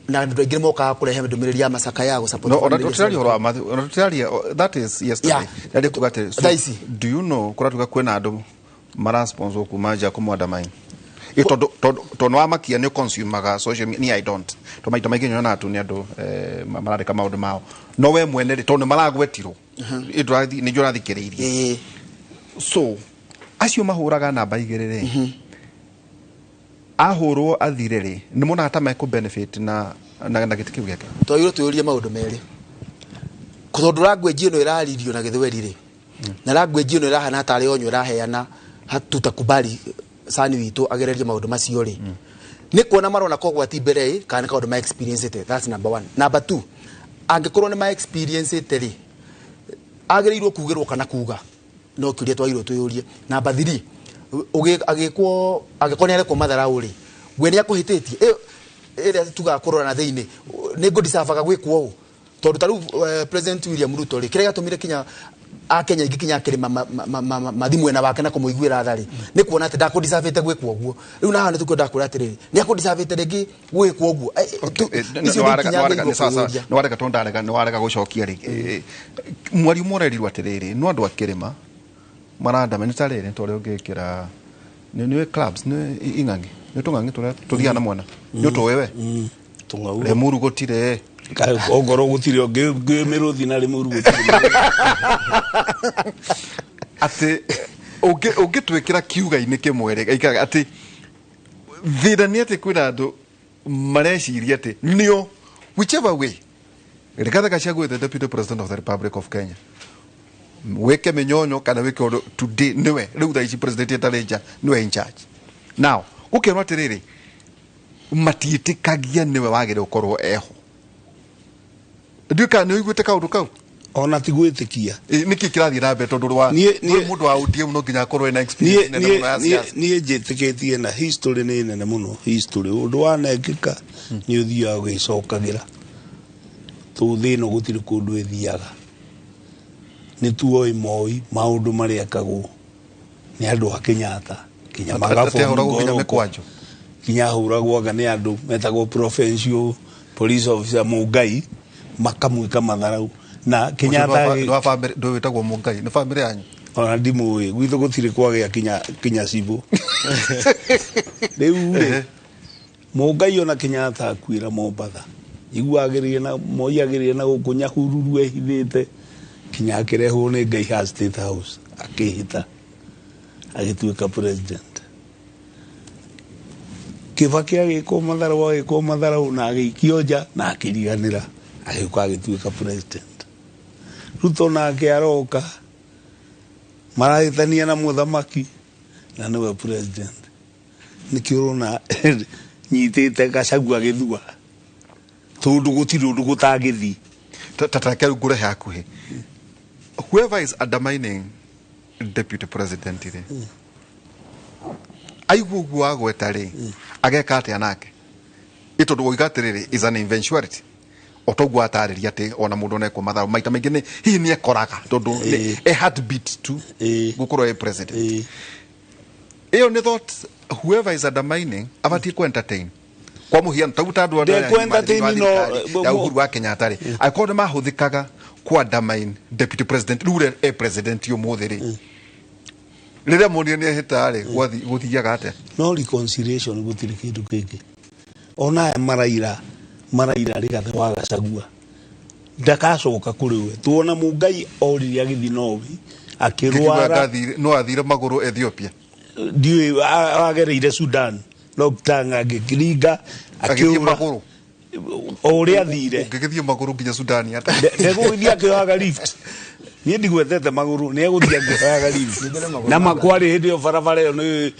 na andũ aingĩ nĩmokaga kũrehe ndũmĩrĩri ya macaka ya gũ-support No, ona family. tũtiraria ũhoro wa Matthew, ona tũtiraria, that is yesterday. Ndari kuga atĩ so, Thaa ici. do you know kũratuga kwĩna andũ marasponsor kuma nja kũmwandamain? Ĩ tondũ wamakia nĩ consumaga social media, ni I don't, tondũ maita maingĩ nyonaga tu nĩ andũ marandĩka maũndũ mao, no we mwene rĩ, tondũ nĩ maragwetirwo, nĩ njũ ũrathikĩrĩirie. So acio mahũraga namba 2 rĩ, ahũrwo athire rĩ, nĩ monaga ta mekũ benefit na gĩtĩ kĩu gĩake? Twagĩrĩirwo twĩyũrie maũndũ merĩ, tondũ language ĩno ĩraririo na gĩthweri rĩ, na language ĩno ĩrahana tarĩ onyo ĩraheana hatutakubali sani witũ agererie maũndũ macio rĩ, nĩ kuona marona kogwati mbere ĩ kana nĩ kaũndũ ma experience. That's number one. Number two, angĩkorwo nĩ ma experience rĩ, agĩrĩirwo kugĩrwo kana kuga? No kĩũria twagĩrĩirwo twĩyũrie. Number three, agĩkwo angĩkorwo nĩ arekwo matharau rĩ, we nĩ akũhĩtĩtie ĩrĩa tugaga kũrora na thĩinĩ nĩ ngũdiservaga gwĩkwo ũũ, tondũ ta rĩu President William Ruto rĩ, kĩrĩa gĩatũmire kinya akenya aingĩ kinya akĩrĩma mathi mwena wake na kũmũiguĩra tha rĩ, nĩ kuona atĩ ndakũdeservĩte gwĩkwo ũguo. Rĩu na haha nĩ tũkwenda kwĩra atĩrĩrĩ, nĩ akũdeservĩte rĩngĩ gwĩkwo ũguo? Icio nĩ ikinya agĩrĩirwo kwĩyũria. Nĩ warega, tondũ ndarega, nĩ warega gũcokia rĩ. Mwario ũmwe ũrerirwo atĩrĩrĩ, no andũ a kĩrĩma marandama nĩ ta rĩrĩ, ta ũrĩa ũngĩkĩra nĩ clubs nĩ ing'ang'i, nĩ tũng'ang'i tũrĩa tũthiaga na mwena, nĩ ũtũĩ we. Tũng'aurũ. Lemuru gũtirĩ. Ongorwo gũtirĩ ngĩ mĩrũthi na Rĩmuru gũtirĩ. Atĩ ũngĩtwĩkĩra kiuga-inĩ kĩmwe rĩ, gaikaraga atĩ thĩna nĩ atĩ kwĩna andũ mareciria atĩ nĩo whichever way Rigathi Gachagua the deputy president of the Republic of Kenya, wĩke mĩnyonyo kana wĩke ũndũ, today nĩwe rĩu thaa ici president ĩtarĩ nja, nĩwe in charge. Now gũkerwo atĩrĩrĩ, matiĩtĩkagia nĩwe wagĩrĩire gũkorwo eho. Ndiũĩ kana nĩ ũiguĩte kaũndũ kau. Ona ti gwĩtĩkia. Nĩkĩ kĩrathiĩ na mbere, tondũ wa mũndũ wa ODM no nginya akorwo ena experience nene mũno ya siasa? Niĩ njĩtĩkĩtie na history nĩ nene mũno. History, ũndũ wanekĩka nĩ ũthiaga ũgĩcokagĩra. Tũ thĩ ĩno gũtirĩ kũndũ ĩthiaga, nĩ tuoĩ Moi maũndũ marĩa ekagwo nĩ andũ a Kenyatta kinya Atĩ ahũragwo nginya magabomu mĩkwanjũ. Kinya ahũragwo anga nĩ andũ metagwo provincial police officer Mũngai, makamwĩka matharau na Kenyatta. Nĩ wa family, ndũĩ wĩtagwo Mũngai, nĩ family yanyu? Ona ndimũĩ gwitũ gũtirĩ kwagĩa kinya cibũ. Rĩu rĩ Mũngai ona Kenyatta akuĩra Mombatha igua agĩrĩire na Moi agĩrĩire na gũkũ Nyahururu ehithĩte kinya akĩrehwo nĩ Ngai ha State House akĩhĩta agĩtuĩka president. Kibaki agĩkwo matharau na agĩikio nja na akĩriganĩra agĩũka agĩtuĩka president. Ruto nake aroka marahĩtania na mũthamaki na nĩwe president. Nĩkĩo ũrona nyitĩte Gachagua gĩthua tondũ gũtirĩ ũndũ gũtangĩthiĩ. Tatareke rĩu ngũrehe hakuhĩ. Whoever is undermining deputy president rĩ aigua ũguo wagweta rĩ ageka atĩa nake? Ĩ tondũ woiga atĩrĩrĩ is an eventuality o toguo atarĩria atĩ ona mũndũ onekwo matharau maita maingĩ nĩ hihi nĩ ekoraga tondũ a heartbeat tu gũkorwo e president. Ĩyo nĩ thought whoever is undermining abatiĩ ku entertain kwa mũhiano ta ta andũ arĩa ya Uhuru wa Kenyatta rĩ angĩkorwo nĩ mahũthĩkaga ku undermine deputy president rĩu ũrĩa e president ũmũthĩ rĩ rĩrĩa monire nĩ ehĩta rĩ gũthiaga atĩa? No reconciliation gũtirĩ kĩndũ kĩngĩ. Ona aya maraira Rigathĩ wa Gachagua ndakacoka kũrĩ we. Tuona Mũngai orire agĩthiĩ Norway akĩrwara no athire magũrũ Ethiopia ndiũĩ agereire Sudan Lokitang agĩkiringa akĩũra magũrũ o ũrĩa athire ũngĩgĩthiĩ magũrũ nginya Sudan ata ndegũgĩthiĩ akĩoyaga lift. Niĩ ndigwetete magũrũ nĩ egũthiĩ akĩoyaga lift na makwarĩ hĩndĩ ĩyo barabara ĩyo nĩ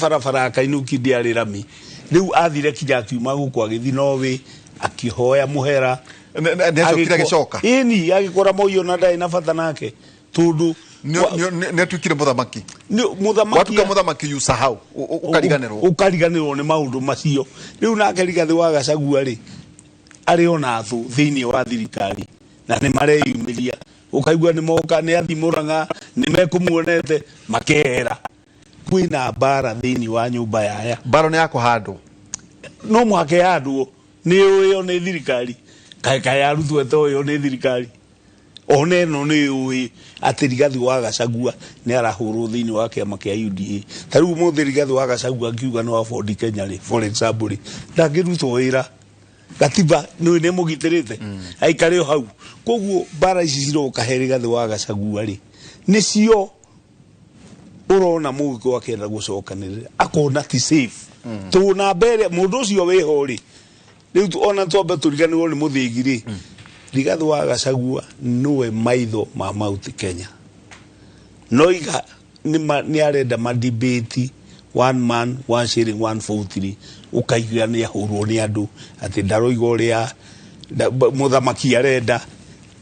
barabara ya Kainuki ndĩarĩ rami. Rĩu athire kinya akiuma gũkũ agĩthiĩ Norway akĩhoya mũhera nĩacokire agĩcoka ĩni agĩkora Moi ona ndarĩ na bata nake tondũ nĩ atuĩkire mũthamaki. Watuĩka mũthamaki yusahau ũkariganĩrwo ũkariganĩrwo nĩ maũndũ macio. Rĩu nake Rigathĩ wa Gachagua rĩ arĩ ona thũ thĩinĩ wa thirikari na nĩ mareyumĩria ũkaigua nĩ moka nĩ athi Murang'a nĩ mekũmuonete makehera. Kwĩna mbara thĩinĩ wa nyũmba yaya mbara nĩ ya kũhandwo no mũhaka ĩhandwo nĩ ĩyo nĩ thirikari kaĩ arutwo ĩto ĩyo nĩ thirikari ona ĩno nĩ yũĩ atĩ Rigathĩ wa Gachagua nĩ arahũrwo thĩinĩ wa kĩama kĩa UDA. Ta rĩu ũmũthĩ Rigathĩ wa Gachagua akiuga nĩ wa Ford Kenya rĩ for example rĩ ndangĩrutwo wĩra gatiba nĩ nĩ mũgitĩrĩte aikare o hau. Koguo mbara ici ciroka he Rigathĩ wa Gachagua rĩ nĩcio ũrona Mũgĩkũyũ akĩenda gũcokanĩrĩra akona ti safe tũna mbere mũndũ ũcio wĩho rĩ rĩu ona twambe tũriganĩrwo nĩ Mũthĩgi rĩ Rigathĩ wa Gachagua nĩwe maitho ma Mount Kenya. Noiga nĩ arenda madebate one man one shilling one vote ũkaigua nĩ ahũrwo nĩ andũ atĩ ndaroiga ũrĩa mũthamaki arenda.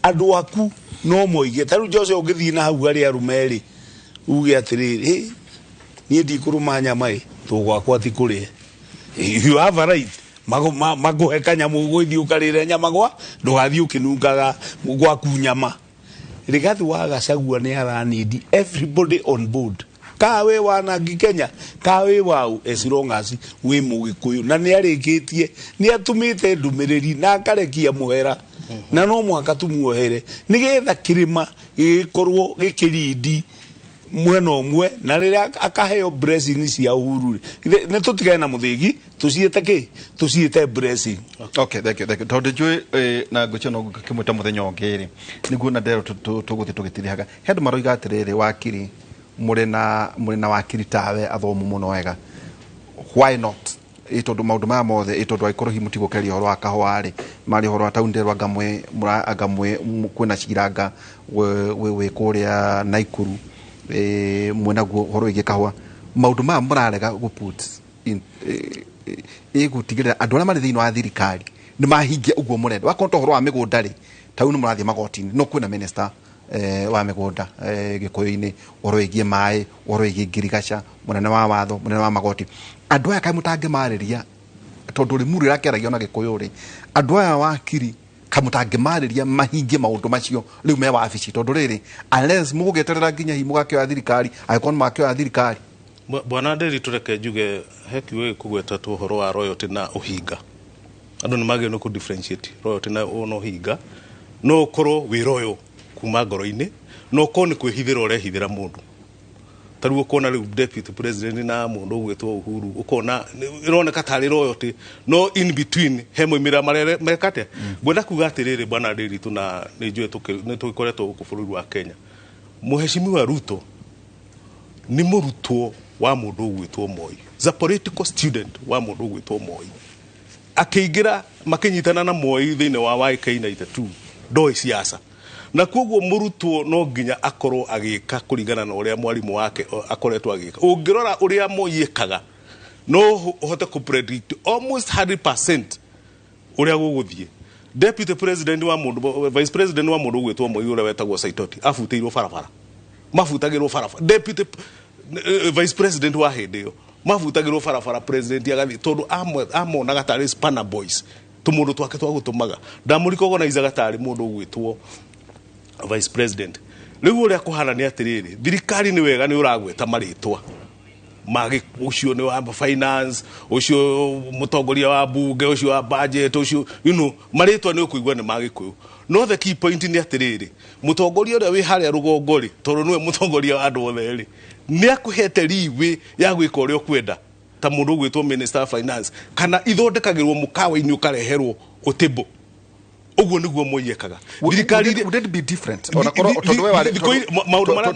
Andũ aku no moige ta rĩu Jose ũngĩthiĩ na hau harĩ arũme rĩ uge atĩrĩrĩ niĩ ndikũrũma nyama ĩ tũgwakwa ti kũrĩa. You have a right makũhe kanyamũ ũgũthiĩ ũkarĩre nyama gwa ndũgathiĩ ũkĩnungaga gwaku nyama. Rigathĩ wa Gachagua nĩ aranindi everybody on board. Ka wĩ wanangi Kenya ka wĩ wau as long as wĩ Mũgĩkũyũ na nĩ arĩkĩtie nĩ atũmĩte ndũmĩrĩri na akarekia mũhera na no mũhaka tũmuohere nĩgetha kĩrĩma gĩgĩkorwo gĩkĩrindi mwena ũmwe na rĩrĩa akaheo blessing cia Uhuru rĩ nĩ tũtigane na Mũthĩgi tũciĩte kĩ tũciĩte blessing. Okay, thank you, thank you. Tondũ njũĩ na ngwĩciria no ngĩkĩmwĩta mũthenya ũngĩ rĩ nĩguo na ndero tũgũthiĩ tũgĩtirihaga. He andũ maroiga atĩrĩrĩ wakiri mũrĩ na wakiri tawe athomu mũno wega why not ĩ tondũ maũndũ maya mothe ĩ tondũ angĩkorwo hihi mũtigũkeria ũhoro wa kahũa rĩ marĩ ũhoro wa taũni nderwo anga mwĩ kwĩna ciranga wĩ kũrĩa Naikuru mwĩnaguo ũhoro wĩgiĩ kahũa maũndũ maya mũrarega gũ put in ĩgũtigĩrĩra andũ arĩa marĩ thĩinĩ wa thirikari nĩ mahingia ũguo mũrenda. Wakorwo ta ũhoro wa mĩgũnda rĩ ta rĩu nĩ mũrathiĩ magoti-inĩ no kwĩna minister wa mĩgũnda Gĩkũyũ-inĩ ũhoro wĩgiĩ maĩ ũhoro wĩgiĩ ngirigaca mũnene wa watho mũnene wa magoti andũ aya kaĩ mũtangĩmarĩria tondũ Limuru ĩrakĩaragio na Gĩkũyũ rĩ andũ aya wakiri kaĩ mũtangĩmarĩria mahingie maũndũ macio rĩu me wabici tondũ rĩrĩ unless mũgũgĩeterera nginya hihi mũgakĩoya thirikari angĩkorwo nĩ makĩoya thirikari. Bwana Nderi tũreke njuge he kiugo gĩkũgwetatwo ũhoro wa royalty na ũhinga. Andũ nĩ magĩrĩirwo nĩ kũ differentiate royalty na ũhinga. No ũkorwo wĩ royal kuma ngoro-inĩ no korwo nĩ kwĩhithĩra ũrehithĩra mũndũ. Ta rĩu ũkona rĩu deputy president na mũndũ ũgwĩtwo Uhuru, ũkona ĩroneka tarĩ royalty, no in between he moimĩrĩra marĩa meka atĩa. Ngwenda kuga atĩrĩrĩ, bwana Ndiritu, na nĩ njũĩ nĩ tũgĩkoretwo gũkũ bũrũri wa Kenya, Mheshimiwa Ruto nĩ mũrutwo wa mũndũ ũgwĩtwo Moi, is a political student wa mũndũ ũgwĩtwo Moi. Akĩingĩra makĩnyitana na Moi thĩinĩ wa YK92, ndoĩ siasa, na koguo mũrutwo no nginya akorwo agĩka kũringana na ũrĩa mwarimũ wake akoretwo agĩka. Ũngĩrora ũrĩa Moi ekaga, no ũhote kũ predict almost 100% ũrĩa gũgũthiĩ. Deputy president wa mũndũ, vice president wa mũndũ ũgwĩtwo Moi ũrĩa wetagwo Saitoti, abutĩirwo barabara, mabutagĩrwo barabara. Deputy vice president wa hĩndĩ ĩyo mabutagĩrwo barabara, president agathiĩ, tondũ amonaga tarĩ spanner boys, tũmũndũ twake twa gũtũmaga. Ndamũrecognizaga tarĩ mũndũ ũgwĩtwo vice president. Rĩu ũrĩa kũhana nĩ atĩrĩrĩ, thirikari nĩ wega nĩ ũragweta marĩtwa magi, ũcio nĩ wa finance, ũcio mũtongoria wa bunge, ũcio wa budget, ũcio marĩtwa nĩ ũkũigua nĩ ma Gĩkũyũ. No the key point nĩ atĩrĩrĩ, mũtongoria ũrĩa wĩ harĩa rũgongo rĩ, tondũ nĩwe mũtongoria wa andũ othe rĩ, nĩ akũhete leeway ya gwĩka ũrĩa ũkwenda, ta mũndũ ũgwĩtwo minister of finance, kana ithondekagĩrwo mũkawa-inĩ ũkareherwo ũtĩmbũ. Ũguo nĩguo Moi ekaga. Thirikari, would it be different ona korwo tondu we wari maũndũ marĩa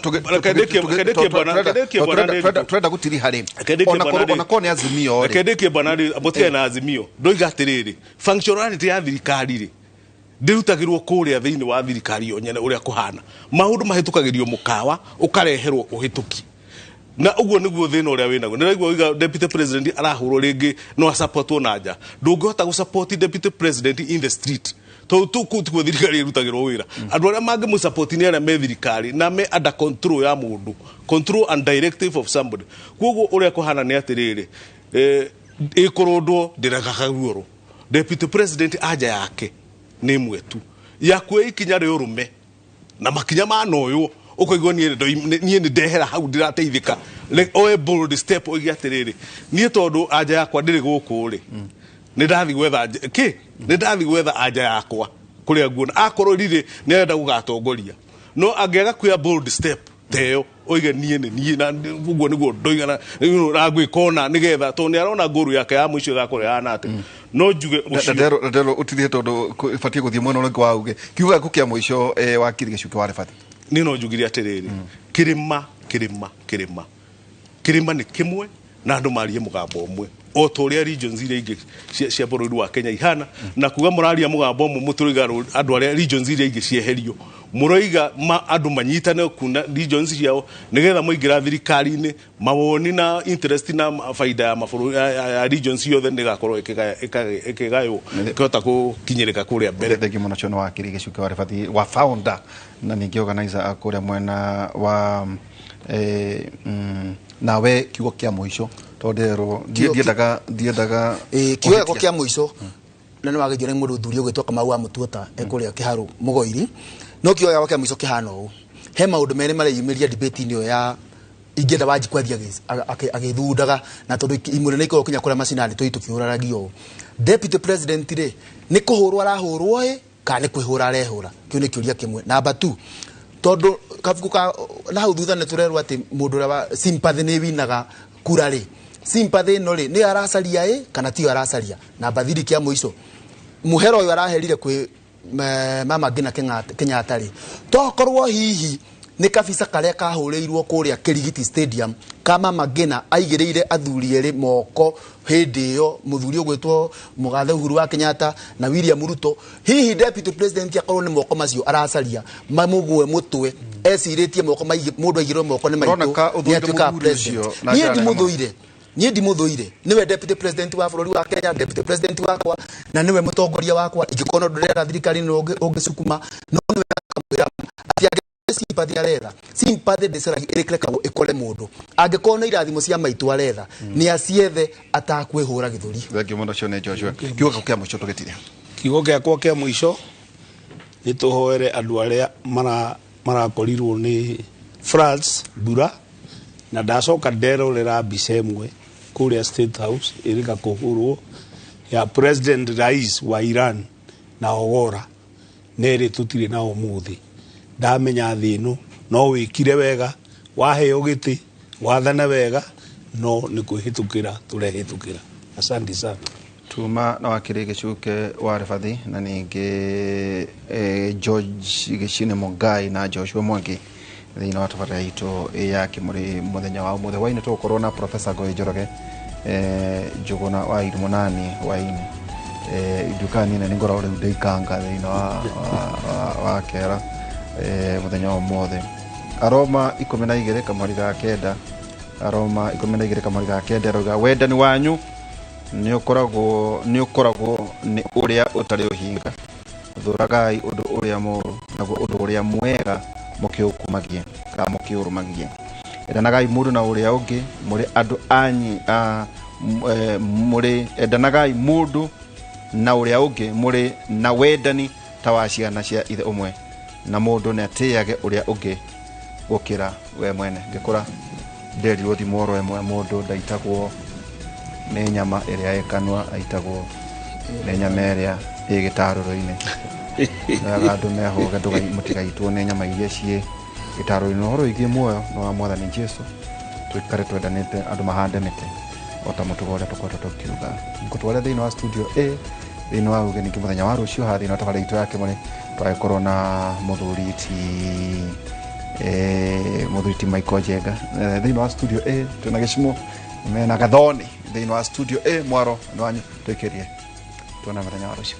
Turenda gutiriha rĩ, ona korwo, ona korwo nĩ Azimio rĩ. Rekendĩkie, bwana, mũtigane na Azimio. Ndoiga atĩrĩrĩ, functionality ya thirikari rĩ, ndĩrutagĩrwo kũrĩa thĩinĩ wa thirikari yo nyene. Ũrĩa kũhana, maũndũ mahĩtũkagĩrio mũkawa, ũkareherwo ũhĩtũki, na ũguo nĩguo thĩna ũrĩa wĩnaguo. Nĩraigua oiga deputy president arahũrwo rĩngĩ, no asupportwo na nja. Ndũngĩhota gũsupport deputy president in the street, tondũ tu kũu tikuo thirikari ĩrutagĩrwo wĩra. Andũ arĩa mangĩmũsupport nĩ arĩa me thirikari na me under control ya mũndũ, control and directive of somebody. Koguo ũrĩa kũhana nĩ atĩrĩrĩ, ĩkũrũndwo ndĩregaga ruoro. Deputy president anja yake nĩ ĩmwe tu, ya kuoya ikinya rĩa ũrũme na makinya manoywo, ũkaigua niĩ nĩ ndehera hau, ndĩrateithĩka. Oe bold step, oige atĩrĩrĩ, niĩ tondũ anja yakwa ndĩrĩ gũkũ rĩ, nĩ ndathiĩ gwetha kĩ, nĩ ndathiĩ gwetha anja yakwa kũrĩa nguona akorwo rirĩ nĩ arenda gũgatongoria. No angĩaga kuoya bold step ta ĩyo, oige niĩ nĩ niĩ, na ũguo nĩguo ndoigana na ngwĩka ona nĩgetha, tondũ nĩ arona ngũru yake ya mũico ĩgakorwo ĩhana atĩa, no njuge ũcio. Nderwo ũtithie, tondũ batiĩ gũthiĩ mwena ũrĩa ũngĩ wa uge. Kiugo gĩaku kĩa mũico, wakiri Gĩcuke wa Rebati. Niĩ no njugire atĩrĩrĩ, kĩrĩma, kĩrĩma, kĩrĩma, kĩrĩma nĩ kĩmwe, na andũ marie mũgambo ũmwe o ta ũrĩa regions iria ingĩ cia bũrũri wa Kenya ihana. Na kuga mũraria mũgambo ũmwe, mũtũroiga andũ arĩa regions iria ingĩ cieherio, mũroiga andũ manyitane kuna regions ciao, nĩgetha mũingĩra thirikari-inĩ, mawoni na interest na baida ya mabũrũri ya regions ciothe nĩgakorwo ĩkĩgaywo, ĩkĩhota gũkinyĩrĩka kũrĩa mbere. Thengiũ mũno. Cio nĩ wakiri Gĩcuke wa Rebati, wa founder na ningĩ organizer a kũrĩa mwena wa nawe kiugo kĩa mũico, tondũ nderwo ndiendaga Kiugo gĩakwa kũhĩtia. Kĩa mũico, na nĩ wagĩrio nĩ mũndũ thuri ũgwĩtwo Kamau wa Mũtuota ekũrĩa Kĩharũ Mũgoiri, no kiugo gĩakwa kĩa mũico kĩhana ũũ: he maũndũ merĩ mareyumĩria debate-inĩ ĩyo ya ingĩenda Wanjikũ athiĩ agĩthundaga, na tondũ imwe nĩ ikoragwo kinya kũrĩa macinani tũi tũkĩhũraragio ũũ. Deputy president rĩ, nĩ kũhũrwo arahũrwo ĩ, kana nĩ kwĩhũra arehũra? Kĩu nĩ kĩũria kĩmwe. Namba 2, tondũ kabuku ka na hau thutha nĩ tũrerwo atĩ mũndũ ũrĩa wa sympathy nĩ winaga kura rĩ, sympathy ĩno rĩ, nĩyo aracaria ĩ, kana tiyo aracaria? Namba 3, kĩa mũico, mũhero ũyũ araherire kwĩ mama Ngina Kenyatta rĩ, tokorwo hihi nĩ kabica karĩa kahũrĩirwo kũrĩa Kĩrigiti Stadium ka mama Ngina aigĩrĩire athuri erĩ moko hĩndĩ ĩyo, mũthuri ũgwĩtwo mũgathe Uhuru wa Kenyatta na William Ruto, hihi deputy president akorwo nĩ moko macio aracaria mamũgwe mũtwe, ecirĩtie moko mũndũ aigĩrĩrwo moko nĩ maitũ Ũroneka ũthũire nĩ atuĩkaga mũthuri president. ũcio na Niĩ njĩra nene mũno. ndimũthũire, niĩ ndimũthũire. Nĩwe deputy president wa bũrũri wa Kenya, deputy president wakwa, na nĩwe mũtongoria wakwa. Ingĩkorwo no ndĩrenda thirikari-inĩ ũngĩcukuma, no nĩwe akamwĩra atĩ angĩkorwo sympathy aretha, sympathy ndĩcaragia ĩrekagwo ĩkore mũndũ. Angĩkorwo nĩ irathimo cia maitũ aretha, nĩ aciethe atakwĩhũra gĩthũri. Thengiũ mũno. Cio nĩ Joshua. Kiugo gĩaku kĩa mũico tũgĩtire. Kiugo gĩakwa kĩa mũico nĩ tũhoere andũ arĩa marakorirwo nĩ floods, mbura, na ndacoka nderorera mbica ĩmwe kũrĩa State House ĩrĩka kũhũrwo ya President Rais wa Iran na Ogora nerĩ tũtirĩ na ũmũthĩ. Ndamenya thĩ ĩno no wĩkire wega, waheo gĩtĩ wathane wega, no nĩ kwĩhĩtũkĩra tũrehĩtũkĩra. Asante sana. Tuma na wakiri Gicuke wa Ribathi na ningĩ George Gicine Mungai na Joshua Mwangi thĩinĩ wa tabarĩra itũ ya Kĩmũrĩ mũthenya wa ũmũthĩ. Hwaĩ-inĩ tũgũkorwo na Professor Ngũĩ Njoroge, Njũgũna wa Irumunani hwaĩ-inĩ. Nduka nene nĩ ngoragwo rĩu ndĩikanga thĩinĩ wa kera mũthenya wa ũmũthĩ. Aroma 12 kamũhari ga 9, Aroma 12 kamũhari ga 9 arauga wendani wanyu nĩ ũkoragwo nĩ ũrĩa ũtarĩ ũhinga, thũragai ũndũ ũrĩa mũũru naguo ũndũ ũrĩa mwega mũkĩũkumagie kana mũkĩũrũmagie. Endanagai mũndũ na ũrĩa ũngĩ mũrĩ andũ anyi mũrĩ endanagai mũndũ na ũrĩa ũngĩ mũrĩ na wendani ta wa ciana cia ithe ũmwe, na mũndũ nĩ atĩage ũrĩa ũngĩ gũkĩra we mwene. Ngĩkũra nderirwo thimo oro ĩmwe, mũndũ ndaitagwo nĩ nyama ĩrĩa ĩ kanua, aitagwo nĩ nyama ĩrĩa ĩ gĩtarũrũ-inĩ. Wega andũ mehũge mũtigaitwo nĩ nyama iria ciĩ gĩtarũrũ-inĩ. Ũhoro wĩgiĩ muoyo nĩ wa Mwathani Jesu, tũikare twendanĩte, andũ mahande mĩtĩ o ta mũtugo ũrĩa tũkoretwo tũkiuga. Ngũtware thĩinĩ wa studio A thĩinĩ wa uge ningĩ mũthenya wa rũciũ haha thĩinĩ wa tabarĩra itũ ya Kĩmũrĩ tũgagĩkorwo na mũthuri ti Michael Njenga. Thĩinĩ wa studio A twĩna Gĩcimo mena Gathoni thĩinĩ wa studio A mwaro nĩ wanyu tũikĩrie tuona mũthenya wa rũciũ.